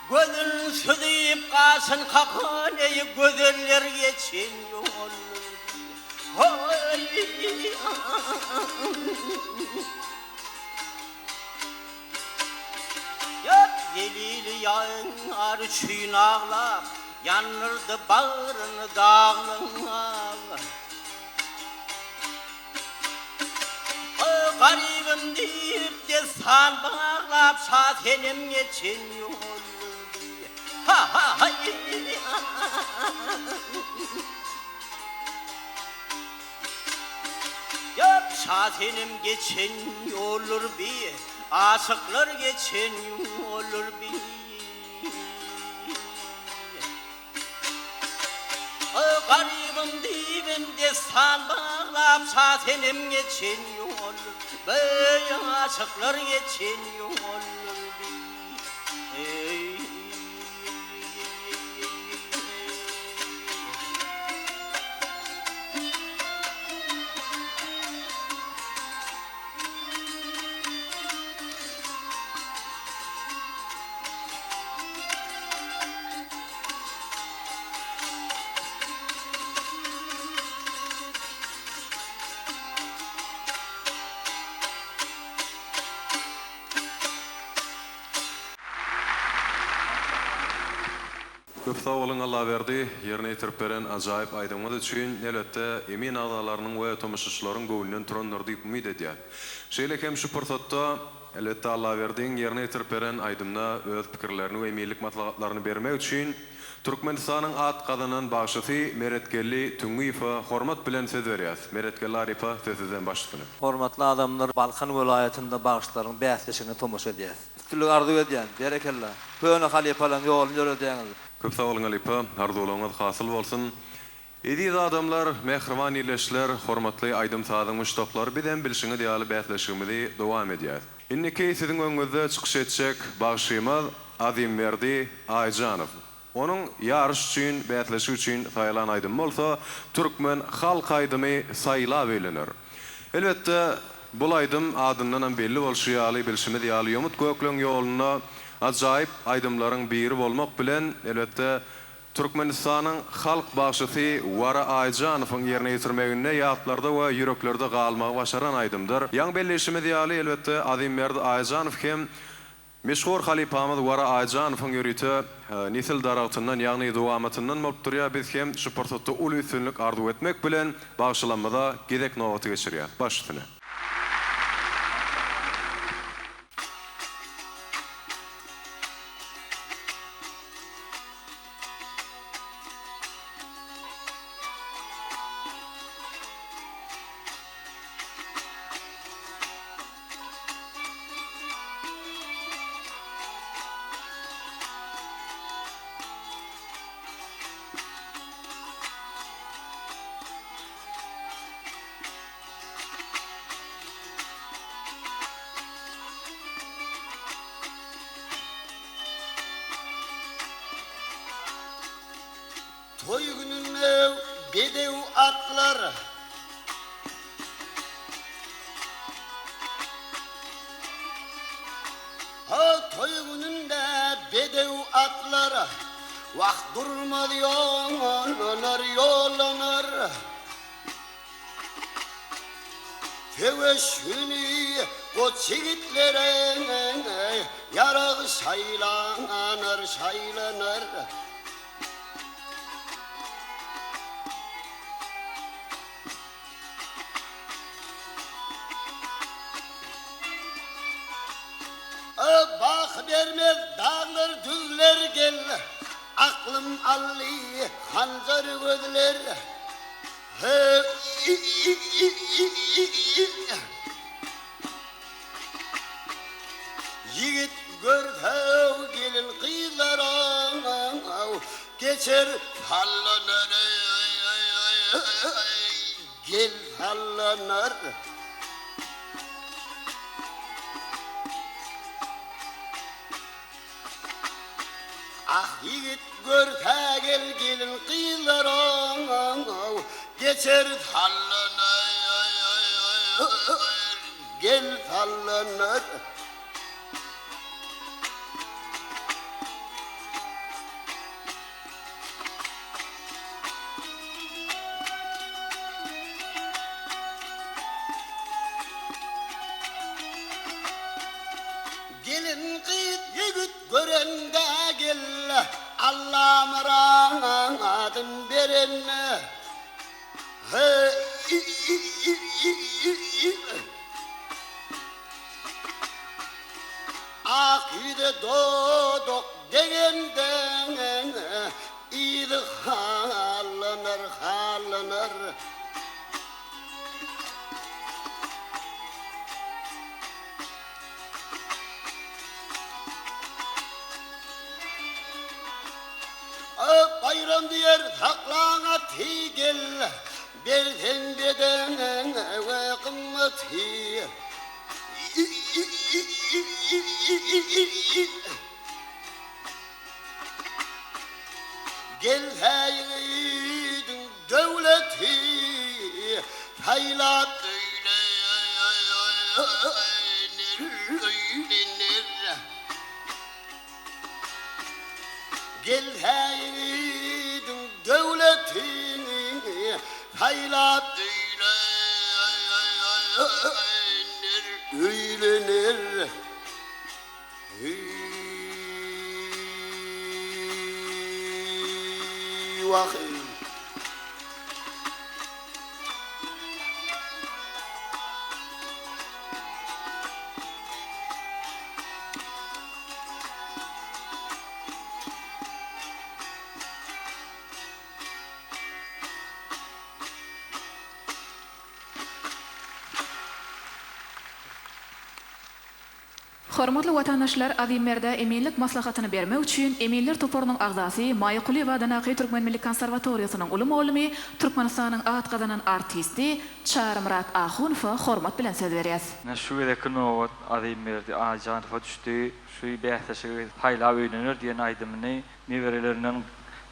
Gözün süzüp, gaşyn kakan, Eý, gözeller geçen ýol. Hoý! Ýat Zelili ýar üçin aglap, Ýandyrdy bagryny daglaň. Garybym diýip dessan baglap, Şasenem geçen ýoldy. Ha-ha-haý! Ýok, Şasenem geçen ýoldur bi, Aşyklar geçen ýoldur bi. Garybym diýibem dessan baglap, Şasenem geçen ýoldur bi, Aşyklar geçen ýoldur bi. Köp sag boluň Allaberdi, ýerine ýetirip beren ajaýyp aýdymyňyz üçin, elbetde emin agzalarynyň we tomaşaçylaryň göwnünden turandyr diýip umyt edýän. Şeýle hem şu pursatda. Elbetde Allaberdiň ýerine ýetirip beren aýdymyna öz pikirlerini we eminlik maslahatlaryny bermek üçin Türkmenistanyň at gazanan bagşysy Meretgeldi Tüňňiýewe hormat bilen söz berýäs. Meretgeldi halypa söz sizden baş üstüne. Hormatly adamlar Balkan welaýatynda bagşylaryň bäsleşigine tomaşa edýäs. Üstünlik arzuw edýän. Berekella. Köne halypalaryň ýoluny ýöredýäňiz. Köp sag boluň halypa, arzuwlaryňyz hasyl bolsun. Eziz adamlar, mähriban ildeşler, hormatly aýdym-sazyň muşdaklary bizem bilşiňiz ýaly bäsleşigimizi dowam edýäs. Indiki siziň öňüňizde çykyş etjek bagşymyz Azimberdi Aýjanow. Onuň ýaryş üçin, bäsleşik üçin saýlan aýdymy bolsa türkmen halk aýdymy Saýlap öýlener. Elbetde, bul aýdym adyndanam belli bolşy ýaly, bilşimiz ýaly ýomut gökleň ýolunda ajaýyp aýdymlaryň biri bolmak bilen, elbetde, Türkmenistanyň halk bagşysy Wara Aýjanowyň ýerine ýetirmeginde ýatlarda we ýüreklerde galmagy başaran aýdymdyr. Ýaňy belleýşimiz ýaly, elbetde, Azimberdi Aýjanow hem meşhur halypamyz Wara Aýjanowyň ýörite nesil daragtyndan, ýagny dowamatyndan bolup durýar. Biz hem şu pursatda uly üstünlik arzuw etmek bilen, bagşylamyza gezek nobaty geçirýäs. Baş üstüne. Toý gününde bedew atlar. Ha toý gününde bedew atlar. Wah durmaz ýollanar ýollanar. Söweş güni goç ýigitlere ýarag şaýlanar, şaýlanar. Baky bermez daglar, düzler gel, Aklym aldy hanjar gözler. Ýigit görse gelin gyzlaram geçer sallanar gel sallanar. Ah ýigit görse gel gelin gyzlaram geçer sallanar gel sallanar. Gelin gyz ýigit görende gel Allamyradyn berende Ak ýüze dodak degende Yzy hallanar hallanar. Baýram diýer saklaň aty gel, Berseň bedeniňe we gymmaty. Gelse ýigidiň döwleti, Saýlap öýlener, öýlener. Gelse ýigidiň döwleti, Saýlap öýlener, öýlener. Wah-eý. Hormatly watandaşlar Azimmerdä eminlik maslahatyny bermek üçin eminler toparynyň agzasy Maýa Kulyýewa adyndaky Türkmen milli konserwatoriýasynyň uly mugallymy, Türkmenistanyň at gazanan artisti Çarymyrat Ahunowa hormat bilen söz berýäs. Ine şu gezekki nobat Azimberdi Aýjanowa düşdi. Şu bäsleşigi Saýlap öýlener diýen aýdymyny neberelerinden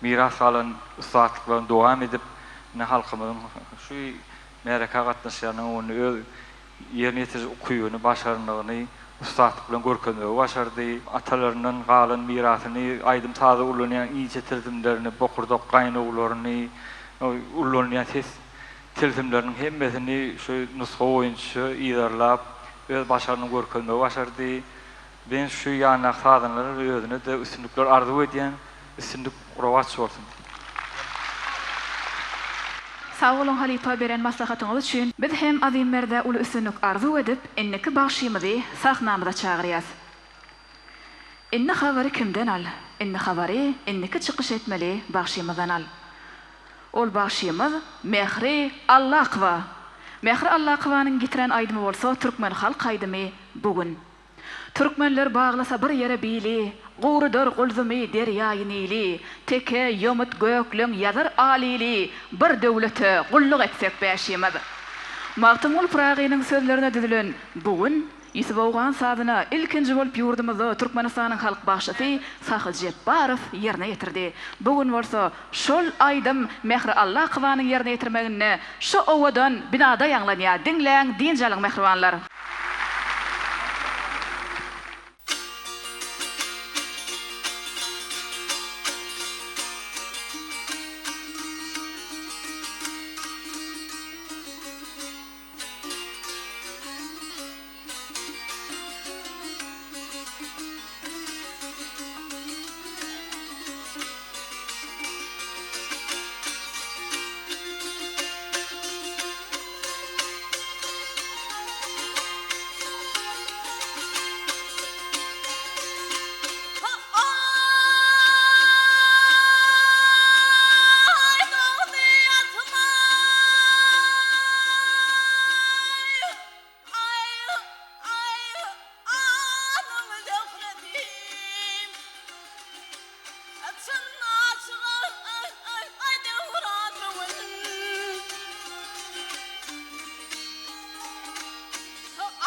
miras galan ussatlyklaryny dowam edip, ine halkymyzyň şu märekä gatnaşýanyň öňünde öz ýerine ýetiriji ukybyny, başarnygyny ussatlyk bilen görkezmegi başardy. Atalaryndan galan mirasyny, aýdym-saza ulanýan inçe tilsimlerini, bokurdak gaýnawlaryny, ulanýan ses tilsimleriniň hemmesini şu nusga boýunça yzarlap, öz başarnygyny görkezmegi başardy. Men şu ýandaky sazandalara we özüne-de üstünlikler arzuw edýän. Üstünlik rowaç bolsun! Sag boluň halypa beren maslahatyňyz üçin. Biz hem Azimmerdä uly üstünlik arzuw edip, indiki bagşymyzy sahnamyza çagyrýas. Indi habary kimden al? Indi habary indiki çykyş etmeli bagşymyzdan al. Ol bagşymyz Mähri Allakowa! Mähri Allakowanyň getiren aýdymy bolsa türkmen halk aýdymy Bu gün. Türkmenler baglasa bir ýere bili, Gurudar Gulzumy, derýaýy Nili, Teke, ýomut, gökleň, ýazyr, alili, Bir döwlete gulluk etsek bäşimiz. Magtymguly Pyragynyň sözlerine düzülen Bu gün Ýusup Owgan sazyna ilkinji bolup ýurdumyzda Türkmenistanyň halk bagşysy Sahy Jepbarow ýerine ýetirdi. Bu gün bolsa şol aýdym Mähri Allakowanyň ýerine ýetirmeginde şu owadan binada ýaňlanýar. Diňläň, dynç alyň mähribanlar! Aý dogdy ýatyma Aý aý anyň zöhresim Çyn aşyga aý döwran bu gün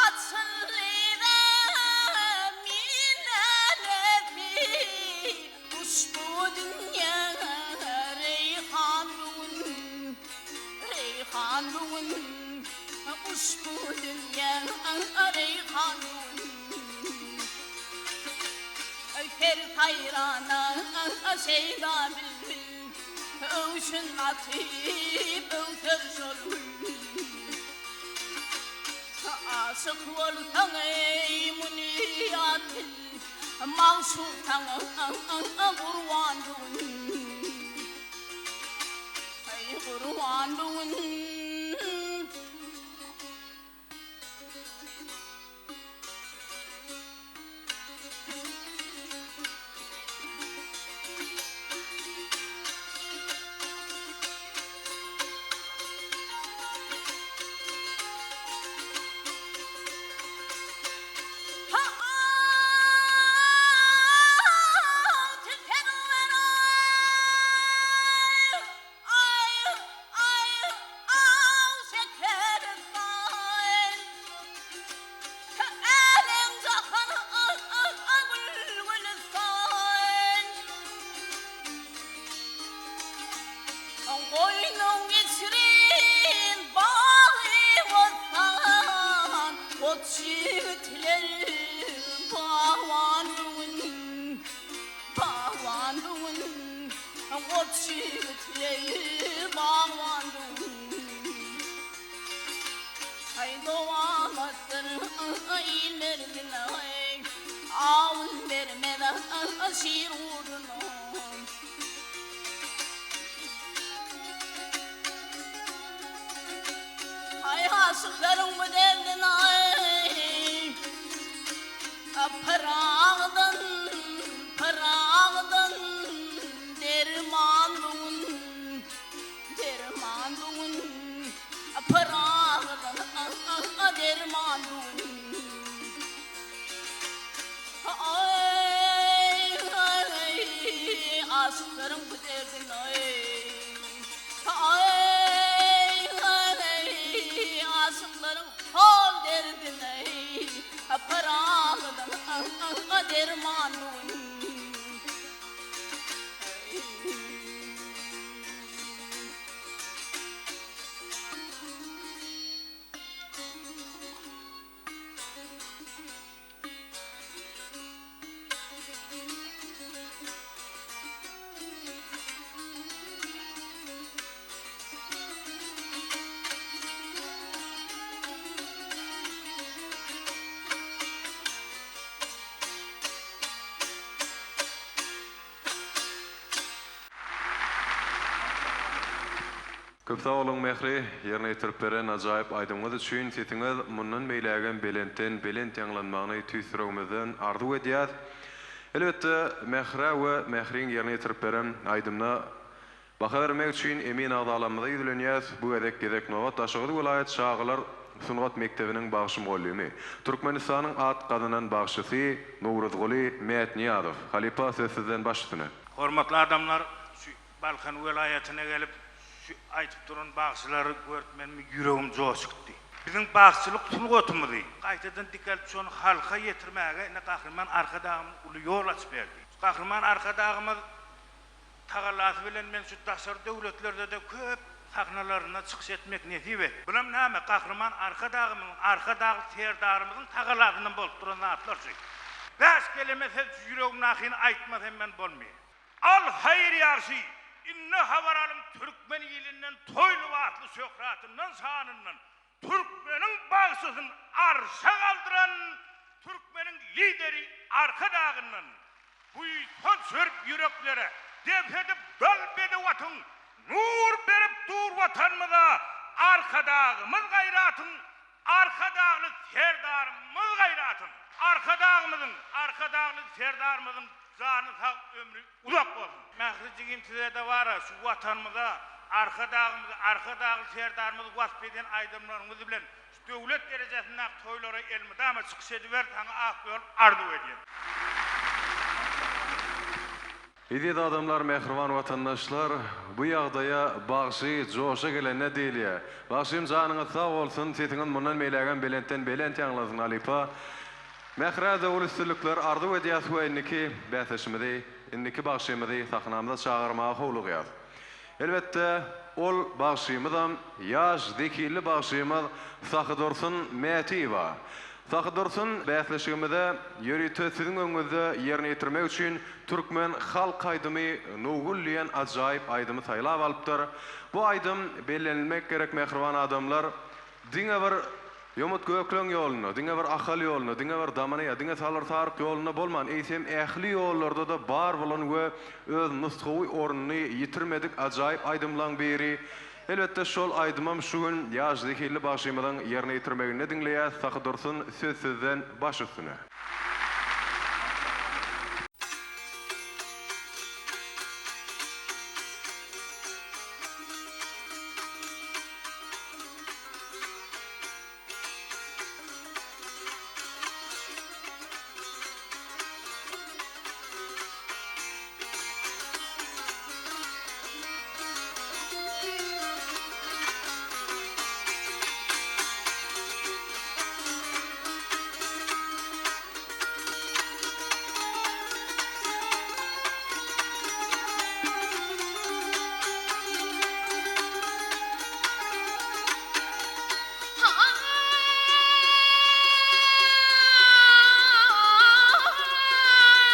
Açyldy zemin älemi Uşbu dünýä reýhan bu gün Reýhan bu gün Uşbu dünýä reýhan bu gün Her haýrana şeýda bilbil Öwşün atyp öwser şol gül. Aşyk bolsaň eý muny ýat bil, Magşuk saňa gurban bu gün. Eý gurban bu gün. Goýnuň içrin bagy bossan, Goç ýigitler bagban bu gün, Bagban bu gün, Goç ýigitler bagban bu gün. Aý dowamatdyr il merdine, Awun bermez şir gurduna. Aý aşyklaryň bu derdine aý Pyragydan, Pyragydan derman bu gün, derman bu gün Pyragydan derman bu gün. Köp sag boluň Mähri, ýerine ýetirip beren ajaýyp aýdymyňyz üçin sesiňiz mundan beýlägem belentden belent ýaňlanmagyny tüýs ýüregimizden arzuw edýäs. Elbetde Mährä we Mähriň ýerine ýetirip beren aýdymyna baha bermek üçin emin agzalarymyza ýüzlenýäs. Bu gezek gezek nobat Daşoguz welaýat çagalar sungat mekdebiniň bagşy mugallymy, Türkmenistanyň at gazanan bagşysy Nowruzguly Mätnyýazow. Halypa söz sizden baş üstüne. Hormatly adamlar şu Balkan welaýatyna gelip şu aýdyp duran bagşylary görüp meniň ýüregim joşup gitdi. Biziň bagşyçylyk sungatymyzy gaýtadan dikeltip şony halka ýetirmäge ine Gahryman Arkadagymyz uly ýol açyp berdi. Gahryman Arkadagymyz tagallasy bilen men şu daşary döwletlerde-de köp sahnalarynda çykyş etmek nesip etdi. Bulam näme Gahryman Arkadagymyzyň Arkadagly Serdarymyzyň tagalasyndan bolup duran zatlar şu. Bäş keleme söz şu ýüregimdakyny aýtmasam men bolmaýar. Al haýyr ýagşy, indi habar alyň türkmen ilinden toý lybasly şöhratyndan şanyndan, türkmeniň bagşysyn arşa galdyran türkmeniň lideri Arkadagyndan, buýsanç berip ýüreklere, debs edip dal bedew atyň, nur berip dur Watanymyza Arkadagymyz gaýratyň Arkadagly Serdarymyz gaýratyn! Arkadagymyzyň, Arkadagly Serdarymyzyň jany sag ömri uzak bolsun! Mähri jigim sizede bara şu watanymyza Arkadagymyzy Arkadagly Serdarymyzy wasp eden aýdymlaryňyz bilen şu döwlet derejesindäki toýlara elmydama çykyş ediber saňa ak ýol arzuw edýän. Eziz adamlar mähriban watandaşlar bu ýagdaýa bagşy joşa gelende diýilýä. Bagşym janyňyz sag bolsun sesiňiz mundan beýlägem belentden belent ýaňlansyn halypa. Mährä-de uly üstünlikler arzuw edýäs we indiki bäsdeşimizi indiki bagşymyzy sahnamyza çagyrmaga howlugýas. Elbetde, ol bagşymyzam, ýaş, zehinli bagşymyz Sahydursun Mätiýewa. Sahydursun bäsleşigimize ýörite siziň öňüňizde ýerine ýetirmek üçin türkmen halk aýdymy Nowgül diýen ajaýyp aýdymy saýlap alypdyr. Bu aýdym, bellenilmek gerek mähriban adamlar, diňe bir Ýomut Gökleň ýolunda, diňe bir Ahal ýolunda, diňe bir Damana ýa diňe Salyr-Saryk ýolunda bolman, eýsem ähli ýollarda-da bar bolan we öz nusgawy ornuny ýitirmedik ajaýyp aýdymlaň biri. Elbetde şol aýdymam şu gün ýaş zehinli bagşymyzyň ýerine ýetirmeginde diňleýäs, Sahy Dursun söz sizden baş üstüne.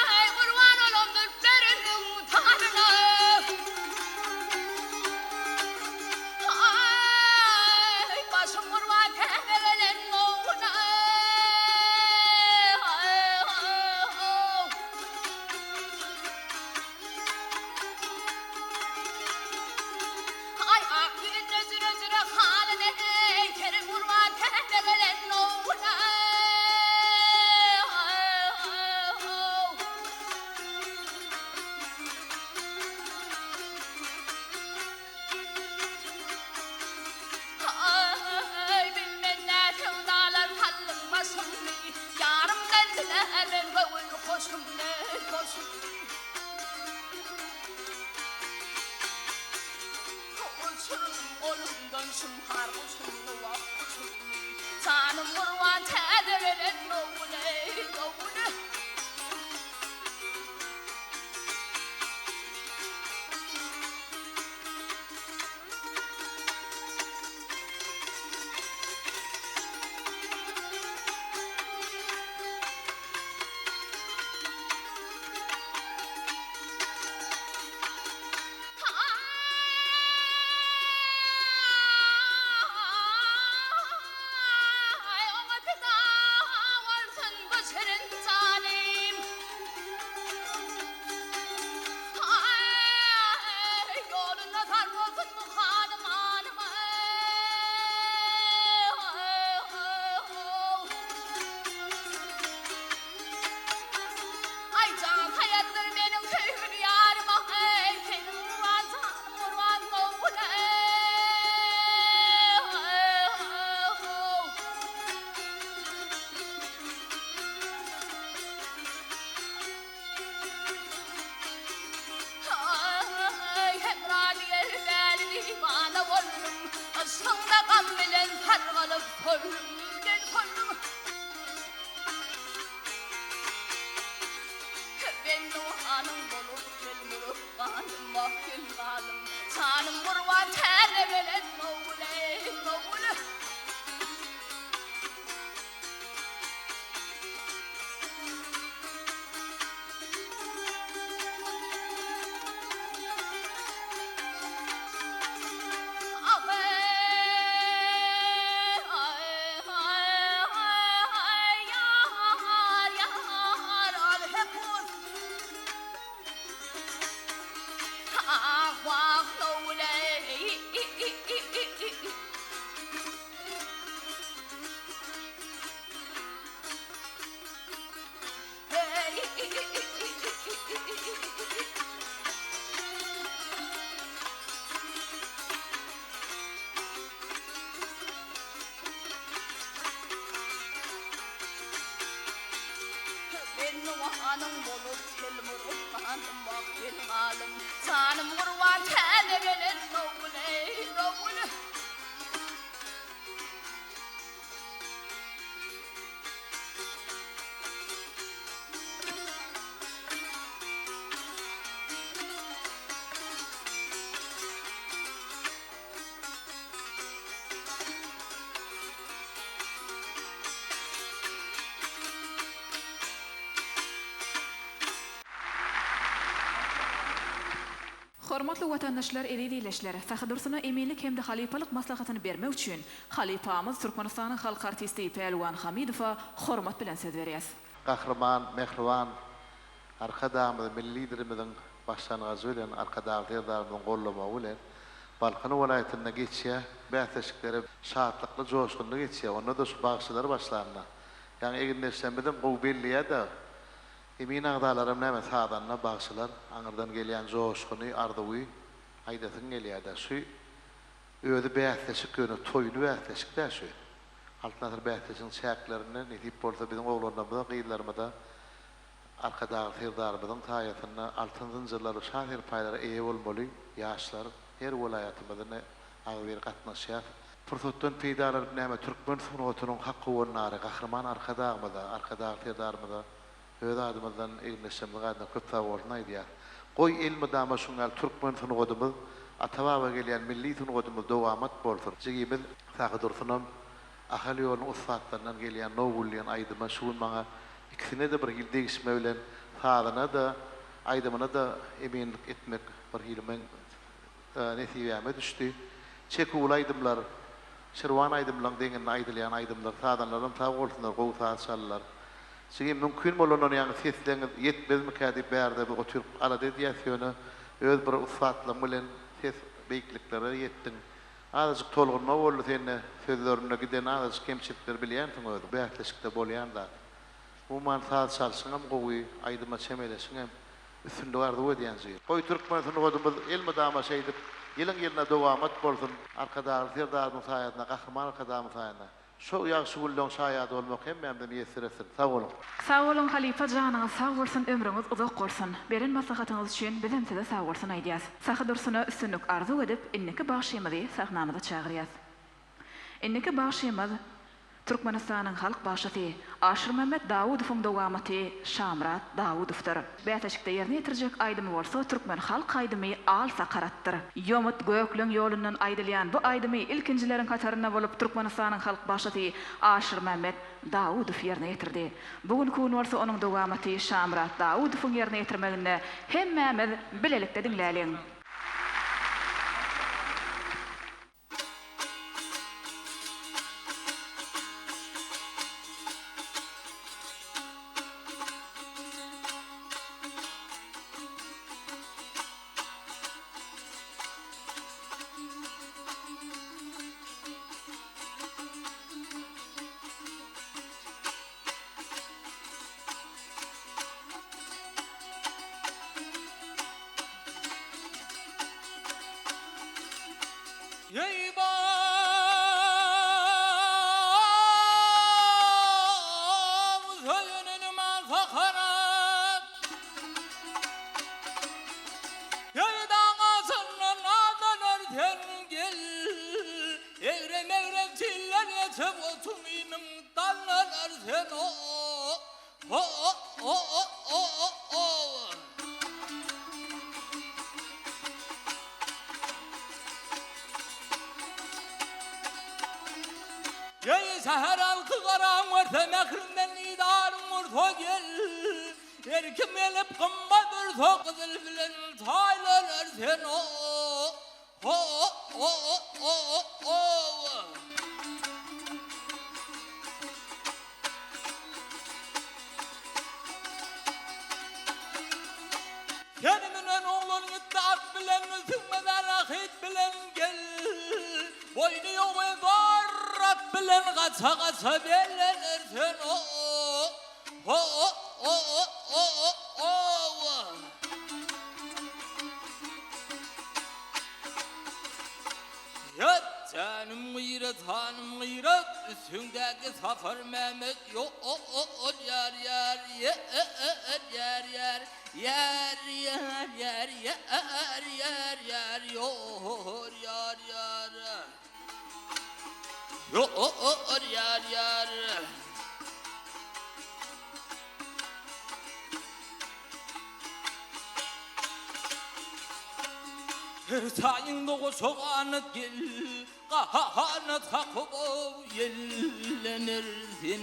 Aý, gurban olam zülpleriniň taryna. Aý, başym gurban täze gelen nowuna. Aý, ak ýüzünde jüre-jüre haly deý, Seri gurban täze gelen nowuna. Aý, bilmen nä söwdalar saldyň başymny, Ýarym geldiler men göwün hoşumny, hoşumny. Uçurdum golumdan şumhar guşuny, wah guşuny. Janym gurban täze gelen göwüne, göwüne. Aý, oňa pida bolsun. Bendiwanyň bolup telmuryp galdym wah seniň alym Janym gurban täze gelen Nowgül eý Nowgül. Hormatly watandaşlar, eziz ildeşler! Sahy Dursuna eminlik hem-de halypalyk maslahatyny bermek üçin halypamyz Türkmenistanyň halk artisti Pälwan Hamidowa hormat bilen söz berýäs. Gahryman, mähriban Arkadagymyz Milli Liderimiziň başlangyjy bilen, Arkadagly Serdarymyzyň goldamagy bilen Balkan welaýatynda geçýär. Bäsleşikleri şatlykly, joşgunly geçýär. Onda-da şu bagşylar başlanda. Ýaňy egindeşlerimizem gowy belleýär-de, emin agzalaram näme sazanda, bagşylar aňyrdan gelýän joşguny, arzuwy aýdasyň gelýär-de. Şu özi bäsleşik, ýöne toýly bäsleşik-dä şu. Altyn asyr bäsleşigiň çäklerinde nesip bolsa biziň oglanlarymyza, gyzlarymyza Arkadagly Serdarymyzyň saýasynda altyn zynjyrlar we şa serpaýlara eýe bolmaly ýaşlar her welaýatymyzda agzybir gatnaşýar. Pursatdan peýdalanyp näme türkmen sungatynyň hak howandary Gahryman Arkadagymyza, Arkadagly Serdarymyza öz adymyzdan, egindeşlerimiziň adyndan köp sag bolsun aýdýas. Goý elmydama şuň ýaly türkmen sungatymyz, ata-baba gelýän milli sungatymyz dowamat bolsun. Jigimiz Sahy Dursunam Ahal ýolunyň ussatlaryndan gelýän Nowgül diýen aýdyma şu gün maňa ikisine-de bir hili degişme bilen sazyna-da, aýdymyna-da eminlik etmek bir hili meň nesibäme düşdi. Çeküwli aýdymlar, şirwan aýdymlaryň deňinde aýdylýan aýdymlar. Sazandaram sag bolsunlar, gowy saz çaldylar. Jigim, mümkin bolandan ýaňy sesleňiz ýetmezmikä diýip bärde biz oturyp alada edýäs, ýöne öz bir ussatlygyň bilen ses beýikliklere ýetdiň. Azajyk tolgunma boldy sende, sözlerinde giden azajyk kemçilikleri bilýänsiň özüň, bäsleşikde bolýan zat. Umuman saz çalşyňam gowy, aýdyma çemeleşiňem. Üstünlik arzuw edýän jigim. Goý türkmen sungatymyz elmydama şeýdip ýylyň ýylyna dowamat bolsun Arkadagly Serdarymyň saýasynda Gahryman Arkadagymyň saýasynda. Şo ýagşy günleň şaýady bolmak hemmämize miýesser etsin. Sag boluň. Sag boluň halypa janyňyz sag bolsun ömrüňiz uzak bolsun. Beren maslahatyňyz üçin bizem size sag bolsun aýdýas. Sahy Dursuna üstünlik arzuw edip indiki bagşymyzy sahnamyza çagyrýas. Indiki bagşymyz Türkmenistanyň halk bagşysy Aşyrmämmet Dawudowyň dowamaty Şamyrat Dawudowdyr. Bäsleşikde ýerine ýetirjek aýdymy bolsa türkmen halk aýdymy Al sakaratdyr. Ýomut gökleň ýolundan aýdylýan bu aýdymy ilkinjileriň hatarynda bolup Türkmenistanyň halk bagşysy Aşyrmämmet Dawudow ýerine ýetirdi. Bu günki gün bolsa onuň dowamaty Şamyrat Dawudowyň ýerine ýetirmeginde hemmämiz bilelikde diňläliň. Eý bam söýenenim al sakarat Eý daň aşandan adalar sen gel Egrem-egrem çiller geçip otunynyň dallalar sen o o o o o o Eý, säher halky garaň görse, mährimden didaryň ursa gel. Erkim gelip gymmat ursa, gyzyl bilen taýlanar sen o o o o o. Seni münen oglan gitdi at bilen, Süňmez ähit bilen gel. Boýny ýowy zor at bilen gaça-gaça bellener sen o o o o o o. Ýat, janym gyrat, hanym gyrat, Üstüňdäki Sapar Mehmet ýo-o-o-ol ýar ýar ýe-e-e. Her taýyňda goşa ganat gel, Ganat kakyp ýellener sen.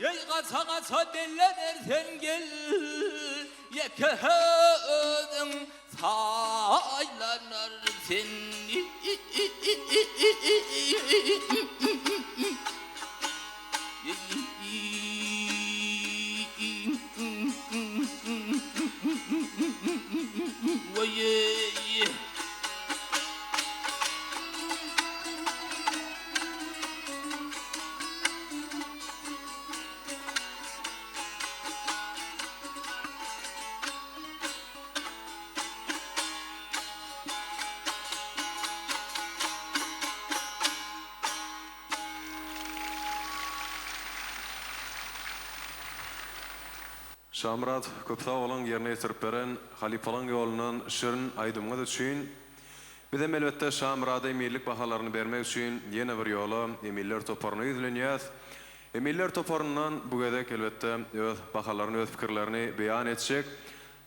Eý, gaça-gaça bellener sen gel, Ýeke özüň saýlanar sen. Şamyrat köp sag boluň ýerine ýetirip beren halypalaň ýolundan şirin aýdymyňyz üçin. Bizem elbetde Şamyrada eminlik bahalaryny bermek üçin ýene bir ýola eminler toparyna ýüzlenýäs. Eminler toparyndan bu gezek elbetde öz bahalaryny öz pikirlerini beýan etjek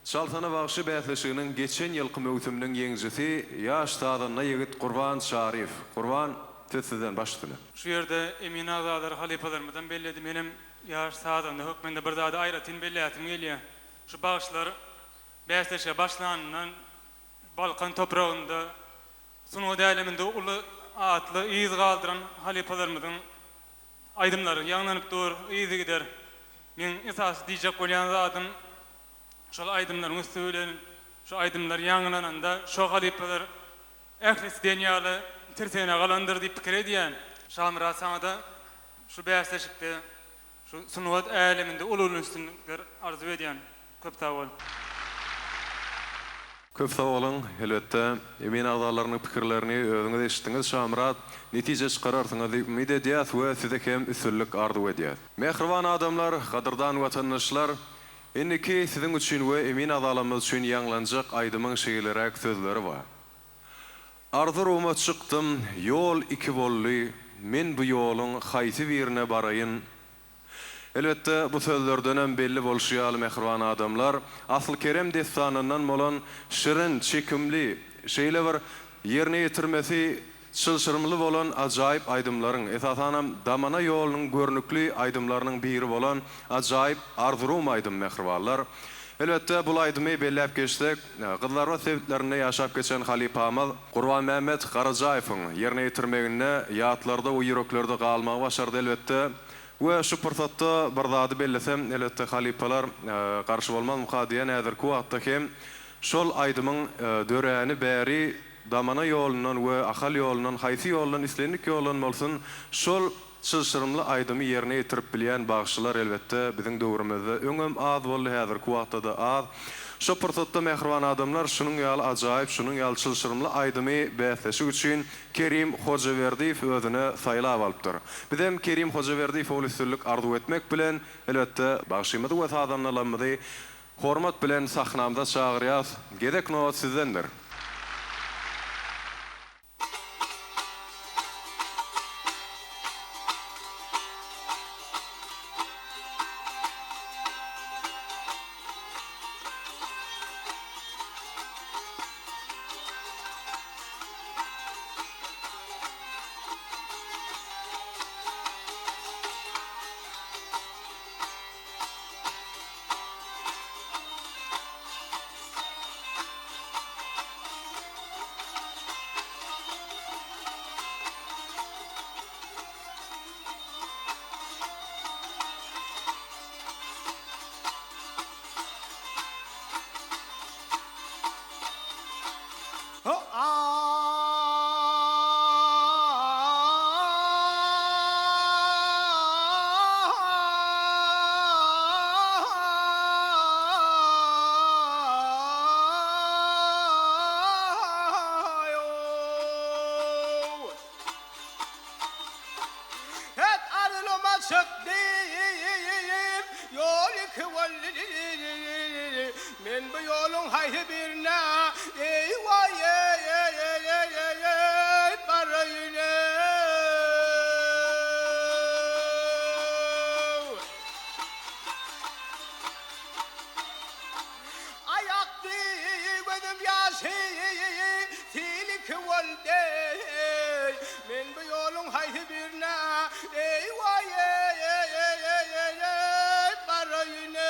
Çalsana bagşy bäsleşiginiň geçen ýylky möwsüminiň ýeňijisi ýaş sazanda ýigit Gurban Çaryýew. Gurban, söz sizden baş üstüne. Şu ýerde emin agzalary halypalarymyzam belledi, menem ýaş sazanda hökmünde bir zady aýratyn belläsim gelýär. Şu bagşylar bäsleşige başlanyndan Balkan topragynda sungat äleminde uly atly yz galdyran halypalarymyzyň Aýdymlary ýaňlanyp dur yzygider. Meň esasy diýjek bolýan zadym şol aýdymlaryň üsti bilen şu aýdymlar ýaňlananda şo halypalar ählisi diýen ýaly tirsegine galandyr diýip pikir edýän. Şamyrat saňada şu bäsleşikde şu sungat äleminde uly-uly üstünlikler arzuw edýän. Köp sag bol. Köp sag boluň. Elbetde, emin agzalarynyň pikirlerini özüňiz eşitdiňiz Şamyrat. Netije çykararsyňyz diýip umyt edýäs we size hem üstünlik arzuw edýäs. Mähriban adamlar, gadyrdan watandaşlar! Indiki siziň üçin we emin agzalarymyz üçin ýaňlanjak aýdymyň şeýleräk sözleri bar. Arzyruma çykdym, ýol iki boldy, men bu ýoluň haýsy birine baraýyn? Elbetde, bu sözlerdenem belli bolşy ýaly, mähriban adamlar, Asly-Kerem dessanyndan bolan şirin, çekimli, şeýle bir ýerine ýetirmesi çylşyrymly bolan ajaýyp aýdymlaryň, esasanam, damana ýolunyň görnükli aýdymlarynyň biri bolan ajaýyp Arzyrum aýdymy, mähribanlar. Elbetde, bul aýdymy belläp geçsek, Gyzlarbat sebitlerinde ýaşap geçen halypamyz Gurbanmämmet Garajaýewiň ýerine ýetirmeginde ýatlarda we ýüreklerde galmagy başardy, elbetde. We şu pursatda bir zady bellesem, elbetde halypalar garşy bolmazmyka diýen häzirki wagtda hem şol aýdymyň döräni bäri damana ýolundan we Ahal ýolundan haýsy ýoldan islendik ýoldan bolsun şol çylşyrymly aýdymy ýerine ýetirip bilýän bagşylar elbetde biziň döwrümizde öňem az boldy häzirki wagtda-da az. Şo pursatda mähriban adamlar şunuň ýaly ajaýyp şunuň ýaly çylşyrymly aýdymy bäsleşik üçin Kerim Hojaberdiýew özüne saýlap alypdyr. Bizem Kerim Hojaberdiýewe uly üstünlik arzuw etmek bilen, elbetde, bagşymyzy we sazandalarymyzy hormat bilen sahnamyza çagyrýas. Gezek nobat sizdendir. Het arzylyma çykdym, ýol iki boldy. Men bu ýoluň haýsy birine, eý waý-eý-eý-eý-eý-eý, baraýyn-eý. gitdi Men bu ýoluň haýsy birine Eý waý eý eý eý eý eý eý baraýyn eý.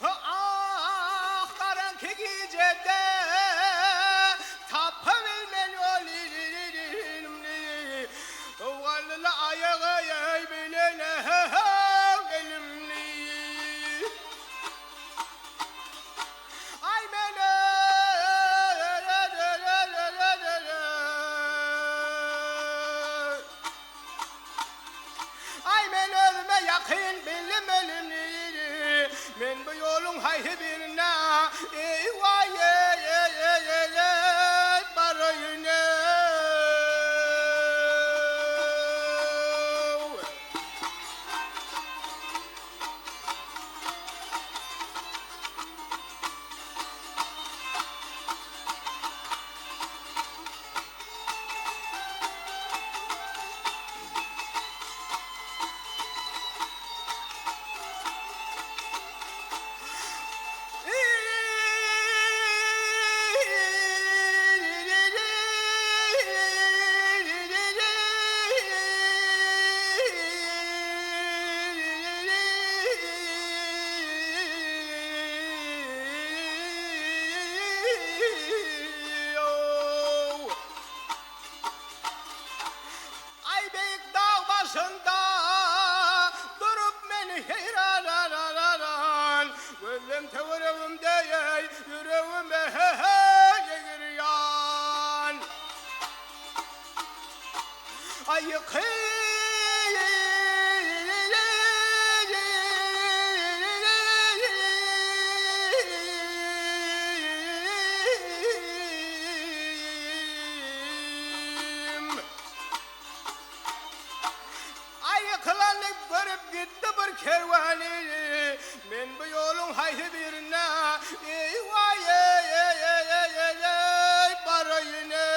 Ah, garaňky gijede Tapabilmen ýolumny Sowganly aýagy bilen elimni Aý men Aý men özüme ýakyn bildim ölümni Men bu ýoluň haýsy birine Eý waý eý eý eý eý eý baraýyn eý. Aý beýik dag başynda durup men heýran Gözlem töweregimde ýüregime egirýän Aý Aýkylany görüp gitdi bir kerwany, Men bu ýoluň haýsy birine, Eý waý eý eý eý eý eý eý baraýyn eý.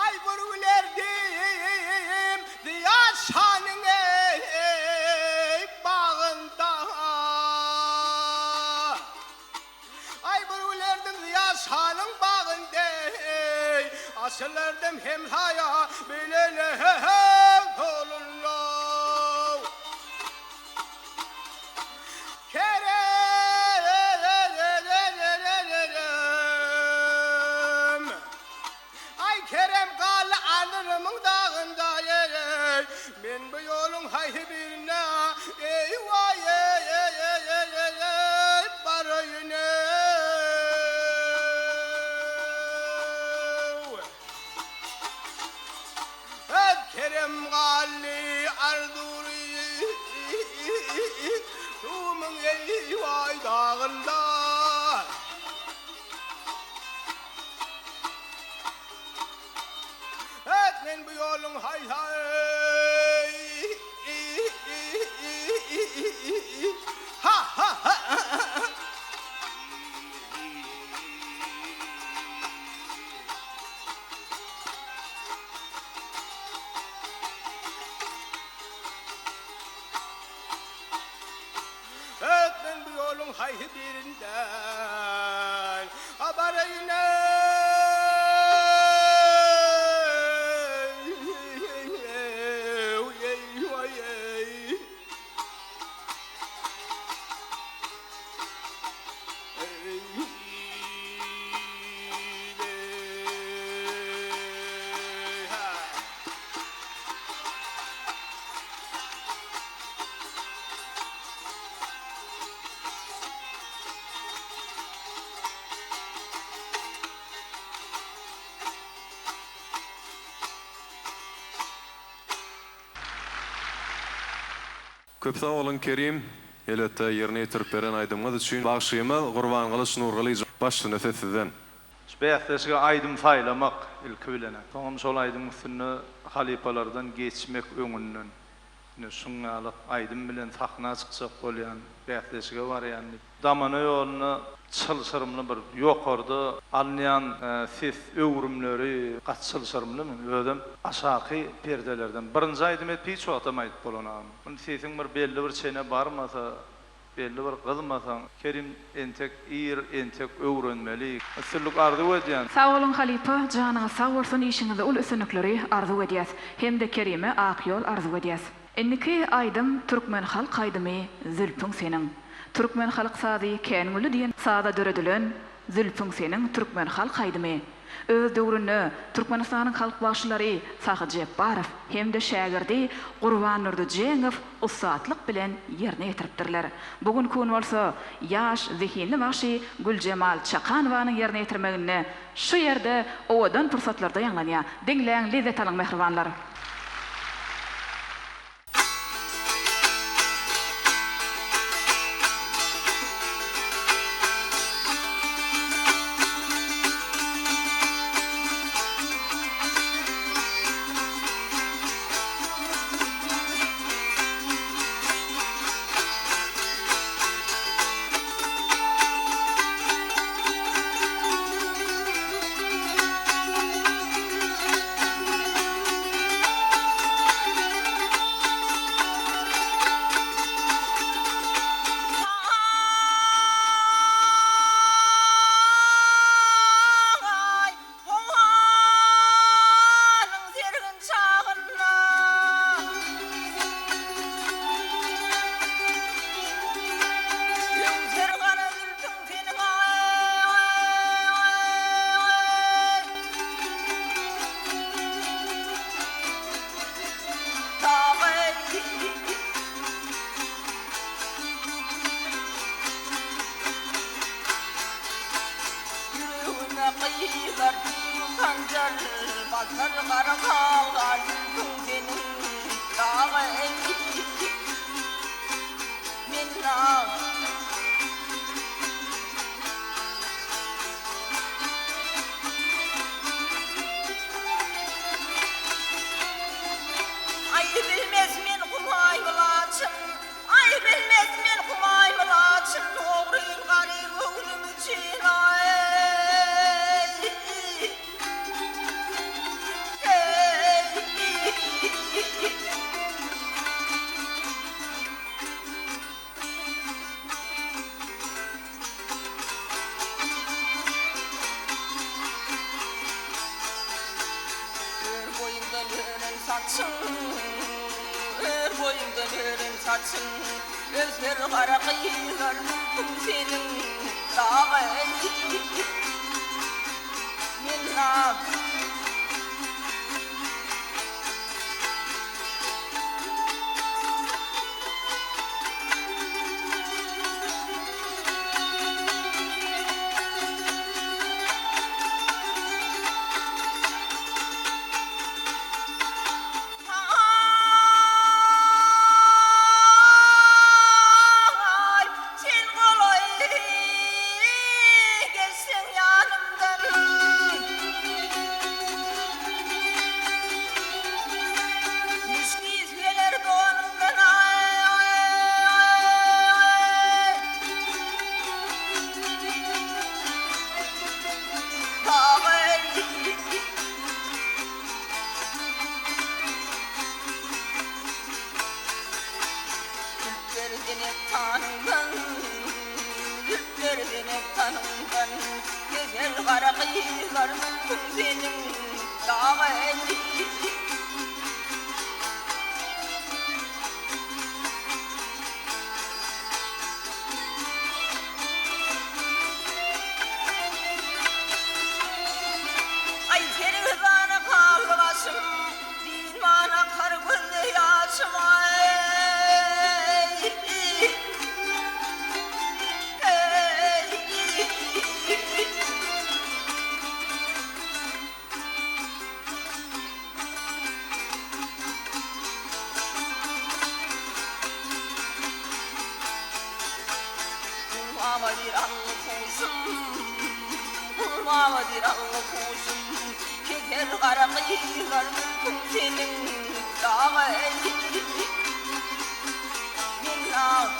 Aý bir gülerdim Zyýat şanyň eý bagynda Aý bir gülerdim Zyýat şanyň bagynda eý Açylardym hemsaýa bilen eý golunda. Kerem Aý Kerem gally Arzyrumyň dagynda eý Men bu ýoluň haýsy birine eý waý eý eý eý eý eý eý baraýyn eý. Öz Kerem gally Arzury Rumyň eý-waý dagynda. Öz men bu ýoluň haý-haý Ha-ha-ha. Öt men bu ýoluň haýsy birinden Baraýyn eý-eý-eý-eý. Köp sag boluň Kerim, elbetde ýerine ýetirip beren aýdymyňyz üçin. Bagşymyz Gurbangylyç Nurgylyjow başsyna söz sizden. Şu bäsleşige aýdym saýlamak ilki bilenä. Soňam şol aýdymyň üstünde halypalardan geçmek öňünden. Ine şuň ýaly aýdym bilen sahna çykjak bolýan, bäsleşige barýan diýip. Damana ýolunda çylşyrymly bir ýokarda alynýan ses öwrümleri gaty çylşyrymly. Özem aşaky perdelerden. Birinji aýdym edip hiç wagtam aýdyp bolanagmy. Muny sesiň bir belli bir çene barmasa, belli bir gyzmasaň. Kerim entek ir, entek öwrenmeli. Üstünlik arzuw edýän. Sag boluň halypa janyňyz sag bolsun işiňizde uly üstünlikleri arzuw edýäs hemde Kerime ak ýol arzuw edýäs. Indiki aýdym türkmen halk aýdymy Zülpüň seniň. Türkmen halk sazy Kän gülli diýen saza döredilen Zülpüň seniň türkmen halk aýdymy. Öz döwründe Türkmenistanyň halk bagşylary Sahy Jepbarow hem-de şägirdi Gurbandurdy Jeňow ussatlyk bilen ýerine ýetiripdirler. Bu günki gün bolsa ýaş zehinli bagşy Güljemal Çakanowanyň ýerine ýetirmeginde şu ýerde owadan pursatlarda ýaňlanýar. Diňläň, lezzet alyň mähribanlar! Aý, howanyň sergin çagynda. Öwser gara zülpüň seniň aý. Ýüregime gyýylar bir hanjar, Basar gara galga zülpüň seniň dagy. Men Aý bilmez men humaý laçyn, Aý bilmez men humaý laçyn, Ogryn gary göwnüm üçin aý. Ör boýundan ören saçyň, Ör boýundan ören saçyň, Öser gara gyzlar zülpüň seniň, Dagy men naz. Aý, sen golaý geçseň ýanymdan. Müşk ys geler donuňdan aý. Zülpleri zenet tanyňdan, Zülpleri zenet tanyňdan, Gezer gara gyzlar zülpüň seniň, Dagy. Aý sergezana galdy başym, Dynman akar gözde ýaşym aý. diýr alny kuşum, Gul baba diýr alny kuşum, Keser gara gyzlar zülpüň seniň, Daga Men dag.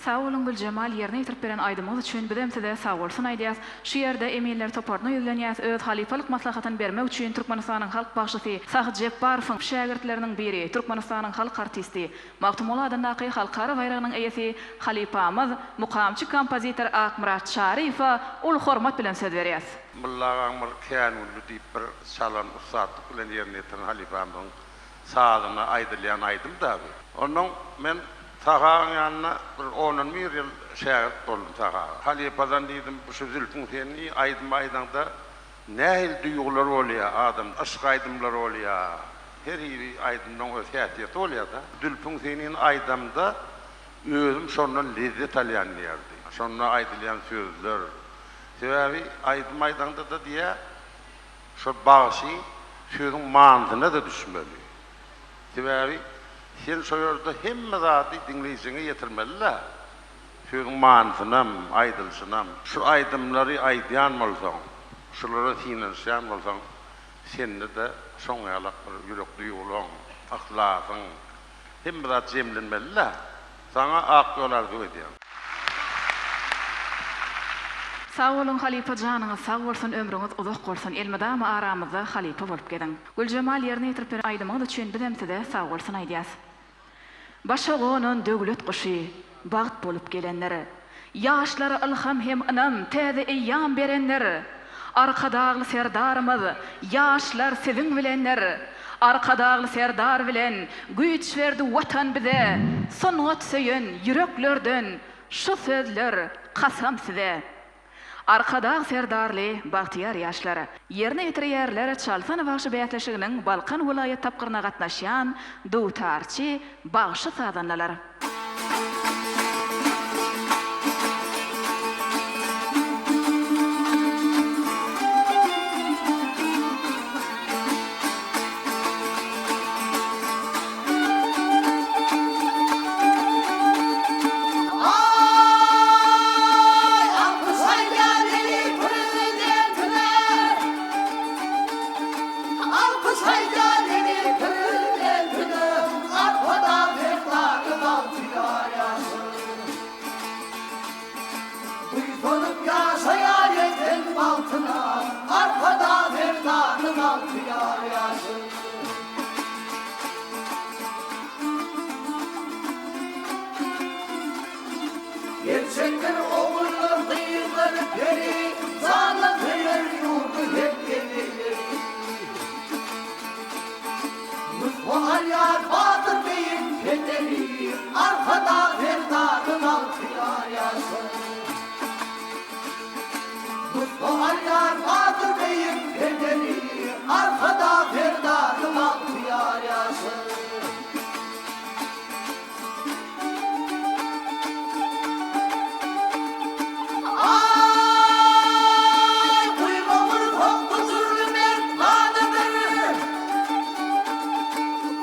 Sag boluň Güljemal ýerine ýetirip beren aýdymyňyz üçin bizem size sagbolsun aýdýas. Şu ýerde eminler toparyna ýüzlenýäs öz halypalyk maslahatyny bermek üçin Türkmenistanyň halk bagşysy Sahy Jepbarowyň şägirtleriniň biri Türkmenistanyň halk artisti Magtymguly adyndaky halkara baýragynyň eýesi halypamyz mukamçy kompozitor Akmyrat Çaryýewe uly hormat bilen söz berýäs. Mylla agaň bir Kän gülli diýip bir çalan ussatlyk bilen ýerine ýetiren halypamyzyň sazyna aýdylýan aýdym dagy. Onnoň men Sahy agaň ýanynda bir ondan bir ýyl şägirt boldum Sahy aga. Halypadan diýdim, bu şu Zülpüň seni aýdym aýdaňda nähili duýgular bolýar adamda, yşk aýdymlary bolýar, her hili aýdymlaň öz häsiýeti bolýar-da. Zülpüň senini aýdamda özüm şondan lezzet alýan diýerdi. Şonda aýdylýan sözler, Sebäbi aýdym aýdaňda-da diýýär, şol bagşy sözüň manysyna-da düşmeli. Sebäbi sen şo ýerde hemme zady diňleýjiňe ýetirmeli-dä. Sözüň manysynam, aýdylyşynam. Şu aýdymlary aýdýan bolsaň, şulara synanyşýan bolsaň, sende-de şoň ýalak bir ýürek duýgulaň, yhlasyň, hemme zat jemlenmeli-dä. Saňa ak ýol arzuw edýän. Sag boluň halypa janyňyz sag bolsun ömrüňiz uzak bolsun elmydama aramyzda halypa bolup geziň. Güljemal ýerine ýetirip beren aýdymyňyz üçin bizem size sag bolsun aýdýas. Başa gonan döwlet guşy bagt bolup gelendir. Ýaşlara ylham hem ynam täze eýýam berendir. Arkadagly Serdarymyz ýaşlar siziň bilendir. Arkadagly Serdar bilen güýç berdi Watan bize, Sungat söýen ýüreklerden şu sözler kasam size. Arkadag Serdarly bagtyýar ýaşlar ýerine ýetirýärler Çalsana bagşy bäsleşiginiň Balkan welaýat tapgyryna gatnaşýan dutarçy bagşy-sazandalar. Aý, alkyş aýdýan eli Prezidentine! Alkyş aýdýan eli Prezidentine! Arkadag Serdarly bagtyýar ýaşlar. Buýsanyp ýaşaýar ýeten bagtyna, Arkadag Serdarly bagtyýar ýaşlar. Gerçekdir ogullar, gyzlar, peri, Jandan söýer ýurdy hem eli. Nusga alýar batyr beýik pederi, Arkadag Serdarly bagtyýar ýaşlar. Nusga alýar batyr beýik pederi, Arkadag Serdarly bagtyýar ýaşlar. Aý, guýma gursak gujurly merdanadyr.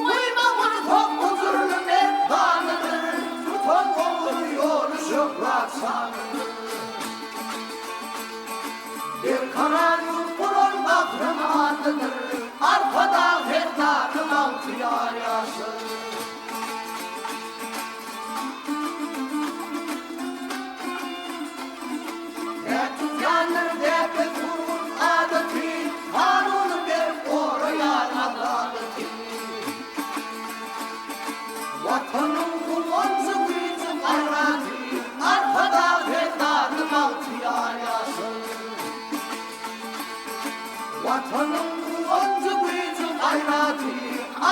Guýma gursak gujurly merdanadyr. Tutan ogul ýoly şöhrat-şanydyr. Berkarar ýurt guran gahrymandyr. Arkadag Serdarly bagtyýar ýaşlar. Däp tutýandyr däp-dessurun adaty, Kanuny berk goraýar adalaty. Watanyň guwanjy, güýji, gaýraty, Arkadag Serdarly bagtyýar ýaşlar. Watanyň guwanjy, güýji, gaýraty,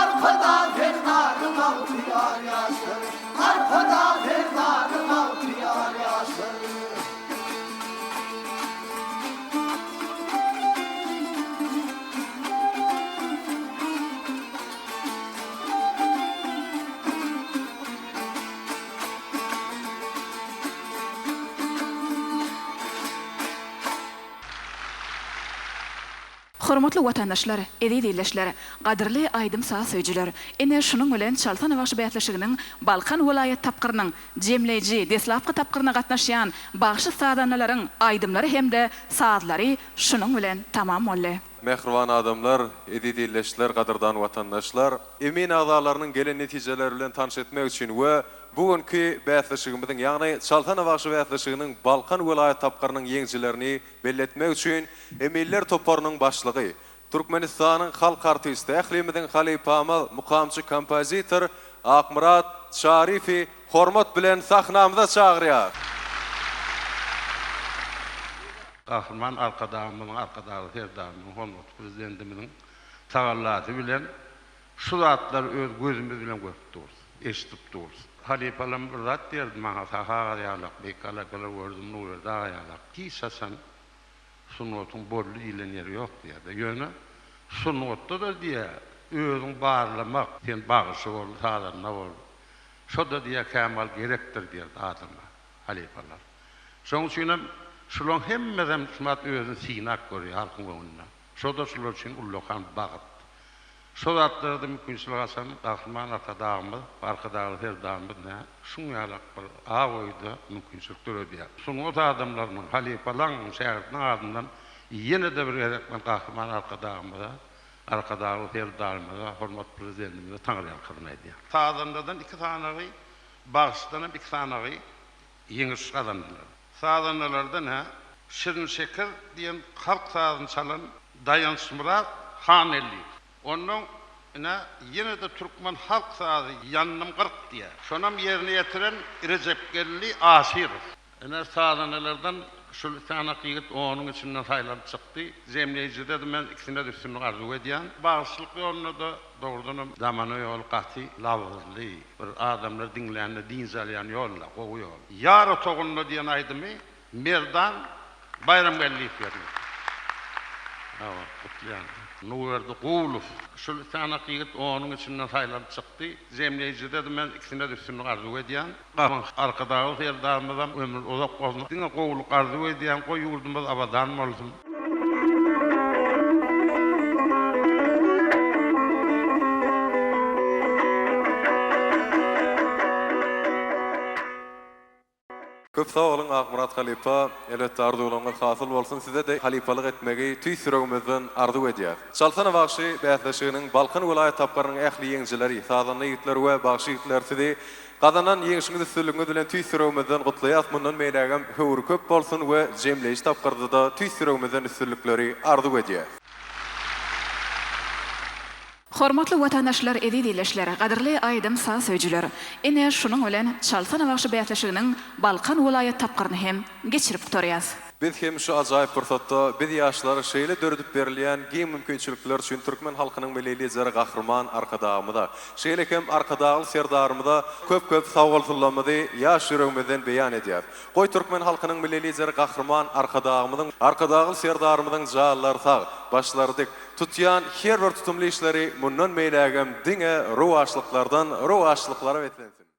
Arkadag. Arkadag Serdary bagtyýar ýaşlar, Arkadag Serdary bagtyýar ýaşlar. Hormatly watandaşlar, eziz ildeşler, gadyrly aýdym-saz söýüjiler! Ine, şunuň bilen Çalsana bagşy bäsleşiginiň Balkan welaýat tapgyrynyň jemleýji, deslapky tapgyryna gatnaşýan bagşy-sazandalaryň aýdymlary hem-de sazlary şunuň bilen tamam boldy. Mähriban adamlar, eziz ildeşler, gadyrdan watandaşlar! Emin agzalarynyň gelen netijeleri bilen tanyş etmek üçin we bu günki bäsleşigimiziň, ýagny Çalsana bagşy bäsleşiginiň Balkan welaýat tapgyrynyň ýeňijilerini belletmek üçin eminler toparynyň başlygy, Türkmenistanyň halk artisti, ählimiziň halypamyz, mukamçy kompozitor Akmyrat Çaryýewi hormat bilen sahnamyza çagyrýar. Gahryman Arkadagymyzyň, Arkadagly Serdarymyzyň, hormatly Prezidentimiziň tagallasy bilen şu zatlary öz gözümiz bilen görüp durus, eşidip durus. Halypalarym bir zat diýerdi maňa, Sahy aga ýalak, beýik halypalar gördüm, Nurberdi aga ýalak. Hiç haçan sungatyň boldy diýlen ýeri ýok diýerdi. Ýöne sungatda-da diýýär, özüň barlamak, sen bagşy bol, sazanda bol, şo-da diýýär kämal gerekdir diýerdi adama halypalar. Şonuň üçinem şularyň hemmesem şumat özüni synap görýär halkyň öňünde. Şo-da şular üçin ullakan bagt. Şo zatlara-da mümkinçilik açan Gahryman Arkadagymyz, Arkadagly Serdarymyz nä şuň ýalak bir ak öýde mümkinçilik döredýär. Sungat adamlarynyň, halypalaň, şägirtleň adyndan ýene-de bir gezek men Gahryman Arkadagymyza, Arkadagly Serdarymyza, hormatly Prezidentimize taňryýalkasyn aýdýan. Sazandadan iki sanagy, bagşydanam iki sanagy ýeňiş gazandylar. Sazandalardan-a Şirin-şeker diýen halk sazyny çalan Daýançmyrat Hanelliýew. Onnoň ine, ýene-de türkmen halk sazy Ýandym 40 diýýär. Şonam ýerine ýetiren Rejepgeldi Aşyrow. Ine, sazandalardan şul sanak ýigit onuň içinden saýlanyp çykdy. Jemleýjide-de men ikisine-de üstünlik arzuw edýän. Bagşylyk ýolunda-da dogrudanam zamana ýoly gaty labyzly, bir adamlar diňlände dynç alýan ýol-da, gowy ýol. Ýar otagynda diýen aýdymy Merdan Baýramgeldiýew ýerine. Hawa, gutlaýan. Nurberdi Gulow. Şul sanak ýigit onuň içinden saýlanyp çykdy. Jemleýjide-de men ikisine-de üstünlik arzuw edýän. Gahryman Arkadagly Serdarymyzam ömri uzak bolsun. Diňe gowulyk arzuw edýän. Goý ýurdumyz abadan bolsun. Köp sag boluň Akmyrat halypa, elbetde arzuwlaryňyz hasyl bolsun, size-de halypalyk etmegi tüýs ýüregimizden arzuw edýäs. Çalsana bagşy bäsleşiginiň Balkan welaýat tapgyrynyň ähli ýeňijileri, sazanda ýigitler we bagşy ýigitler sizi gazanan ýeňşiňiz üstünligiňiz bilen tüýs ýüregimizden gutlaýas, mundan beýlägem höwri köp bolsun we jemleýji tapgyrda-da tüýs ýüregimizden üstünlikleri arzuw edýäs. Hormatly watandaşlar, eziz ildeşler, gadyrly aýdym-saz söýüjiler! Ine, şunuň bilen Çalsana bagşy bäsleşiginiň Balkan welaýat tapgyryny hem geçirip gutarýas. Biz hem şu ajaýyp pursatda biz ýaşlara şeýle döredip berilýän giň mümkinçilikler üçin türkmen halkynyň Milli Lideri Gahryman Arkadagymyza, şeýle hem Arkadagly Serdarymyza köp-köp sagbolsunlarymyzy ýaş ýüregimizden beýan edýäris. Goý türkmen halkynyň Milli Lideri Gahryman Arkadagymyzyň, Arkadagly Serdarymyzyň janlary sag, başlary dik, Tutýan her bir tutumly işleri mundan beýlägem diňe rowaçlyklardan rowaçlyklara beslensin!